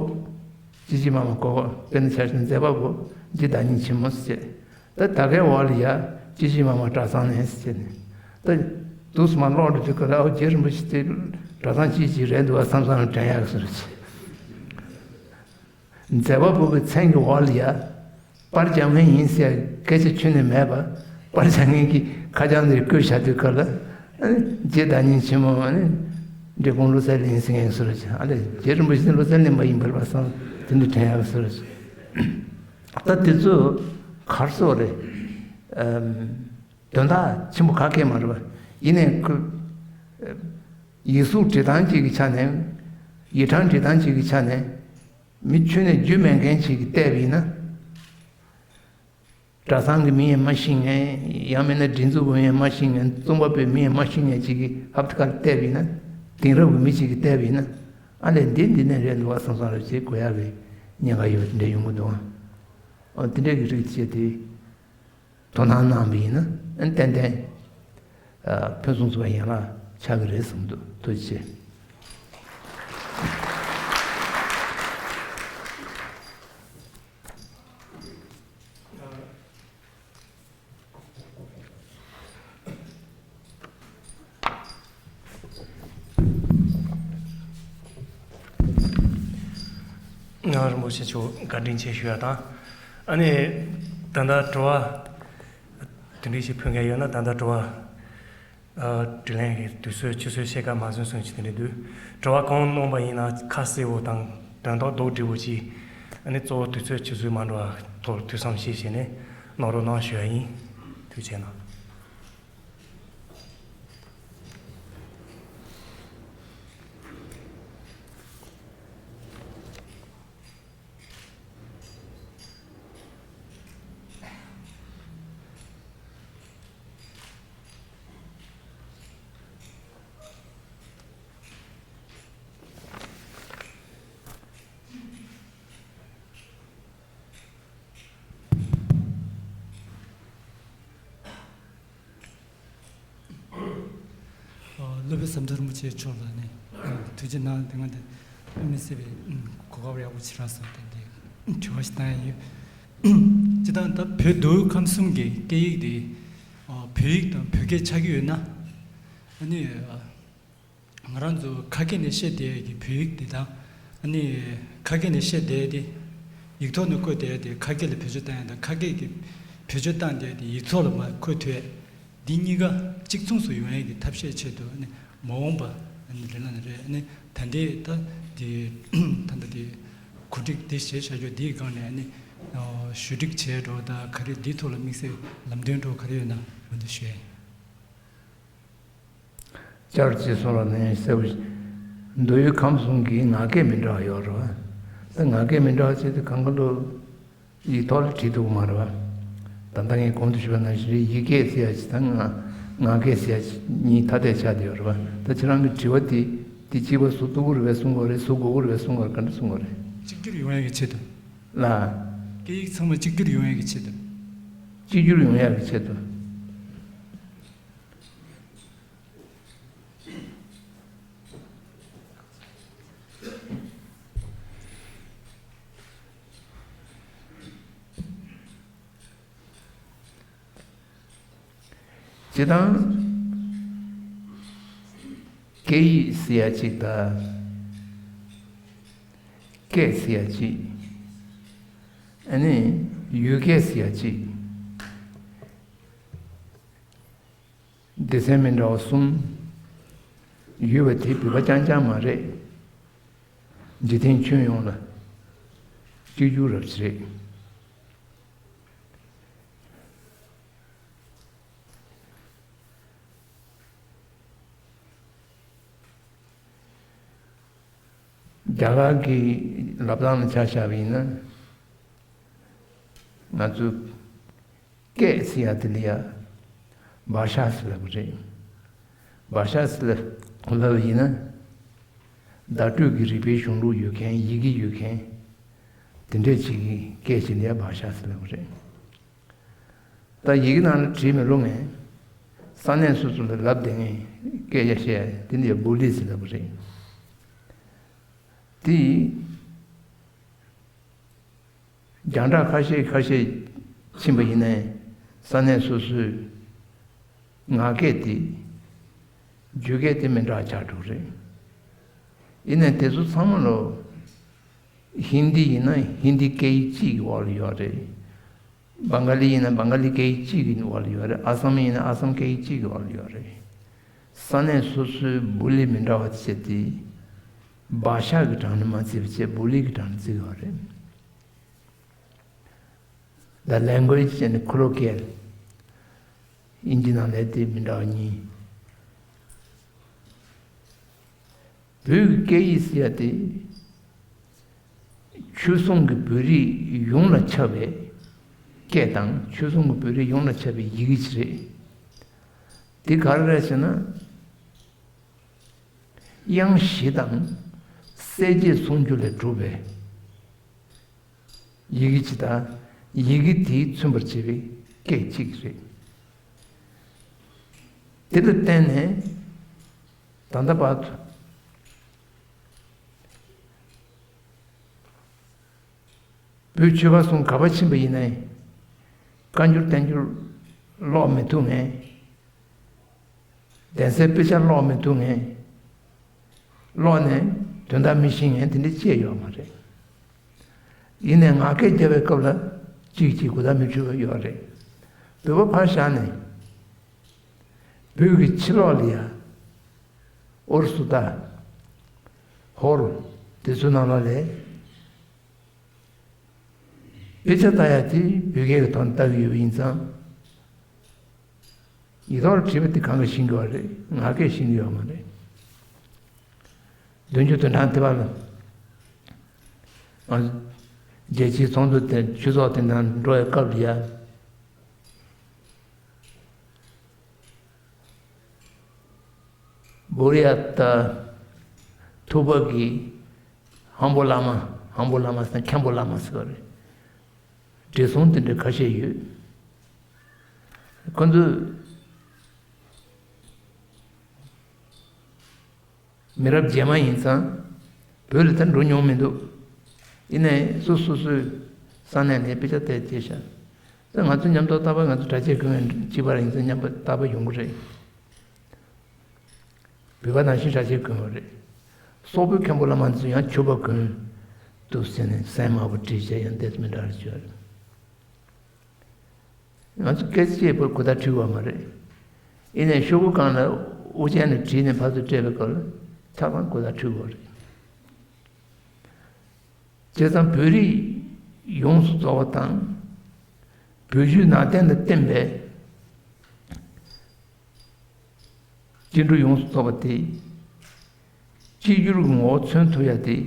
སྐྱེས་ཆེན་མ་མ་གོ་བ་དཔེར་ན་ཆ་བཞག་ན་མཛད་པ་པོ་རྗེ་བདག་ཉིད་ཆེན་མོ་ཟེར་བྱས། ད་ད་གའི་འོག་ལ་ཡ་སྐྱེས་ཆེན་མ་མ་གྲྭ་ཚང་ནས་ཟེར་བྱས་ནས། ད་དུས་སུ་མ་ཀློག་འགྲོ་དུས་ཀ་ལ་ཨོ་རྗེ་རིན་པོ་ཆེ་དེ་གྲྭ་ཚང་སྐྱེས་ཆེན་རེད་འདུག་བ་བསམ་བསམ་དྲན་ཡག་ཟེར་བྱས། མཛད་པ་པོ་གི་མཚན་གྱི་འོག་ལ་ཡ། པར་རྒྱག་མཁན་ཡིན་ཟེར་སྐད་ཆ་ཁྱོན་ནས་མེད་པ། པར་རྒྱག་མཁན་གྱི་ཁ་བྱང་འདིར་བཀོད་བཞག་དུས་སྐབས་ལ། ཨ་ནི་རྗེ་བདག་ཉིད་ཆེན་མོ་ཨ་ནི་འབྲས་སྤུངས་བློ་གསལ་གླིང་ཟེར་མཁན་སུ་རེད། ཨ་ལས་རྗེ་རིན་པོ་ཆེ་ནི་བློ་གསལ་གླིང་པ་ཡིན་པར་བསམ་དེ་འདྲ་དྲན་ཡག་སུ་རེད། ད་དེ་ཚོ་གར་སོགས་རེད། ཨམ། དོན་དག་ཆེན་པོ་ག་གེ་མ་རེད་པ། ཡིན་ནའི་ཁོ། ཡིག་གཟུགས་འབྲི་སྟངས་གཅིག་གི་ཆ་ནས། ཡིག་ཕྲེང་འབྲི་སྟངས་གཅིག་གི་ཆ་ནས། མི་ཁྱོན་ནས་རྒྱུས་མེད་མཁན་ཞིག་གིས་བལྟས་པ་ཡིན་ན། གྲྭ་ཚང་གི་མིང་ཡང་མ་ཤེས་མཁན། ཡང་མིན་ན་སྒྲིག་འཛུགས་པོ་ཡང་མ་ཤེས་མཁན། རྩོམ་པ་པོའི་མིང་ཡང་མ་ཤེས་མཁན་ཞིག་གིས་ཧབ་ཏེ་ཁར་བལྟས་པ་ཡིན་ན། དེང་རབས་ཀྱི་མི་ཞིག་གིས་བལྟས་པ་ཡིན་ན། ཨ་ལས་འདི་འདི་ནས་རེད་འདུག་བ་བསམ་བསམ་རེ་བྱེད་དགོས་ཡག་གི་ཉེན་ཁ་ཡོད་འདྲ་ཡོང་གི་འདུག་ཨ། འོ་དེ་འདྲ་གི་རིགས་བྱས་ཏེ། དོ་སྣང་གནང་བ་ཡིན་ན་ཨ་ནི་ཏན་ཏན་ཨ་ཕུན་སུམ་ཚོགས་པའི་ཡན་ལག་ཆགས་ཀྱི་རེད་བསམ་འདུག་ཐུགས་རྗེ་ཆེ། ང་རིན་པོ་ཆེ་མཆོག་བཀའ་དྲིན་ཆེ་ཞུ་ཡ་དང་། ཨ་ནི་ད་ལྟ་དྲི་བ་དེ་འདྲ་ཞིག་ཕུལ་མཁན་ཡོད་ན། ད་ལྟ་དྲི་བ་ ཨ། དྲིན་ལན་གྱི་དུས་ཚོད་ཆུད་ཟོས་བྱེད་ཀ་མ་བཟུང་སོང་ཅིག་དེ་འདྲ་འདུག་དྲི་བ་གང་གནང་པ་ཡིན་ན་ཁ་གསལ་བོ་དང་དོན་དག་རྡོག་སྒྲིལ་བོ་ཅིག་ཨ་ནི་གཙོ་བོ་དུས་ཚོད་ཆུད་ཟོས་མ་འགྲོ་བ་ཐོག་ཐུགས་བསམ་བཞེས་བྱས་ནས་གནང་རོགས་གནང་ཞུ་ཡ་ཡིན། ཐུགས་རྗེ་གནང་། སློབ་དཔོན་ཟམ་གདོང་རིན་པོ་ཆེ་མཆོག་ལ་ནི་ཐུགས་རྗེ་གནང་། དེ་སྔ་དེ་དམིགས་བསལ་བའི་གོ་སྐབས་ཡག་པོ་ཅིག་རག་སོང་། དེ་འདི་དྲི་བ་ཞིག་བཏང་ཡ་ཡོད། སྤྱིར་བཏང་ད་བོད་མདོ་དབུས་ཁམས་གསུམ་གྱི་སྐད་ཡིག་དེ་བོད་ཡིག་དང་བོད་སྐད་ཆགས་ཀྱི་ཡོད་ན། ཨ་ནི། ང་རང་ཚོ་ཁ་སྐད་ནས་བཤད་བསྡད་ཡས་ཀྱི་བོད་ཡིག་འདི་དང་། ཨ་ནི་ཁ་སྐད་ནས་བཤད་བསྡད་ཡས་དེ། ཡིག་ཐོག་ནས་བཀོད་བསྡད་ཡས་དེ་ཁ་སྐད་ལ་བེད་སྤྱོད་བཏང་ཡས་དང་ཁ་སྐད་ཀྱི་བེད་སྤྱོད་བཏང་བསྡད་ཡས་དེ་ཡིག་ཐོག་ལ་མར་འཁོད་ཐུབ་ཡས། འདི་གཉིས་ཀ་གཅིག་མཚུངས་སུ་ཡོང་ཡས་ཀྱི་ཐབས་ཤེས་ཆེད་དུ། ཨ་ནི་མ་འོངས་པ་ཨ་ནི་རེ་ལ་ནི་རེད། ཨ་ནི་ད་ལྟའི་ད་དེ་ད་ལྟ་དེ་གོ་སྒྲིག་དེ་བྱས་བཞག་རྒྱུ་འདིའི་སྒང་ནས། ཨ་ནི་ཞུ་སྒྲིག་བྱས་འགྲོ་དང་ག་རེ་འདིའི་ཐོག་ལ་དམིགས་བསལ་ལམ་སྟོན་འགྲོ་ག་རེ་ཡོད་ན་འོ་འདི་ཞུ་ཡས་ཡིན། བསྐྱར་ཅིག་གསུང་རོགས་གནང་། གསལ་པོ་ཞིག་མདོ་དབུས་ཁམས་གསུམ་གྱི་ངག་སྐད་མི་འདྲ་བ་ཡོད་རེད་བ། ད་ངག་སྐད་མི་འདྲ་བ་བྱས་ཏེ་གང་ག་ལོ་ཡིག་ཐོག་ལ་བྲིས་འདུག་མ་རེད་བ། ད་ལྟ་ངས་གོང་དུ་ཞུས་པ་ནང་བཞིན་རེད། ཡིག་སྐད་ཟེར་ཡ་ཅིག་དང་ངག་སྐད་ཟེར་ཡ་ཅིག་གཉིས་ཐ་དད་ཆགས་བསྡད་ཡོད་རེད་བ། ད་ཁྱེད་རང་གི་དྲི་བ་དེ་དེ་གཅིག་པ་བཟོ་ཐུབ་ཀྱི་རེད་པས་གསུང་དགོས་རེད། བཟོ་དགོས་ཀྱི་རེད་པས་གསུང་དགོས་རེད། ག་འདྲ་གསུང་དགོས་རེད། གཅིག་གྱུར་ཡོང་ཡ་གི་ཆེད་དུ། ལ། སྐད་ཡིག་ཚང་མ་གཅིག་གྱུར་ཡོང་ཡ་གི་ཆེད་དུ། གཅིག་གྱུར་ཡོང་ཡ་གི་ཆེད་དུ། སྤྱིར་བཏང་སྐད་ཡིག་ཟེར་ཡ་གཅིག་དང་། སྐད་ཟེར་ཡ་གཅིག་ཨ་ནི་ཡུལ་སྐད་ཟེར་ཡ་གཅིག་སྡེ་ཚན་མི་འདྲ་བ་གསུམ་ཡོད་པ་དེ་བོད་པ་རྐྱང་རྐྱང་མ་རེད། འཇིག་རྟེན་ཁྱོན་ཡོངས་ལ་གཅིག་གྱུར་རབ་ཅིག་རེད། རྒྱ་གར་གྱི་ལབ་སྟངས་ལ་ཆ་བཞག་པ་ཡིན་ན། ང་ཚོ་སྐད་ཟེར་ཡ་དེ་ལ་ཡ་བྷ་ཤ་ཟེར་ལབ་ཀྱི་རེད། བྷ་ཤ་ཟེར་ལབ་པ་ཡིན་ན། བརྡ་སྤྲོད་ཀྱི་རིག་པའི་གཞུང་ལུགས་ཡོད་མཁན། ཡི་གེ་ཡོད་མཁན། དེ་འདྲས་ཅིག་གི་སྐད་ཅིག་ལ་ཡ་བྷ་ཤ་ཟེར་ལབ་ཀྱི་རེད། ད་ཡི་གེ་ནང་ལ་བྲིས་མི་རུང་ངས། ས་གནས་སོ་སོ་ལ་ལབ་བསྡད་མཁན་སྐད་ཆ་བཤད་ཡ་དེ་འདྲས་བོ་ལི་ཟེར་ལབ་ཀྱི་རེད། དེ་རྒྱང་གྲགས་ཁ་ཤས་ཁ་ཤས་ཕྱིན་པ་ཡིན་ནའི་ས་གནས་སོ་སོའི་ངག་སྐད་དེ་བརྗོད་སྐད་དེ་མི་འདྲ་ཆགས་འགྲོ་གི་རེད། ཡིན་ནའི་དེ་ཚོ་ཚང་མ་ལོ་ཧིན་དི་ཡིན་ན་ཧིན་དི་སྐད་ཡིག་གཅིག་གི་འོག་ལ་ཡོད་རེད། བང་ག་ལི་ཡིན་ན་བང་ག་ལི་སྐད་ཡིག་གཅིག་གི་འོག་ལ་ཡོད་རེད། ཨ་སམ་ཡིན་ན་ཨ་སམ་སྐད་ཡིག་གཅིག་གི་འོག་ལ་ཡོད་རེད། ས་གནས་སོ་སོའི་བོ་ལི་མི་འདྲ་བ་བྱས་ཏེ། བྷ་ཤ་གི་གྲངས་ནས་མ་བརྩིས་པ་བྱས་བོ་ལི་གི་གྲངས་ནས་བརྩི་དགོས་རེད། The language and colloquial. དབྱིན་ཇི་ནང་ལས་དེ་མི་འདྲ་བ་གཉིས། བོད་ཀྱི་སྐད་ཡིག་ཟེར་ཡ་དེ། ཆོས་སྲུང་གི་བོད་རིགས་ཡོངས་ལ་ཁྱབ་པའི་སྐད་དང་། ཆོས་སྲུང་གི་བོད་རིགས་ཡོངས་ལ་ཁྱབ་པའི་ཡི་གེ་ཅིག་རེད། དེ་ག་རེ་རེད་ཟེར་ན། དབྱངས་བཞི་དང་གསལ་བྱེད་སུམ་ཅུ་ལས་གྲུབ་པའི་ཡི་གེ་ཅིག་དང་། ཡི་གེ་དེས་མཚོན་པར་བྱེད་པའི་སྐད་ཅིག་རེད། དེ་ལ་བརྟེན་ནས་ད་ལྟ་བར་དུ་བོད་ཆོལ་ཁ་གསུམ་ག་པར་ཕྱིན་པ་ཡིན་ནའི། བཀའ་འགྱུར་བསྟན་འགྱུར་ཀློག་མི་ཐུབ་མཁན། གདན་སའི་དཔེ་ཆ་ཀློག་མི་ཐུབ་མཁན། ཀློག་ནས་དོན་དག་མི་ཤེས་མཁན་དེ་འདྲ་ཅིག་ཡོད་མ་རེད། ཡིན་ནའི་ངག་སྐད་རྒྱབ་པའི་སྐབས་ལ་གཅིག་གིས་གཅིག་གུ་དག་མི་ཆོད་པ་ཡོད་རེད། བོད་པ་ཕར་བཞག་ནས། བོད་ཀྱི་ཕྱི་ལོགས་ལ་ཡ། ཨོ་རུ་སུ་ཏཱ། ཧོར། དེ་ཚོའི་ནང་ལོགས་ལ། དཔེ་ཆ་ལྟ་ཡ་དེ་བོད་སྐད་ཀྱི་ཐོག་ནས་ལྟ་གི་ཡོད་པ་ཡིན་ཙང་། ཡིག་ཐོག་ལ་བྲིས་པ་དེ་གང་གིས་ཤེས་ཀྱི་ཡོད་རེད། ང་སྐད་ཤེས་ཀྱི་ཡོད་མ་རེད། བདུན་ཅུ་དོན་གྲངས་དེ་བར་ལ། ང་རྒྱལ་སྤྱིའི་ཚོགས་འདུ་དེ་ཆོས་ཚོགས་དེ་ནང་འགྲོ་བའི་སྐབས་ལ་ཡ། བོ་རི་ཡ་ད་ཐུ་བ་གི་ཧམ་པོ་བླ་མ། ཧམ་པོ་བླ་མ་ཟེར་ན་མཁན་པོ་བླ་མ་ཟེར་བ་རེད། བགྲེས་སོང་དེ་འདྲ་ཁ་ཤས་ཡོད། ཁོ་ཚོས། མི་རབས་རྗེས་མ་ཡིན་ཙང་། བོད་ལ་ད་འགྲོ་མྱོང་མི་འདུག་ཡིན་ནའི་སོ་སོ་སོའི་ས་གནས་ནས་དཔེ་ཆ་དེ་བལྟས་ཤག་ད་ང་ཚོ་མཉམ་དུ་རྟག་པར་ང་ཚོ་གྲྭ་ཆས་གོན་མཁན་གཅིག་པ་ཡིན་ཙང་མཉམ་པོ་རྟག་པར་ཡོང་གི་རེད། བོད་པ་ནང་བཞིན་གྲྭ་ཆས་གོན་པ་རེད། སོག་པོའི་མཁན་པོ་བླ་མ་ཚོ་ཡང་ཕྱུ་པ་གོན་འདུག་ཟེར་ནས་སྲན་མ་བོ་བྲིས་བྱས་ཡང་བལྟས་མི་འདྲ་བ་བྱས་རེད། ང་ཚོ་སྐད་ཆ་བཤད་པར་གོ་བརྡ་འཕྲོད་པ་མ་རེད། ཡིན་ནའི་ཤོག་གུ་སྒང་ལ་དབུ་ཅན་ལ་བྲིས་ནས་ཕར་ཚུར་སྤྲད་པའི་སྐབས་ལ་ཆ་ཚང་གོ་བརྡ་འཕྲོད་པ་རེད། བྱས་ཙང་བོད་རིགས་ཡོངས་སུ་རྫོགས་པ་དང་། བོད་བརྒྱུད་ནང་བསྟན་ལ་བརྟེན་པའི། སྐྱེ་འགྲོ་ཡོངས་སུ་རྫོགས་པ་དེ། གཅིག་གྱུར་གྱི་ངོ་བོ་མཚོན་ཐུབ་ཡ་དེ།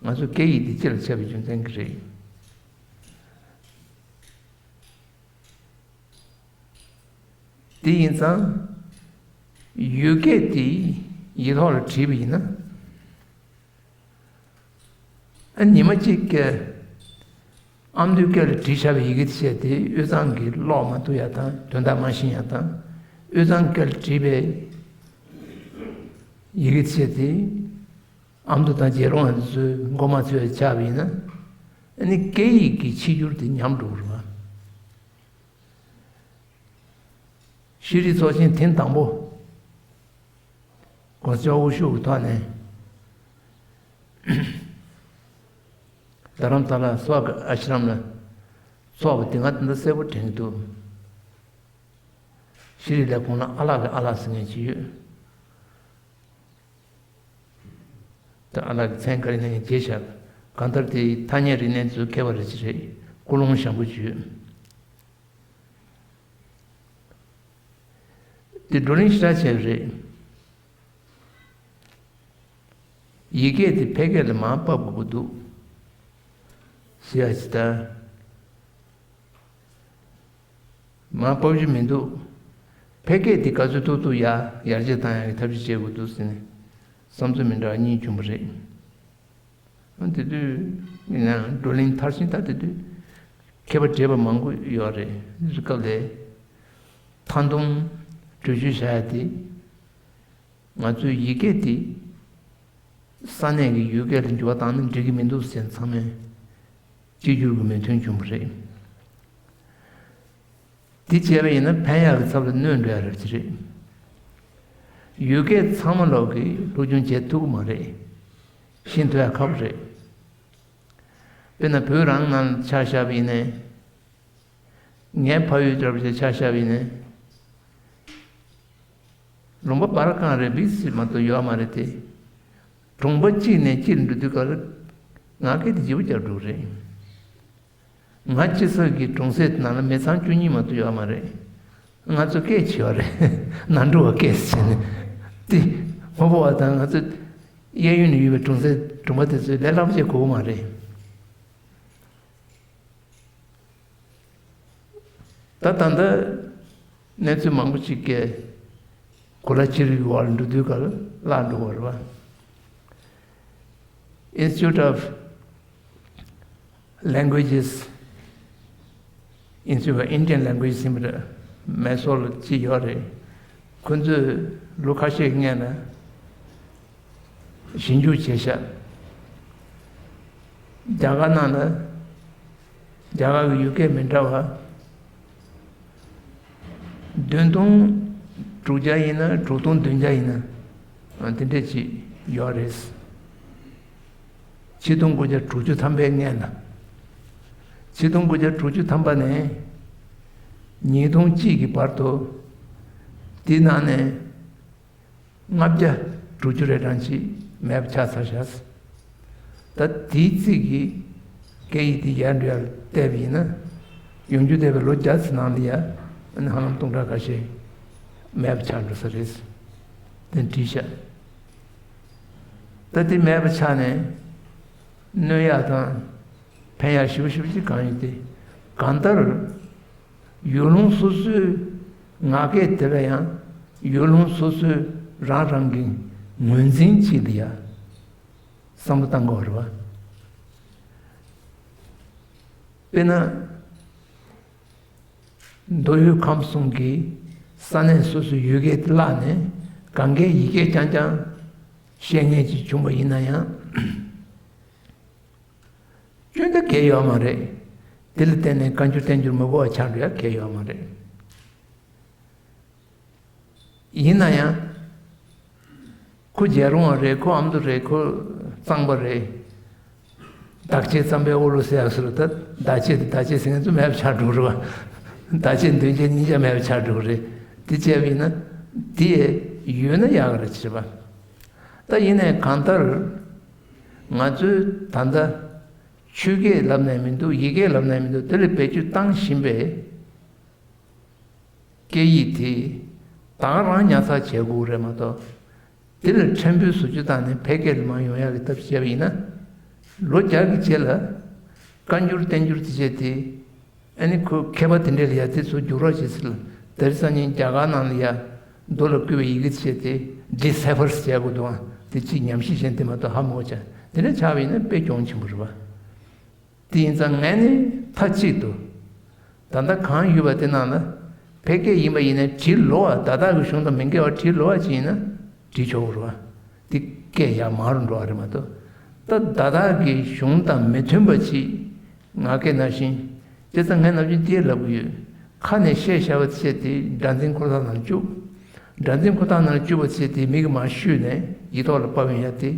ང་ཚོ་སྐད་ཡིག་དེ་སྤྱི་ལ་ཁྱབ་པའི་རྒྱུ་མཚན་གྱིས་རེད། དེ་ཡིན་ཙང་། ཡུལ་སྐད་དེ་ཡིག་ཐོག་ལ་བྲིས་པ་ཡིན་ན། ཨ་ཉི་མ་གཅིག་གི་ཨ་མདོའི་སྐད་ལ་བྲིས་བཞག་པའི་ཡི་གེ་བཅས་དེ་དབུས་གཙང་གིས་ཀློག་མ་ཐུབ་ཡ་དང་དོན་དག་མ་ཤེས་ཡ་དང་། དབུས་གཙང་སྐད་ལ་བྲིས་པའི་ཡི་གེ་བཅས་དེ་ཨ་མདོ་དང་རྒྱལ་རོང་བ་ཚོས་མགོ་མ་ཚོས་ཆགས་པ་ཡིན་ན། ཨ་ནི་སྐད་ཡིག་གི་གཅིག་གྱུར་དེ་ཉམས་འགྲོ་གི་རེད་བ། ཤེས་རིག་ཚོགས་ཆེན་ཐེངས་དང་པོ། ༸གོང་ས་མཆོག་དབུ་བཞུགས་ཀྱི་ཐོག་ནས། རྡ་རམ་ས་ལ་སོག་གི་ཨ་ཤི་རམ་ལ་ཚོགས་པ་དེ་ང་ད་ལྟ་གསལ་པོ་དྲན་གྱི་འདུག་ཤེས་རིག་ལས་ཁུངས་ལ་ཨ་ལགས་ཀྱི་ཨ་ལགས་ཟེར་མཁན་ཅིག་ཡོད། ད་ཨ་ལགས་ཀྱི་མཚན་ག་རེ་ནས་བརྗེད་བཞག་གང་ལྟར་དེ་ཐ་སྙད་རིག་གནས་ཚོའི་མཁས་པ་རེ་ཅིག་རེད། ཀུན་སློང་ཞན་པོ་ཅིག་ཡོད། དེ་བགྲོ་གླེང་ཞེ་དྲག་བྱས་པ་རེད། ཡི་གེ་དེ་ཕལ་སྐད་ལ་མར་ཕབ་དགོས་ཀྱི་འདུག་ཟེར་ཡ་ཅིག་དང་། མར་ཕབ་རྒྱུ་མི་འདུག་ཕལ་སྐད་དེ་ག་ཚོད་ཐུབ་ཐུབ་ཡར་ཡར་རྒྱས་བཏང་ཡག་གི་ཐབས་ཤེས་བྱེད་དགོས་འདུག་ཟེར་ནས་བསམ་ཚུལ་མི་འདྲ་བ་གཉིས་བྱུང་བ་རེད། དེ་དུས་ཡིན་ནའང་བགྲོ་གླེང་མཐར་ཕྱིན་ད་དེ་དུས་མཁས་པ་བགྲེས་པ་མང་པོ་ཡོད་རེད། དེ་ཚོའི་སྐབས་ལ་མཐའ་སྡོམ་གྲོས་ཆོད་བཞག་ཡ་དེ། ང་ཚོའི་ཡི་གེ་འདི་ས་གནས་ཀྱི་ཡུལ་སྐད་ལ་འགྱུར་བ་བཏང་ན་འགྲིག་གི་མི་འདུག་ཟེར་ཚང་མས་གཅིག་གྱུར་གྱི་མོས་མཐུན་བྱུང་བ་རེད། འདི་བྱས་པ་ཡིན་ན་ཕན་ཡག་གི་ཚབ་ལ་གནོད་འགྲོ་ཡ་རབ་ཅིག་རེད། ཡུལ་སྐད་ཚང་མ་ལོག་གིས་སློབ་སྦྱོང་བྱེད་ཐུབ་ཀྱི་མ་རེད། ཤེས་ཐུབ་ཡ་ཁག་པོ་རེད། དཔེར་ན་བོད་རང་ནང་ལ་ཆ་བཞག་པ་ཡིན་ནའི། ངའི་ཕ་ཡུལ་འདྲ་པོ་ཞིག་ཆ་བཞག་པ་ཡིན་ནའི། ལུང་པ་སྤར་གང་རེད་བིས་ཟེར་མ་གཏོགས་ཡོད་མ་རེད་དེ། གྲོང་པ་གཅིག་ནས་གཅིག་འགྲོ་དུས་སྐབས་ལ་ངག་སྐད་དེ་བརྗེ་པོ་རྒྱག་འགྲོ་གི་རེད། ང་སྐྱེས་ས་གི་གྲོང་གསེབ་དེ་ནང་ལ་མི་ཚང་བཅུ་གཉིས་མ་གཏོགས་ཡོད་མ་རེད། ང་ཚོ་སྐད་ཆེ་བ་རེད། ནང་འགྲོ་བ་སྐད་ཟེར་ནས། དེ་ཧོ་པོ་བ་དང་ང་ཚོ་གཡས་གཡོན་ནས་ཡོད་པའི་གྲོང་གསེབ་གྲོང་པ་དེ་ཚོས་ལས་སླ་པོ་ཅིག་གོ་གི་མ་རེད། ད་ད་ལྟ་གནས་ཚུལ་མང་པོ་ཞིག་གིས་གོ་ལ་ཕྱི་རིགས་ཀྱི་འོག་ལ་འགྲོ་དུས་སྐབས་ལ་བརླག་འགྲོ་བ་རེད་པ། Institute of Languages, Institute of Indian Languages ཟེར་བ་རེད། མེ་སོར་ལ་གཅིག་ཡོད་རེད། ཁོ་ཚོས་ལོ་ཁ་ཤས་སྔོན་ལ་ཞིབ་འཇུག་བྱས་ཤག་རྒྱ་གར་ནང་ལ་རྒྱ་གར་གྱི་ཡུལ་སྐད་མི་འདྲ་བ་བདུན་སྟོང་དྲུག་བརྒྱ་ཡིན་ན་དྲུག་སྟོང་བདུན་བརྒྱ་ཡིན་ན་དེ་འདྲས་ཅིག་ཡོད་རེད། ཆིག་སྟོང་དགུ་བརྒྱ་དྲུག་ཅུ་ཐམ་པའི་སྔོན་ལ། ཆིག་སྟོང་དགུ་བརྒྱ་དྲུག་ཅུ་ཐམ་པ་ནས་ཉིས་སྟོང་གཅིག་གི་བར་དུ་ དེའི་ནང་ནས་ལྔ་བརྒྱ་དྲུག་ཅུ་རེ་གྲངས་ཅིག་མེད་པ་ཆགས་ཚར་ཤག། ད་དེའི་རྩིས་ཀྱིས་སྐད་ཡིག་དེ་ཡར་འགྲོ་ཡར་བལྟས་པ་ཡིན་ན། ཡོང་རྒྱུ་བསྡད་པའི་ལོ་བརྒྱ་ཙམ་ནང་ལ་ཡ་ཨ་ནི་ཧ་ལམ་སྟོང་ཕྲག་ཁ་ཤས་མེད་པ་ཆགས་འགྲོ་ས་རེད། དེ་བྲིས་ཤག། ད་དེ་མེད་པ་ཆགས་ནས་གནོད་ཡག་དང་ཕན་ཡག་ཞེ་པོ་ཞེ་པོ་ཅིག་གང་ཡོད་དེ། གང་ལྟར་ཡུལ་ལུང་སོ་སོའི་ངག་སྐད་དེ་ལ་ཡང་ཡུལ་ལུང་སོ་སོའི་རང་རང་གི་ངོས་འཛིན་ཅིག་ལ་ཡ་བསམ་བློ་བཏང་དགོས་རེད་བ། དཔེར་ན། མདོ་དབུས་ཁམས་གསུམ་གྱི་ས་གནས་སོ་སོའི་ཡུལ་སྐད་བརླགས་ནས་གང་གའི་ཡི་གེ་རྐྱང་རྐྱང་བཤད་མཁན་ཅིག་བྱུང་བ་ཡིན་ན་ཡང་། སྐྱོན་ད་གལ་ཡོད་མ་རེད། དེ་ལ་བརྟེན་ནས་བཀའ་འགྱུར་བསྟན་འགྱུར་མི་གོ་བ་ཆགས་འགྲོ་ཡ་གལ་ཡོད་མ་རེད། ཡིན་ན་ཡང་། ཁོ་རྒྱལ་རོང་བ་རེད། ཁོ་ཨ་མདོ་རེད། ཁོ་གཙང་པ་རེད། བདག་གཅེས་གཙང་པའི་འོག་ལོ་ཟེར་ཡག་སོ་ད་བདག་གཅེས་དེ་བདག་གཅེས་ཟེར་མཁན་ཚོ་མེད་པ་ཆགས་འགྲོ་གི་རེད་བ། བདག་གཅེས་འདོན་གཅེས་གཉིས་ཆ་མེད་པ་ཆགས་འགྲོ་གི་རེད། དེ་བྱས་པ་ཡིན་ན། དེ་ཡོད་ན་ཡག་གི་རེད་བྱས་པ། ད་ཡིན་ནའི་གང་ལྟར། ང་ཚོའི་ད་ལྟ་ཆོས་སྐད་ལབ་ནའི་མི་འདུག། ཡིག་སྐད་ལབ་ནའི་མི་འདུག། དེ་ལ་བེད་སྤྱོད་བཏང་བཞིན་པའི་སྐད་ཡིག་དེ་ད་ག་རང་ཉར་ཚགས་བྱེད་དགོས་རེད་མ་གཏོགས། དེ་ལ་ཕྲན་བུ་བཟོ་བཅོས་བཏང་ནས་འཕེལ་རྒྱས་ལ་མ་ཡོང་ཡག་གི་ཐབས་བྱས་པ་ཡིན་ན། ལོ་བརྒྱ་གི་རྗེས་ལ་བཀའ་འགྱུར་བསྟན་འགྱུར་དེ་བྱས་ཏེ། ཨ་ནི་ཁོ་མཁས་པ་དེ་འདྲས་ལ་ཡ་དེ་ཚོ་བསྒྱུར་རོགས་བྱེད་ཟེར་ལ། དེ་རིང་སང་ཉིན་རྒྱ་གར་ནང་ལ་ཡ་རྡོ་ལ་བརྐོས་པའི་ཡི་གེ་བྱས་ཏེ་decipher་བྱས་དགོས་འདུག་ཨང་། དེ་གཅིག་ཉམས་ཞིབ་བྱས་དེ་མ་གཏོགས་ཧ་མ་གོ་ཅང་། དེ་འདྲ་ཆགས་པ་ཡིན་ན་དཔེ་གྱོང་ཆེན་པོ་རེད་བ། དེ་ཡིན་ཙང་ངས་ནི་མཐའ་གཅིག་ཏུ་ད་ལྟ་གང་ཡོད་པ་དེ་ནང་ལ་ཕལ་སྐད་ཡིན་པ་ཡིན་ན་བྲིས་ལོག་པ། བརྡ་དག་གི་གཞུང་དང་མི་འགལ་བ་བྲིས་ལོག་པ་ཅིག་ཡིན་ན་བྲིས་ཆོག་གི་རེད་བ། དེ་སྐད་ཡར་མར་འགྲོ་བ་རེད་མ་གཏོགས། ད་བརྡ་དག་གི་གཞུང་དང་མི་མཐུན་པ་ཅིག་ངག་སྐད་ནང་བཞིན། བྱས་ཙང་ངས་ནམ་རྒྱུན་དེ་ལབ་གི་ཡོད། ཁ་ནས་བཤད་བཞག་པ་བྱས་ཏེ་སྒྲ་འཛིན་འཁོར་ཐག་ནང་བཅུག། སྒྲ་འཛིན་འཁོར་ཐག་ནང་བཅུག་པ་བྱས་ཏེ་མི་གིས་མར་བཤུས་ནས་ཡིག་ཐོག་ལ་ཕབ་ཡོང་ཡ་དེ།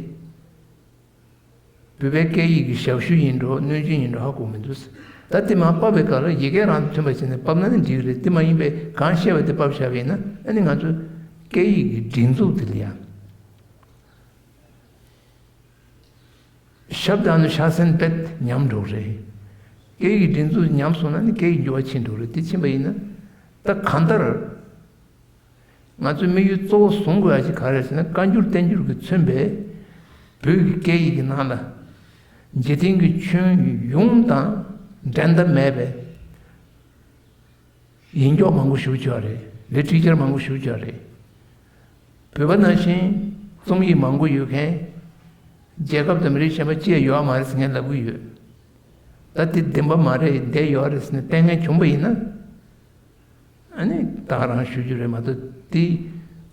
བོད་པའི་སྐད་ཡིག་གི་ཞབས་ཞུ་ཡིན་འགྲོ། སྣོན་ཆུང་ཡིན་འགྲོ་ཧ་གོ་མི་འདུག། ད་དེ་མར་ཕབ་པའི་སྐབས་ལ་ཡི་གེ་རང་དང་མཐུན་པ་བྱས་ནས་ཕབ་ན་ནི་འགྲིག་གི་རེད། དེ་མ་ཡིན་པའི་གང་བཤད་པ་དེ་ཕབ་བཞག་པ་ཡིན་ན་ཨ་ནི་ང་ཚོ་སྐད་ཡིག་གི་སྒྲིག་འཛུགས་དེ་ལ་ཡང་ཞབས་དང་ནི་ཤ་ཟན་དཔེ་ཉམས་འགྲོ་གི་རེད། སྐད་ཡིག་གི་སྒྲིག་འཛུགས་ཉམས་སོང་ན་ནི་སྐད་ཡིག་འགྱུར་བ་ཕྱིན་འགྲོ་གི་རེད། དེ་ཕྱིན་པ་ཡིན་ན་ད་གང་ལྟར། ང་ཚོའི་དམིགས་ཡུལ་གཙོ་བོ་བཟུང་དགོས་ཡ་ཞིག་ག་རེ་རེད་ཟེར་ན། བཀའ་འགྱུར་བསྟན་འགྱུར་གྱིས་མཚོན་པའི་བོད་ཀྱི་སྐད་ཡིག་གི་ནང་ལ་འཇིག་རྟེན་གྱི་ཁྱོན་ཡོངས་དང་འགྲན་ཟླ་མེད་པའི་ཡིག་འཇོག་མང་པོ་ཞིག་བྱུང་བ་རེད། ལི་ཊི་རེ་ཅར་མང་པོ་ཞིག་བྱུང་བ་རེད། བོད་པ་ནང་བཞིན་རྩོམ་ཡིག་མང་པོ་ཡོད་མཁན་རྒྱལ་ཁབ་དང་མི་རིགས་གཞན་པ་ཅིག་ཡོད་མ་རེད་ཟེར་མཁན་ལབ་ཀྱི་ཡོད། ད་དེ་བདེན་པ་མ་རེད། བསྡད་ཡོད་རེད་ཟེར་ནས་བསྟན་མཁན་བྱུང་པ་ཡིན་ན། ཨ་ནི་ད་ག་རང་ཞུ་རྒྱུ་རེད་མ་གཏོགས། དེ་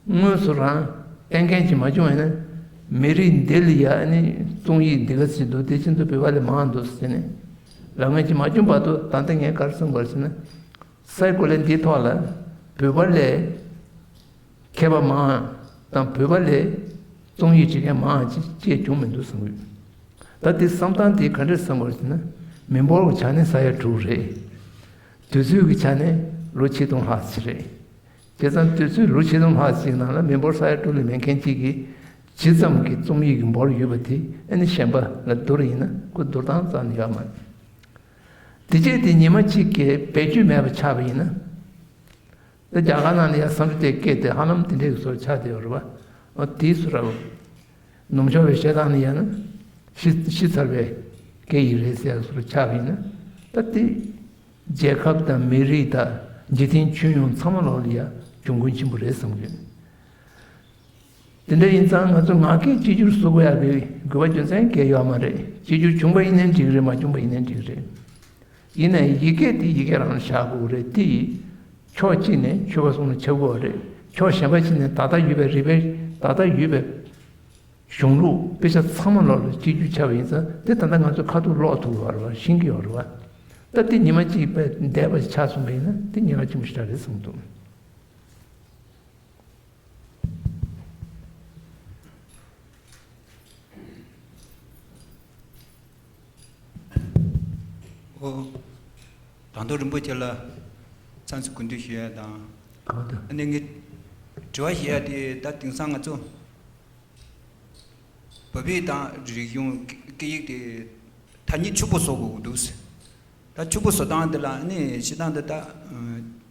དངོས་སུ་རང་བསྟན་མཁན་ཅིག་མ་བྱུང་བས་ན། མི་རིགས་འདི་ལ་ཡ་ཨ་ནི་རྩོམ་ཡིག་འདི་ག་ཚོད་འདུག། དེ་བཞིན་དུ་བོད་པ་ལས་མང་འདུག་ཟེར་ནས་ལབ་མཁན་ཅིག་མ་བྱུང་བར་དུ། ད་ལྟ་ངས་ག་རེ་གསུང་དགོས་ཟེར་ན། སའི་གོ་ལའི་འདིའི་ཐོག་ལ་བོད་པ་ལས་མཁས་པ་མང་དང་། བོད་པ་ལས་རྩོམ་ཡིག་བྲིས་མཁན་མང་ཅིག་ཅིག་བྱུང་མི་འདུག་བསམ་གྱི་ཡོད། ད་དེ་བསམ་སྟངས་དེ་ག་འདྲས་བསམ་དགོས་ཟེར་ན། མི་འབོར་གྱི་ཆ་ནས་ས་ཡ་དྲུག་རེད། དུས་ཚོད་ཀྱི་ཆ་ནས་ལོ་ཆིག་སྟོང་ལྷག་ཅིག་རེད། བྱས་ཙང་དུས་ཚོད་ལོ་ཆིག་སྟོང་ལྷག་ཅིག་ནང་ལ་མི་འབོར་ས་ཡ་དྲུག་ལས་མེད་མཁན་གཅིག་གིས་ཇི་ཙམ་གྱི་རྩོམ་ཡིག་གི་འབོར་ཡོད་པ་དེ་ཨ་ནི་གཞན་པ་ལ་བསྡུར་ཡིན་ན་ཁོ་བསྡུར་སྟངས་རྩ་ནས་ཡོད་མ་རེད། དེ་རྗེས་དེ་ཉི་མ་གཅིག་གི་བེད་སྤྱོད་མེད་པ་ཆགས་པ་ཡིན་ན། ད་རྒྱ་གར་ནང་ལ་ཡང་བསམ་བློ་དེ་སྐྱེས་ཏེ་ཧ་ལམ་དེ་འདྲའི་བཟོ་ཆགས་བསྡད་ཡོད་རེད་བ། འོ་དེའི་བཟོ་འདྲ་བོ། ནུབ་ཕྱོགས་པའི་བཤད་སྟངས་ནི་ཡང་ན་ཤི་ཤི་ཚར་བའི་སྐད་ཡིག་རེད་ཟེར་ཡག་བཟོ་འདྲ་ཆགས་པ་ཡིན་ན། ད་དེ་རྒྱལ་ཁབ་དང་མི་རིགས་དང་འཇིག་རྟེན་ཁྱོན་ཡོངས་ཚང་མ་ལོག་ལ་ཡ་གྱོང་གུན་ཆེན་པོ་རེད་བསམ་གྱི་ཡོད། དེ་འདྲ་ཡིན་ཙང་ང་ཚོ་ངག་སྐད་གཅིག་གྱུར་བཟོ་དགོས་ཡག་གི་དགོས་པ་རྒྱུ་མཚན་གང་ཡང་ཡོད་མ་རེད། གཅིག་གྱུར་བྱུང་བ་ཡིན་ནའི་འགྲིག་རེད། མ་བྱུང་བ་ཡིན་ནའི་འགྲིག་རེད། ཡིན་ནའི་ཡི་གེ་དེ་ཡི་གེ་རང་ལ་བཞག་དགོས་རེད། དེ་ཕྱོགས་གཅིག་ནས་ཆོལ་ཁ་གསུམ་ལ་ཁྱབ་དགོས་རེད། ཕྱོགས་གཞན་པ་གཅིག་ནས་ད་ལྟ་ཡོད་པའི་རིག་པའི་ད་ལྟ་ཡོད་པའི་གཞུང་ལུགས་དཔེ་ཆ་ཚང་མ་ལོག་ལ་གཅིག་གྱུར་ཆགས་པ་ཡིན་ཙང་། དེ་ད་ལྟ་ང་ཚོས་ཁ་ཐུག་ཀློག་ཐུབ་ཡོད་རེད་བ། ཤེས་ཀྱི་ཡོད་རེད་བ། ད་དེ་ཉི་མ་གཅིག་པའི་འདས་པ་ཆགས་སོང་བ་ཡིན་ན་དེ་ཉེན་ཁ་ཆེན་པོ་ཞེ་དྲག་རེད་བསམ་འདུག། ཨོ། དང་ཐོག་རིན་པོ་ཆེ་ལ་ཚང་སུ་གུས་འདུད་ཞུ་ཡ་དང་། གང་དུ། ཨ་ནི་ངས་ དྲི་བ་ཞུ་ཡ་དེ་ད་དེང་སང་ང་ཚོ་བོད་པའི་དང་རིག་གཞུང་སྐད་ཡིག་དེ་ཐ་སྙད་ཕྱུག་པོ་བཟོ་དགོས་འདུག་ད་ཕྱུག་པོ་བཟོ་སྟངས་འདི་ལ་ནི་སྤྱིར་བཏང་འདི་ད་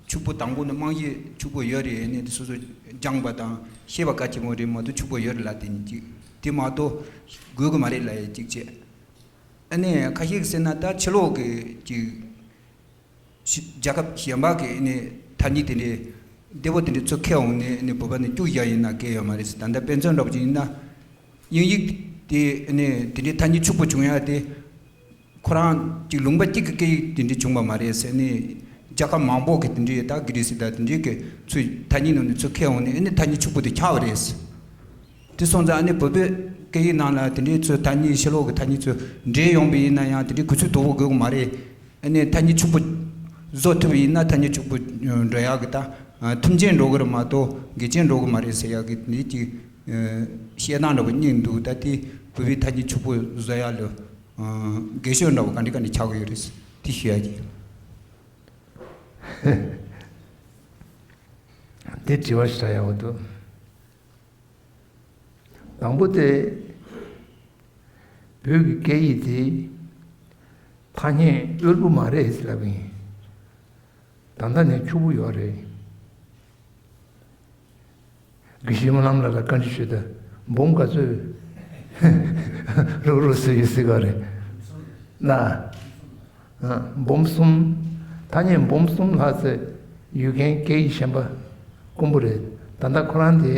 ཕྱུག་པོ་དང་པོ་ནི་རྨང་གཞི་ཕྱུག་པོ་ཡོད་རེད། ནི་དེ་སོ་སོ་སྦྱངས་པ་དང་ཤེས་པ་གལ་ཆེན་པོ་རེད་མ་གཏོགས་ཕྱུག་པོ་ཡོད་རེད་ལ་དེ་ནི་ཅིག་དེ་མ་གཏོགས་དགོས་གི་མ་རེད་ལ་ཡ་གཅིག་བྱས། ཨ་ནི་ཁ་ཤས་ཀྱིས་ཟེར་ན་ད་ཕྱི་ལོགས་ཀྱི་ཅིག་ཤི་རྒྱལ་ཁབ་གཞན་པ་གི་ཨ་ནི་ཐ་སྙད་དེ་འདྲའི་བདེ་པོ་དེ་འདྲའི་ཚུར་ཁྱེར་འོང་ནས་ཨ་ནི་བོད་པ་ནས་བཅུག་བཞག་ཡིན་ན་འགལ་ཡོད་མ་རེད་ཟེར། ད་ལྟ་དཔེ་མཚོན་འདྲ་པོ་ཅིག་ཡིན་ན་དབྱིན་ཡིག་དེ་ཨ་ནི་དེ་འདྲའི་ཐ་སྙད་ཕྱུག་པོ་བྱུང་ཡ་དེ་ཁོ་རང་ཅིག་ལུང་པ་གཅིག་གི་སྐད་ཡིག་དེ་འདྲའི་བྱུང་བ་མ་རེད་ཟེར། ཨ་ནི་རྒྱལ་ཁབ་མང་པོ་གི་དེ་འདྲའི་ད་གྷི་རི་སི་དང་དེ་འདྲའི་གི་ཚུར་ཐ་སྙད་ནང་ནས་ཚུར་ཁྱེར་འོང་ནས་ཨ་ནི་ཐ་སྙད་ཕྱུག་པོ་དེ་ཆགས་པ་རེད་ཟེར། དེ་སོང་ཙང་ཨ་ནི་བོད་པའི་སྐད་ཡིག་ནང་ལ་དེ་འདྲའི་ཚོའི་ཐ་སྙད་ཕྱི་ལོགས་ཀྱི་ཐ་སྙད་ཚོ་འདྲེས་ཡོང་པ་ཡིན་ན་ཡང་དེ་འདྲའི་གོ་ཚུལ་དོད་པོ་དགོས་ཀྱི་མ་རེད། ཨ་ནི་ཐ་སྙད་ཕྱུག་པོ་བཟོ་ཐུབ་པ་ཡིན་ན་ཐ་སྙད་ཕྱུག་པོ་འགྲོ་ཡག་གི་ད་མཐུན་རྐྱེན་འགྲོ་གི་རེད་མ་གཏོགས་འགལ་རྐྱེན་འགྲོ་གི་མ་རེད་ཟེར་ཡག་གི་འདི་ཅིག་བཤད་སྟངས་འདྲ་པོ་རྙེད་འདུག་ད་དེ་བོད་པའི་ཐ་སྙད་ཕྱུག་པོ་བཟོ་ཡག་ལ་འགལ་ཤོས་འདྲ་པོ་ག་འདྲ་ག་འདྲ་ཆགས་ཀྱི་ཡོད་རེད། དེ་ཞུ་ཡག་གི། དེ་དྲི་བ་ཞིག་ད་ཡག་པོ་འདུག་དང་པོ་དེ། བོད་ཀྱི་སྐད་ཡིག་དེ་ཐ་སྙད་དབུལ་པོ་མ་རེད་ཟེར་ལབ་ཡིན། ད་ལྟ་ནས་ཕྱུག་པོ་ཡོད་རེད། དགེ་བཤེས་སྨོན་ལམ་ལགས་ལ་བཀའ་འདྲི་ཞུས་ཏེ་འབུམ་ག་ཚོད་རུག་རུག་བཟོས་ཡོད་ཟེར་ག་རེད་ན། འབུམ་གསུམ། ཐ་སྙད་འབུམ་གསུམ་ལྷག་ཙམ་ཡོད་མཁན་སྐད་ཡིག་གཞན་པ་དཀོན་པོ་རེད། ད་ལྟ་ཁོ་རང་དེ་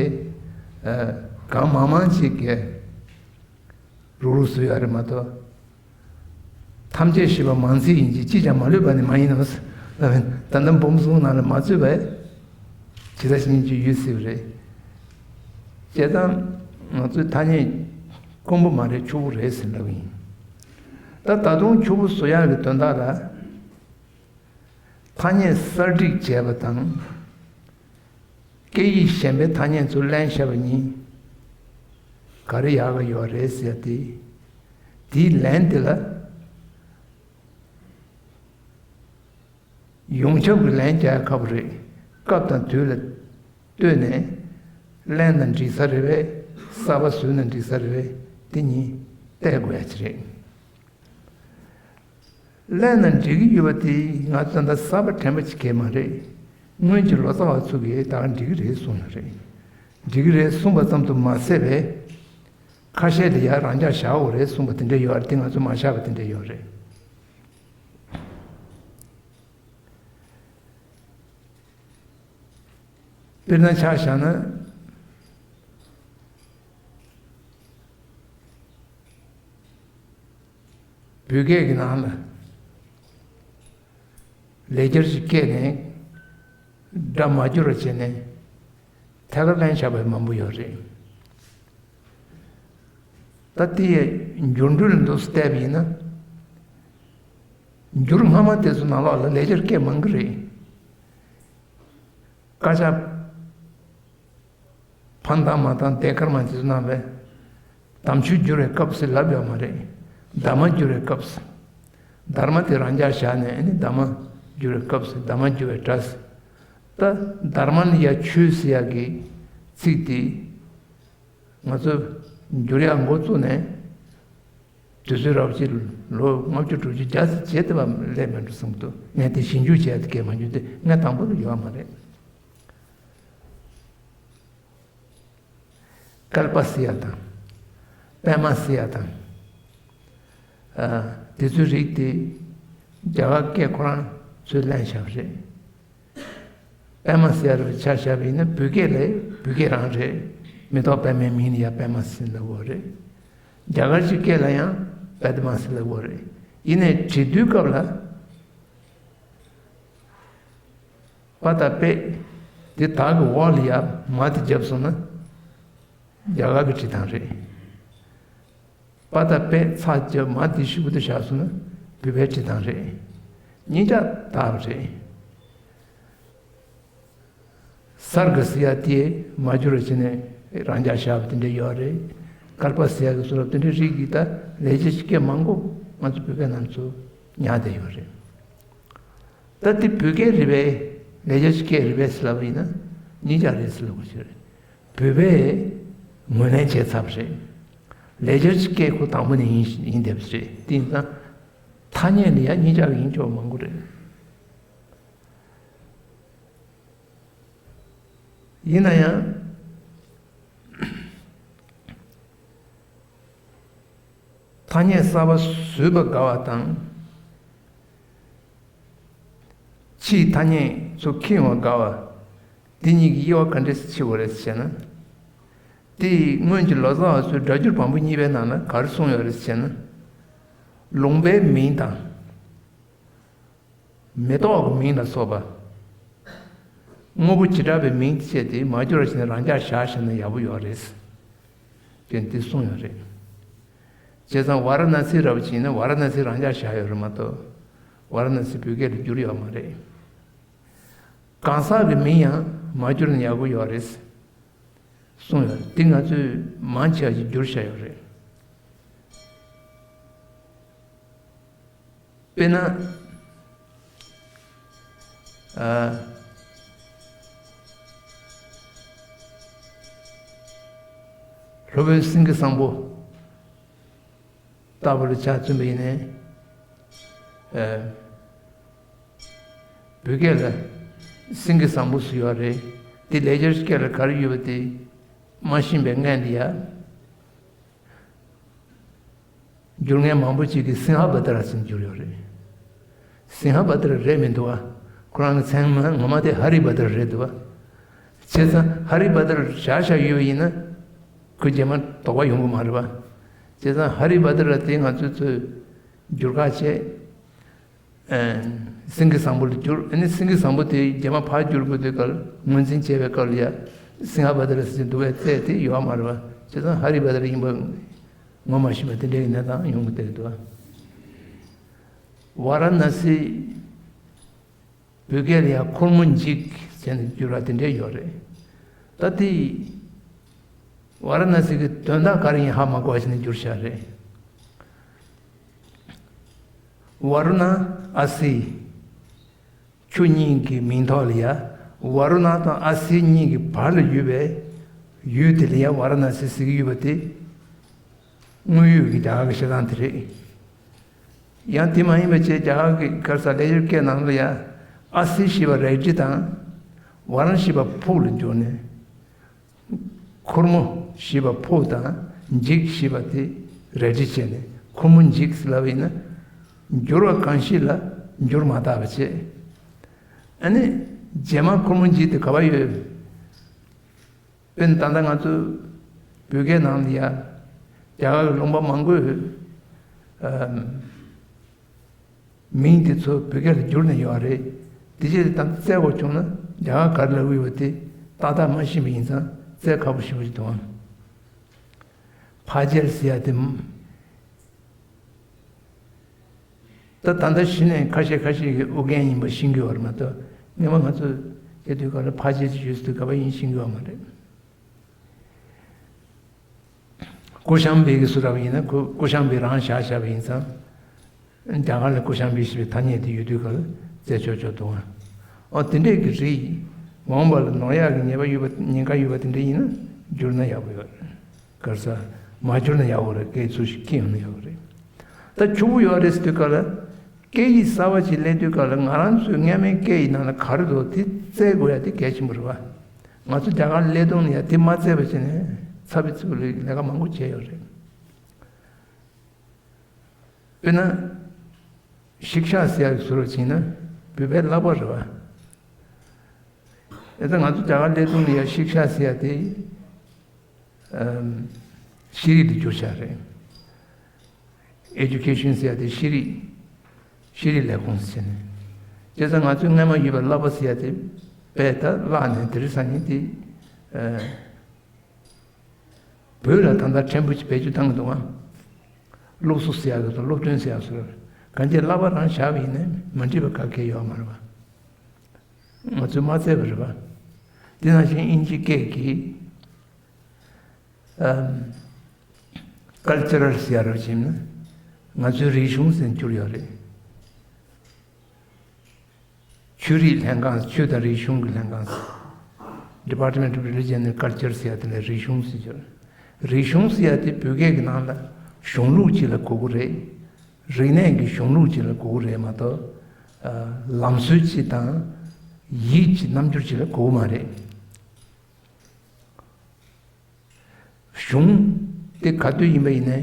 གང་མང་མང་ཅིག་གིས་རུག་རུག་བཟོས་ཡོད་རེད་མ་གཏོགས། ཐམས་ཅད་ཤེས་པ་མང་ཚིག་ཡིན་གྱི་ཅིས་ཀྱང་མ་ལུས་པ་ནི་མ་ཡིན་ནོ། ད་ལྟ་འབུམ་གསུམ་ནང་ལ་མ་ཚུད་པས་ཇི་ལྟ་ཞིག་ཡིན་གྱི་ཡོད་སྲིད་པ་རེད། བྱས་ཙང་ང་ཚོའི་ཐ་སྙད་དཀོན་པོ་མ་རེད་ཕྱུག་པོ་རེད་ཟེར་འདྲ་བོ་ཡིན། ད་ད་དུང་ཕྱུག་པོ་བཟོ་ཡག་གི་དོན་དག་ལ། ཐ་སྙད་གསར་སྒྲིག་བྱས་པ་དང་། སྐད་ཡིག་གཞན་པའི་ཐ་སྙད་ཚུར་ལེན་བྱས་པ་གཉིས། ག་རེ་ཡག་ག་ཡོད་རེད་ཟེར་ཏེ། དེའི་ལན་དེ་ལ། ཡོངས་ཁྱབ་ཀྱི་ལན་རྒྱག་ཡ་ཁག་པོ་རེད། སྐབས་དང་དུས་ལ་ལྟོས་ནས། ལེན་ན་འགྲིག་ས་རེད་པས། གསར་པ་བཟོས་ན་འགྲིག་ས་རེད་པས། དེ་གཉིས་བལྟ་དགོས་ཡ་ཅིག་རེད། ལེན་ན་འགྲིག་གི་ཡོད་པ་དེ་ང་ཚོ་ད་ལྟ་གསར་པ་དྲན་པ་ཅིག་གས་མ་རེད། སྔོན་གྱི་ལོ་ཙཱ་བ་ཚོ་གིས་ད་འགྲིག་གི་རེད་གསུངས་ཡོད་རེད། འགྲིག་གི་རེད་གསུངས་པ་ཙམ་དུ་མ་ཟད་པས། ཁ་ཤས་ལ་ཡ་རང་འཇགས་བཞག་དགོས་རེད་གསུངས་པ་དེ་འདྲ་ཡོད་རེད། དེ་ང་ཚོ་མ་བཞག་པ་དེ་འདྲ་ཡོད་རེད། དཔེར་ན་ཆ་བཞག་ན། བོད་སྐད་ཀྱི་ནང་ལ་ལེགས་སྦྱར་ཞིག་བཀལ་ནས་སྒྲ་མ་འགྱུར་བ་བྱས་ནས་ཐད་ཀར་ལེན་བྱ་བའི་མང་པོ་ཡོད་རེད། ད་དེ་འགྱུར་འགྲོས་ལ་འདུག་སེ་བལྟས་པ་ཡིན་ན། འགྱུར་སྔ་མ་དེ་ཚོ་ནང་ལོགས་ལ་ལེགས་སྦྱར་སྐད་མང་གི་རེད། དཀར་ཆག་ཕན་དང་མ་དང་དེ་ཀརྨ་དེ་ཚོ་ནང་བས། དམ་ཆོས་བསྒྱུར་བའི་སྐབས་སུ་ལབ་ཡོད་མ་རེད། དྷརྨ་བསྒྱུར་བའི་སྐབས་སུ། དྷརྨ་དེ་རང་འཇགས་བཞག་ནས་ཨ་ནི་དྷརྨ་བསྒྱུར་བའི་སྐབས་སུ་དྷརྨ་བསྒྱུར་བའི་སྒྲ་ཟེར། ད་དྷརྨ་ནི་ཡ་ཆོས་ཟེར་ཡག་གི་ཚིག་དེ། ང་ཚོ་འགྱུར་ཡག་འགོ་བཙུགས་ནས་དུས་ཚོད་རབ་ཅིག་ལོ་ལྔ་བཅུ་དྲུག་ཅུ་བརྒྱ་ཙམ་བྱས་ཏེ་བ་སླེབས་མེད་འགྲོ་བསམ་འདུག་ངས་དེ་ཞིབ་འཇུག་བྱས་ཏེ་སྐད་མ་འཇུ་དེ་ངས་དང་པོ་ལ་ཡོད་མ་རེད། བསྐལ་པ་ཟེར་ཡ་དང་། པདྨ་ཟེར་ཡ་དང་། ཨ། དེ་ཚོའི་རིགས་དེ་རྒྱ་གར་སྐད་ཁོ་རང་ཚུར་ལེན་བཞག་པ་རེད། པདྨ་ཟེར་བའི་ཆ་བཞག་པ་ཡིན་ན་བོད་སྐད་ལས་བོད་སྐད་རང་རེད། མེ་ཏོག་པདྨའི་མིང་ལ་ཡང་པདྨ་ཟེར་ལབ་ཡོད་རེད། རྒྱ་གར་གྱི་སྐད་ལ་ཡང་པདྨ་ཟེར་ལབ་ཡོད་རེད། ཡིན་ནའི་བྲི་དུས་སྐབས་ལ་པ་དང་པད་དེ་དག་གི་འོག་ལ་ཡང་མ་དེ་བརྒྱབ་སོང་ན་རྒྱ་གར་གྱི་བྲི་སྟངས་རེད། པ་དང་པད་ཚ་བརྒྱབ་མ་དེ་ཤུགས་དེ་བཞག་སོང་ན་བོད་པའི་བྲི་སྟངས་རེད། གཉིས་ཆ་དག་པ་རེད། སརྒ་ཟེར་ཡ་དེ་མ་འགྱུར་བ་བྱས་ནས་རང་འཇགས་བཞག་པ་དེ་འདྲ་ཡོད་རེད། བསྐལ་པ་ཟེར་ཡ་གི་བཟོ་འདྲ་དེ་འདྲའི་རིགས་ཀྱི་ད་ལས་བྱེད་ཀྱི་སྐད་མང་པོ་ང་ཚོ་བོད་པའི་ནང་ཚོ་ཉར་བསྡད་ཡོད་རེད། ད་དེ་བོད་སྐད་རེད་པས། ལས་བྱེད་ཀྱི་སྐད་རེད་པས་ཟེར་ལབ་པ་ཡིན་ན། གཉིས་ཆ་རེད་ཟེར་ལབ་དགོས་ཀྱི་རེད། བོད་པས་ངོས་ལེན་བྱས་ཚར་བ་རེད། ལེགས་སྦྱར་གྱི་སྐད་ཁོ་དང་པོ་ནས་ཡིན་ཡིན་བསྡད་པ་རེད། དེ་ཡིན་ཙང་ཐ་སྙད་ལ་ཡང་གཉིས་ཆ་ཡིན་ཆོག་མང་པོ་རེད། ཡིན་ན་ཡང་ཐ་སྙད་གསར་པ་བཟོས་པ་དགའ་བ་དང་། ཕྱིའི་ཐ་སྙད་ཚོ་ཁེངས་པ་དགའ་བ། འདི་གཉིས་ཀྱི་དབྱེ་བ་ག་འདྲས་ཕྱེ་དགོས་རེད་ཟེར་ན། དེ་སྔོན་གྱི་ལོ་ཙཱ་བ་ཚོས་སྒྲ་སྒྱུར་བམ་པོ་གཉིས་པའི་ནང་ལ་ག་རེ་གསུངས་ཡོད་རེད་ཟེར་ན། ལུང་པའི་མིང་དང་། མེ་ཏོག་གི་མིང་ལ་སོགས་པ། དངོས་པོ་བྱེ་བྲག་པའི་མིང་བཅས་ཏེ་མ་བསྒྱུར་བ་ཞིག་ནས་རང་འཇགས་བཞག་བཞག་ན་ཡག་པོ་ཡོད་རེད། དེ་འདི་གསུངས་ཡོད་རེད། བྱས་ཙང་ཝཱ་ར་ཎ་སི་ར་བ་ཅིག་ཡིན་ན་ཝཱ་ར་ཎ་སི་རང་འཇགས་བཞག་ཡོད་རེད་མ་གཏོགས། ཝཱ་ར་ཎ་སི་བོད་སྐད་དུ་བསྒྱུར་ཡོད་མ་རེད། གང་ཟག་གི་མིང་ཡང་མ་བསྒྱུར་ན་ཡག་པོ་ཡོད་རེད། གསུངས་ཡོད་རེད། འདི་ང་ཚོས་མང་ཆེ་བ་ཞིག་བསྒྱུར་བཞག་ཡོད་རེད། དཔེར་ན། ཨ། སློབ་དཔོན་སེང་གེ་བཟང་པོ། ལྟ་བུ་ལ་ཆ་མཚོན་པ་ཡིན་ནའི། ཨ། བོད་སྐད་ལ་སེང་གེ་བཟང་པོ་ཟེར་ཡོད་རེད། དེ་ལེགས་སྦྱར་སྐད་ལ་ག་རེ་ཡོད་པ་དེ་མ་ཤེས་པའི་སྔོན་ལ་ཡ། སྒྱུར་མཁན་མང་པོ་ཅིག་གིས་སིང་ཧ་བྷ་དྲ་ཟེར་བསྒྱུར་ཡོད་རེད། སིང་ཧ་བྷ་དྲ་རེད་མི་འདུག་བ། ཁོ་རང་གི་མཚན་ངོ་མ་དེ་ཧ་རི་བྷ་དྲ་རེད་འདུག་བ། བྱས་ཙང་ཧ་རི་བྷ་དྲ་བཞག་བཞག་ཡོད་པ་ཡིན་ན། ཁོ་རྗེས་མ་དོགས་པ་ཡོང་གི་མ་རེད་བ། བྱས་ཙང་ཧ་རི་བྷ་དྲ་དེ་ང་ཚོས་ཚོས་བསྒྱུར་ཁ་བྱས། ཨ། སེང་གེ་བཟང་པོ་ལ་བསྒྱུར། ཨ་ནི་སེང་གེ་བཟང་པོ་དེ་རྗེས་མ་ཕར་བསྒྱུར་དགོས་དུས་སྐབས་ངོས་འཛིན་བྱས་པའི་སྐབས་ལ་ཡ། སིང་ཧ་བྷ་དྲ་ཟེར་འདུག་པའི་རྩལ་དེ་ཡོད་མ་རེད་བ། བྱས་ཙང་ཧ་རི་བྷ་དྲ་ཡིན་པ་ངོ་མ་ཤེས་པ་དེ་འདྲའི་གནས་སྟངས་ཡོང་གི་བསྡད་འདུག་ཝཱ་ར་ཎ་སི། བོད་སྐད་ལ་ཡང་ཁོར་མོ་འཇིག་ཟེར་ནས་བསྒྱུར་བ་དེ་འདྲ་ཡོད་རེད། ད་དེ་ཝཱ་ར་ཎ་སི་གི་དོན་དག་ག་རེ་ཡིན་ཧ་མ་གོ་བ་ཞིག་ནས་བསྒྱུར་བཞག་རེད། ཝ་རུ་ཎ་ཨ་སི། ཆུ་གཉིས་ཀྱི་མིང་ཐོག་ལ་ཡ། ཝ་རུ་ཎ་དང་ཨ་སི་གཉིས་ཀྱི་བར་ལ་ཡོད་པའི་ཡུལ་དེ་ལ་ཡ་ཝཱ་ར་ཎ་སི་ཟེར་གྱི་ཡོད་པ་དེ། དངོས་ཡོད་ཀྱི་རྒྱ་གར་གྱི་བཤད་སྟངས་དེ་རེད། ཡང་དེ་མ་ཡིན་པ་བྱས་རྒྱ་གར་གྱི་ག་རེ་ཟེར་ལེགས་སྦྱར་སྐད་ནང་ལ་ཡ། ཨ་སི་ཞེས་པ་རལ་གྲི་དང་། ཝ་རུ་ཎ་ཞེས་པ་ཕུག་ལ་བསྒྱུར་ནས། ཁོར་མོ་ཞེས་པ་ཕུག་དང་འཇིག་ཞེས་པ་དེ་རལ་གྲི་བྱས་ནས་ཁོར་མོ་འཇིག་ལབ་ཡིན་ན། བསྒྱུར་བ་གང་ཞིག་ལ་འགྱུར་མ་བཏགས་པ་བྱས། ཨ་ནི་རྗེས་མ་ཁོར་མོ་འཇིག་དེ་ག་པར་ཡོད། དཔེར་ན་ད་ལྟ་ང་ཚོ་བོད་སྐད་ནང་ལ་ཡ། རྒྱ་གར་གྱི་ལུང་པ་མང་པོའི་ཨམ། མིང་དེ་ཚོ་བོད་སྐད་ལ་བསྒྱུར་ནས་ཡོད་རེད། དེ་རྗེས་ད་བཙལ་དགོས་བྱུང་ན་རྒྱ་གར་ག་རེ་ལབ་ཀྱི་ཡོད་པ་དེ་ཏག་ཏག་མ་ཤེས་པ་ཡིན་ཙང་བཙལ་ཁག་པོ་ཞེ་པོ་ཞིག་འདུག་ཨང་། ཕ་རྒྱལ་ཟེར་ཡ་དེ། ད་ད་ལྟ་གཞི་ནས་ཁ་ཤས་ཁ་ཤས་ཀྱིས་ཨུ་རྒྱན་ཡིན་པ་ཤེས་ཀྱི་ཡོད་རེད་མ་གཏོགས། སྔོན་མ་ང་ཚོ་སྐྱེ་དུས་སྐབས་ལ་ཕ་རྒྱལ་ཅིག་ཡོད་དུས་ག་པར་ཡིན་ཤེས་ཀྱི་ཡོད་མ་རེད། ཀུ་ཤམ་བི་གི་སུ་ར་བ་ཡིན་ན་ཀུ་ཀུ་ཤམ་བི་རང་བཞག་བཞག་པ་ཡིན་ཙང་། རྒྱ་གར་ལ་ཀུ་ཤམ་བི་ཞེས་པའི་ཐ་སྙད་དེ་ཡོད་དུས་ག་ལ་རྩེ་ཆོག་ཆོག་འདུག་ཨ། ཨོ་དེ་འདྲས་ཀྱི་རིགས། མ་འོངས་པ་ལ་ནོར་ཡག་གི་ཉེན་པ་ཡོད་པ་ཉེན་ཁ་ཡོད་པ་དེ་འདྲས་ཡིན་ན་བསྒྱུར་ན་ཡག་པོ་ཡོད་རེད། ག་རེ་ཟེར། མ་བསྒྱུར་ན་ཡག་པོ་རེད། སྐད་ཚུར་ཞིག་ཁྱེར་ཡོང་ན་ཡག་པོ་རེད། ད་ཕྱུག་པོ་ཡོད་རེད་ཟེར་དུས་སྐབས་ལ། སྐད་ཡིག་གསར་པ་ཅིག་ལེན་དུས་སྐབས་ལ་ང་རང་ཚོའི་སྔ་མའི་སྐད་ཡིག་ནང་ལ་ག་རེ་འདུག་དེ་བཙལ་དགོས་ཡ་དེ་གལ་ཆེན་པོ་རེད་བ། ང་ཚོ་རྒྱ་གར་ལ་སླེབས་དུས་ནས་ཡ་དེ་མ་བཙལ་བ་བྱས་ནས་ཚ་བའི་ཚུལ་ལ་ལས་ཀ་མང་པོ་བྱས་ཡོད་རེད། དཔེར་ན། ཤིག་ཤ་ཟེར་ཡ་གི་ཟུར་ཕྱིན་ན་བོད་པའི་བསླབ་པ་རེད་བ། ཨེ་ད་ང་ཚོ་རྒྱ་གར་སླེབས་དུས་ནས་ཡ་ཤིག་ཤ་ཟེར་ཡ་དེ། ཨམ། ཤེས་རིག་ཏུ་གྱུར་བཞག་རེད། ཨེ་ཌུ་ཀེ་ཤན་ཟེར་ཡ་དེ་ཤེས་རིག་ཤེས་རིག་ལས་ཁུངས་ཟེར་ནས། བྱས་ཙང་ང་ཚོའི་སྔ་མ་ཡོད་པའི་བསླབ་པ་ཟེར་ཡ་དེ་དཔེ་ད་བརླག་ནས་དེ་རིང་སང་ཉིན་དེ། ཨ། བོད་ལ་ད་ལྟ་ཕྲན་བུ་ཅིག་བེད་སྤྱོད་བཏང་གི་འདུག་ཨང་། སློབ་གསོ་ཟེར་ཡ་དེ་དང་སློབ་སྟོན་ཟེར་ཡ་སོགས། གང་ཅི་བསླབ་པ་རང་བཞག་པ་ཡིན་ནའི་མ་འགྲིག་པ་ག་གེ་ཡོད་མ་རེད་པ། ང་ཚོས་མ་བཙལ་བ་རེད་པ། དེ་ནང་བཞིན་དབྱིན་ཇི་སྐད་ཀྱི། ཨམ། ཀལ་ཅ་རལ་ཟེར་ཡ་རོ་བྱིན་ན། ང་ཚོའི་རིག་གཞུང་ཟེར་གྱུར་ཡོད་རེད། ཆོས་རིག་ལྷན་ཁང་། ཆོས་དང་རིག་གཞུང་གི་ལྷན་ཁང་ཟེར། Department of Religion and Culture ཟེར་ཡ་དེ་ལ་རིག་གཞུང་ཟེར་གྱི་རེད། རིག་གཞུང་ཟེར་ཡ་དེ་བོད་སྐད་ཀྱི་ནང་ལ་གཞུང་ལུགས་ཅིག་ལ་གོ་གི་རེད། རིག་གནས་ཀྱི་གཞུང་ལུགས་ཅིག་ལ་གོ་གི་རེད་མ་གཏོགས། ཨ། ལམ་སྲོལ་ཅིག་དང་ཡིད་ཀྱི་རྣམ་འགྱུར་ཅིག་ལ་གོ་གི་མ་རེད། གཞུང་དེ་ག་དུས་ཡིན་པ་ཡིན་ནའི།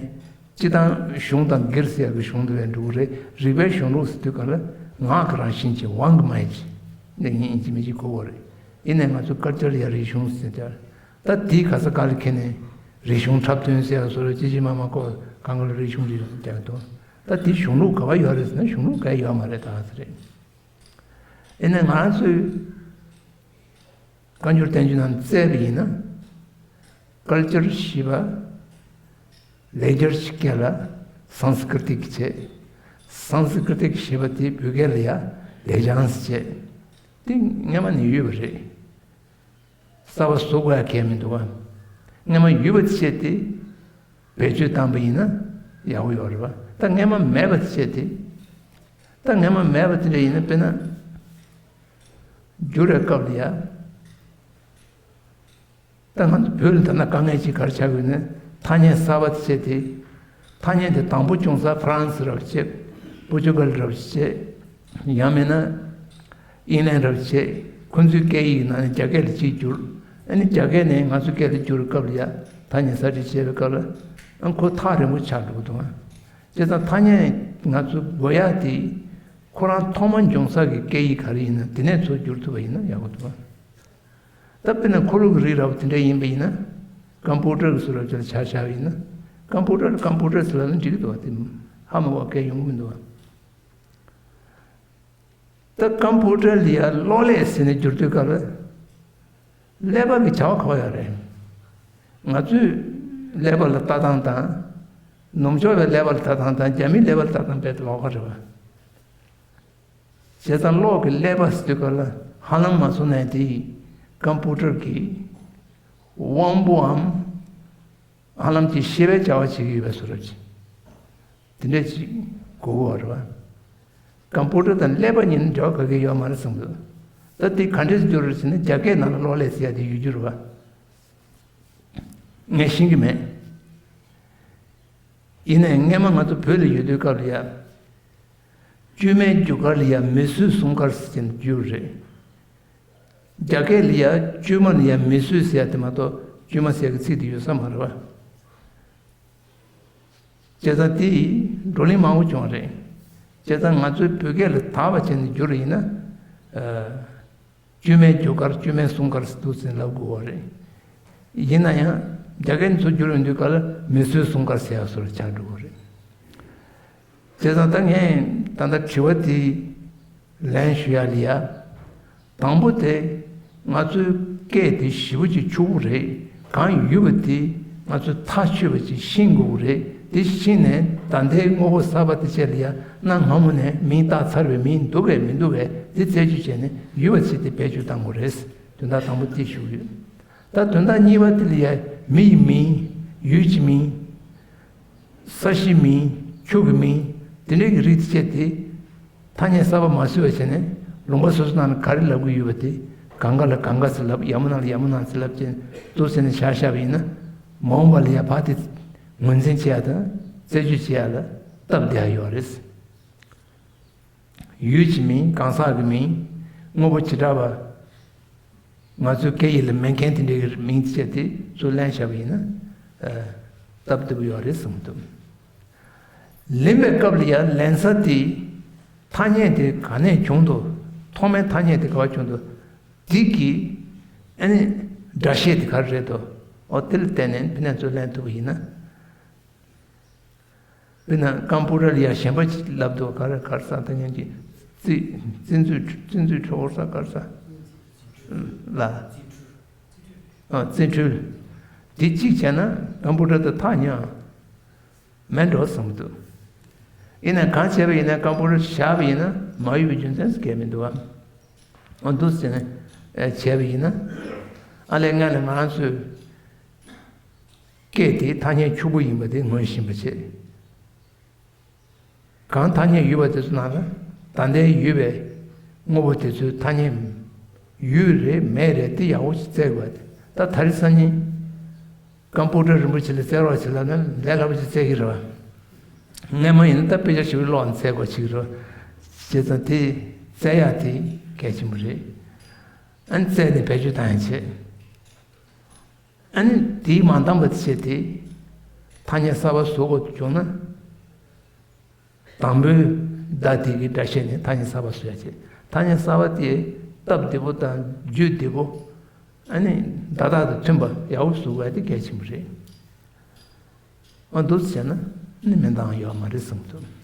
སྤྱིར་བཏང་གཞུང་དང་སྒེར་ཟེར་ཡག་གི་གཞུང་དེ་ལས་འགྲོ་གི་རེད། རིག་པའི་གཞུང་ལུགས་ཟེར་དུས་ག་ལ་ངག་གི་རང་བཞིན་གྱི་དབང་གི་མ་ཡིན་གྱི། འདི་ཡིན་གྱི་མིན་གྱི་གོ་གི་རེད། ཡིན་ནའི་ང་ཚོ་ཀལ་ཅར་ཡ་རིག་གཞུང་ཟེར་ཏེ། ད་དེའི་ག་ས་ག་ལ་ཁེལ་ནས་རིག་གཞུང་འཁྲབ་སྟོན་ཟེར་ཡག་བཟོ་འདྲ་ཅི་ཅི་མ་མ་ཁོ་གང་ག་ལ་རིག་གཞུང་རིག་གཞུང་རྒྱག་གི་འདུག་ད་དེ་གཞུང་ལུགས་ག་བ་ཡོད་རེད་ཟེར་ན་གཞུང་ལུགས་ག་ཡོད་མ་རེད་ད་ཟེར་རེད། ཡིན་ནའི་ང་རང་ཚོའི་བཀའ་འགྱུར་བསྟན་འགྱུར་ནང་བཙལ་བ་ཡིན་ན། ཀལ་ཅར་ཞེས་པ་ལེགས་སྦྱར་གྱི་སྐད་ལ་སཾ་སྐྲྀ་ཏིག་བྱས། སཾ་སྐྲྀ་ཏིག་ཞེས་པ་དེ་བོད་སྐད་ལ་ཡང་ལེགས་སྦྱང་ཟེར་བྱས། དེ་སྔ་མ་ནས་ཡོད་པ་རེད། གསར་པ་བཟོ་དགོས་ཡ་གང་ཡང་མི་འདུག་བ། སྔ་མ་ཡོད་པ་བྱས་ཏེ་བེད་སྤྱོད་བཏང་པ་ཡིན་ན་ཡག་པོ་ཡོད་རེད་བ། ད་སྔ་མ་མེད་པ་བྱས་ཏེ། ད་སྔ་མ་མེད་པ་དེ་འདྲ་ཡིན་ན། དཔེར་ན། འགྱུར་བའི་སྐབས་ལ་ཡ། ད་ང་ཚོ་བོད་ལ་ད་ལྟ་དཀའ་ངལ་ཅིག་ག་རེ་ཆགས་ཡོད་ན། ཐ་སྙད་གསར་པ་དེ་བྱས་ཏེ། ཐ་སྙད་དེ་དང་པོ་བྱུང་ས་ཧྥ་རན་སི་རབ་བྱས། པོར་ཅུ་གལ་རབ་བྱས། ཡང་མིན་ན་ཨིན་ལན་རབ་བྱས། ཁོ་ཚོའི་སྐད་ཡིག་ནང་ནས་རྒྱ་སྐད་ལ་ཅིག་བསྒྱུར། ཨ་ནི་རྒྱ་སྐད་ནས་ང་ཚོའི་སྐད་ལ་བསྒྱུར་བའི་སྐབས་ལ་ཡ། ཐ་སྙད་གསར་བྲིས་བྱས་པའི་སྐབས་ལ། ཨ། ཁོ་ཐག་རིང་པོ་ཆགས་འགྲོ་གི་འདུག་ཨ། བྱས་ཙང་ཐ་སྙད་ང་ཚོ་དགོས་ཡ་དེ་ཁོ་རང་ཐོག་མ་འབྱུང་ས་གི་སྐད་ཡིག་ག་རེ་ཡིན་ན་དེ་ནས་ཚུར་བསྒྱུར་ཐུབ་པ་ཡིན་ན་ཡག་པོ་འདུག་ད་དཔེར་ན་ཁོར་ཡུག་གི་རིགས་འདྲ་བོ་དེ་འདྲ་ཡིན་པ་ཡིན་ན། ཀམ་པུ་ཊར་གྱི་བཟོ་འདྲ་ཅིག་ལ་ཆ་བཞག་པ་ཡིན་ན། ཀམ་པུ་ཊར་ཀམ་པུ་ཊར་ཟེར་ལབ་ན་འགྲིག་གི་འདུག་བ། དེ་ཧ་མ་གོ་སྐད་ཡོང་གི་མི་འདུག་བ། ད་ཀམ་པུ་ཊར་ལ་ཡ་གློག་ཀླད་ཟེར་ནས་བསྒྱུར་དུས་སྐབས་ལ། ཀླད་པ་གི་བྱ་བ་ག་པར་ཡོད་རེད། ང་ཚོའི་ཀླད་པ་ལ་ལྟ་སྟངས་དང་། ནུབ་ཕྱོགས་པའི་ཀླད་པ་ལ་ལྟ་སྟངས་དང་རྒྱ་མིའི་ཀླད་པ་ལ་ལྟ་སྟངས་དཔེ་ལོགས་ཀ་རེད་བ། བྱས་ཙང་གློག་གི་ཀླད་པ་ཟེར་དུས་སྐབས་ལ་ཧ་ལམ་མ་སོང་ནའི་དེ་ཀམ་པུ་ཊར་གྱི་དབང་པོའམ། ཧ་ལམ་གྱི་ཤེས་པའི་བྱ་བ་བྱེད་ཀྱི་ཡོད་པའི་བཟོ་འདྲ་ཅིག་དེ་འདྲ་ཅིག་གོ་གི་ཡོད་རེད་བ། ཀམ་པུ་ཊར་དང་ཀླད་པ་གཉིས་ནི་འབྲེལ་བ་ག་གེ་ཡོད་མ་རེད་བསམ་གི། ད་དེ་ག་འདྲས་སུ་འགྱུར་རེད་ཟེར་ན། རྒྱ་སྐད་ནང་ལ་གློག་ཀླད་ཟེར་ཡ་དེ་ཡོད་རྒྱུ་རེད་བ། ངས་ཤེས་ཀྱི་མེད། ཡིན་ནའི་སྔས་མ་ང་ཚོ་བོད་ལ་ཡོད་དུས་སྐབས་ལ་ཡ། བཅོས་མའི་རྒྱུ་སྐར་ལ་ཡ་མིས་བཟོས་གསུམ་སྐར་ཟེར་གྱི་ཡོད་རེད། རྒྱ་སྐད་ལ་ཡ་བཅོས་མ་ལ་ཡ་མིས་བཟོས་ཟེར་ཡ་དེ་མ་གཏོགས་བཅོས་མ་ཟེར་ཡ་གི་ཚིག་དེ་ཡོད་ས་མ་རེད་བ། བྱས་ཙང་དེ་ཡིས་བགྲོ་གླེང་མང་པོ་བྱུང་བ་རེད། བྱས་ཙང་ང་ཚོའི་བོད་སྐད་ལ་དག་པ་བྱས་ནས་བསྒྱུར་ཡིན་ན། ཨ། བཅོས་མའི་རྒྱུ་སྐར་བཅོས་མའི་གསུམ་སྐར་ཟེར་འདུག་ཟེར་ལབ་དགོས་པ་རེད། ཡིན་ན་ཡང་རྒྱ་སྐད་ཚོ་བསྒྱུར་ཡོང་དུས་སྐབས་ལ་མིས་བཟོས་གསུམ་སྐར་ཟེར་ཡག་བཟོ་འདྲ་ཆགས་འགྲོ་གི་རེད། བྱས་ཙང་ད་ངས་ད་ལྟ་དྲི་བ་དེ་ལན་ཞུ་ཡ་ལ་ཡ། དང་པོ་དེ། ང་ཚོའི་སྐད་དེ་ཞེ་པོ་ཅིག་ཕྱུག་པོ་རེད། གང་ཡོད་པ་དེ་ང་ཚོས་ཐག་ཆོད་པ་ཅིག་ཤེས་དགོས་ཀྱི་རེད། དེ་ཤེས་ནས་ད་ལྟའི་དངོས་པོ་གསར་པ་དེ་བཅས་ལ་ཡ་གནའ་སྔ་མོ་ནས་མིང་བཏགས་ཚར་བའི་མིང་འདུག་གས་མི་འདུག་གས་དེ་རྩད་གཅོད་བྱས་ནས་ཡོད་པ་ཅིག་དེ་བེད་སྤྱོད་གཏང་དགོས་རེད། དོན་དག་དང་པོ་དེ་ཞུ་གི་ཡོད། ད་དོན་དག་གཉིས་པ་དེ་ལ་ཡ་མི་ཡི་མིང་། ཡུལ་གྱི་མིང་། ས་གཞིའི་མིང་། ཆུ་གི་མིང་། དེ་འདྲའི་གི་རིགས་དེ་བཅས་དེ། ཐ་སྙད་གསར་པ་མ་བཟོས་པ་བྱས་ནས་ལུང་པ་སོ་སོ་ནང་ལ་ག་རེ་ལབ་ཀྱི་ཡོད་པ་དེ། གངྒཱ་ལ་གངྒཱ་ཟེར་ལབ། ཡ་མུ་ན་ལ་ཡ་མུ་ན་ཟེར་ལབ་བྱས་འདུག་ཟེར་ནས་བཞག་བཞག་པ་ཡིན་ན། མ་འོངས་པ་ལ་ཡ་ཕར་དེ་ངོས་འཛིན་བྱེད་ཡ་དང་རྩད་གཅོད་བྱེད་ཡ་ལ་སྟབས་བདེ་ཡ་ཡོད་རེད། ཡུལ་གྱི་མིང་། གང་ཟག་གི་མིང་། དངོས་པོ་བྱེ་བྲག་པ། ང་ཚོའི་སྐད་ཡིག་ལ་མེད་མཁན་དེ་འདྲའི་མིང་བཅས་དེ་ཚུར་ལེན་བཞག་པ་ཡིན་ན། ཨ། སྟབས་བདེ་པོ་ཡོད་རེད་བསམ་གྱི་འདུག་ལེན་པའི་སྐབས་ལ་ཡང་ལེན་ས་དེ། ཐ་སྙད་དེ་ག་ནས་བྱུང་འདུག་ཐོག་མའི་ཐ་སྙད་དེ་ག་པར་བྱུང་འདུག་དེ་གི། ཨ་ནི། སྒྲ་བཤད་དེ་ག་རེ་རེད་འདུག་འོ་དེ་ལ་བརྟེན་ནས་ཕི་ནས་ཚུར་ལེན་ཐུབ་པ་ཡིན་ན། དཔེར་ན་ཀམ་པུ་ཊར་ལ་ཡ་གཞན་པ་ཅིག་ལབ་འདུག་ག་རེ་ག་རེ་ཟེར། ད་ཉན་གྱི་རྩི་རྩི་མཛོད་རྩི་མཛོད་ཁྲོ་བོ་ཟེར་ག་རེ་ཟེར་ལ། ཨ། རྩི་འཕྲུལ། འདི་གཅིག་བྱས་ན་ཀམ་པུ་ཊར་དང་ཐག་ཉེ་བ་མེད་འགྲོ་བསམ་གྱི་འདུག་ཡིན་ན་གང་བྱས་པ་ཡིན་ན་ཀམ་པུ་ཊར་བཞག་པ་ཡིན་ན་མ་ཡོད་པའི་རྒྱུ་མཚན་ཟེར་གང་ཡང་མི་འདུག་བ། འོ་འདུག་ཟེར་ནས་བྱས་པ་ཡིན་ན། ཨ་ལས་སྔ་ནས་ང་རང་ཚོས། སྐད་དེ་ཐ་སྙད་ཕྱུག་པོ་ཡིན་པ་དེ་ངོས་ཤེས་པ་བྱེད། གང་ཐ་སྙད་ཡོད་པ་དེ་ཚོ་ནང་ལ་ད་ལྟའི་ཡོད་པའི་དངོས་པོ་དེ་ཚོའི་ཐ་སྙད་ ཡོད་རེད་མེད་རེད་དེ་ཡག་པོ་ཞིག་བཙལ་དགོས་ཏེ། ད་ད་རེས་སང་ཉིན་ཀམ་པུ་ཊར་རིན་པོ་ཆེ་ལ་བཙལ་རོགས་བྱེད་ལབ་ན་ལས་སླ་པོ་ཞིག་བཙལ་གི་རེད་བ། སྔས་མ་ཡིན་ན་ད་དཔེ་ཆ་ཞིག་ཀློག་ནས་བཙལ་དགོས་ཅིག་རེད་བ། བྱས་ཙང་དེ་བཙལ་ཡག་དེ་གལ་ཆེན་པོ་རེད། ཨ་ནི་བཙལ་ནས་བེད་སྤྱོད་བཏང་ཡག་བྱེད། ཨ་ནི་དེའི་མ་འདང་བ་དེ་བྱས་ཏེ་ཐ་སྙད་གསར་པ་བཟོ་དགོས་བྱུང་ན། དང་པོའི་བརྡ་དེ་གི་སྒྲ་བཤད་ནས་ཐ་སྙད་གསར་པ་བཟོ་ཡག་བྱེད། ཐ་སྙད་གསར་པ་དེ་སྟབས་བདེ་པོ་དང་བརྗོད་བདེ་པོ། ཨ་ནི་བརྡ་དག་དང་མཐུན་པ་ཡག་པོ་བཟོ་དགོས་ཡག་དེ་གལ་ཆེན་པོ་རེད། ཨ་འདུག་བྱས་ན་ནི་མི་འདང་ཡོད་མ་རེད་བསམ་གྱི་འདུག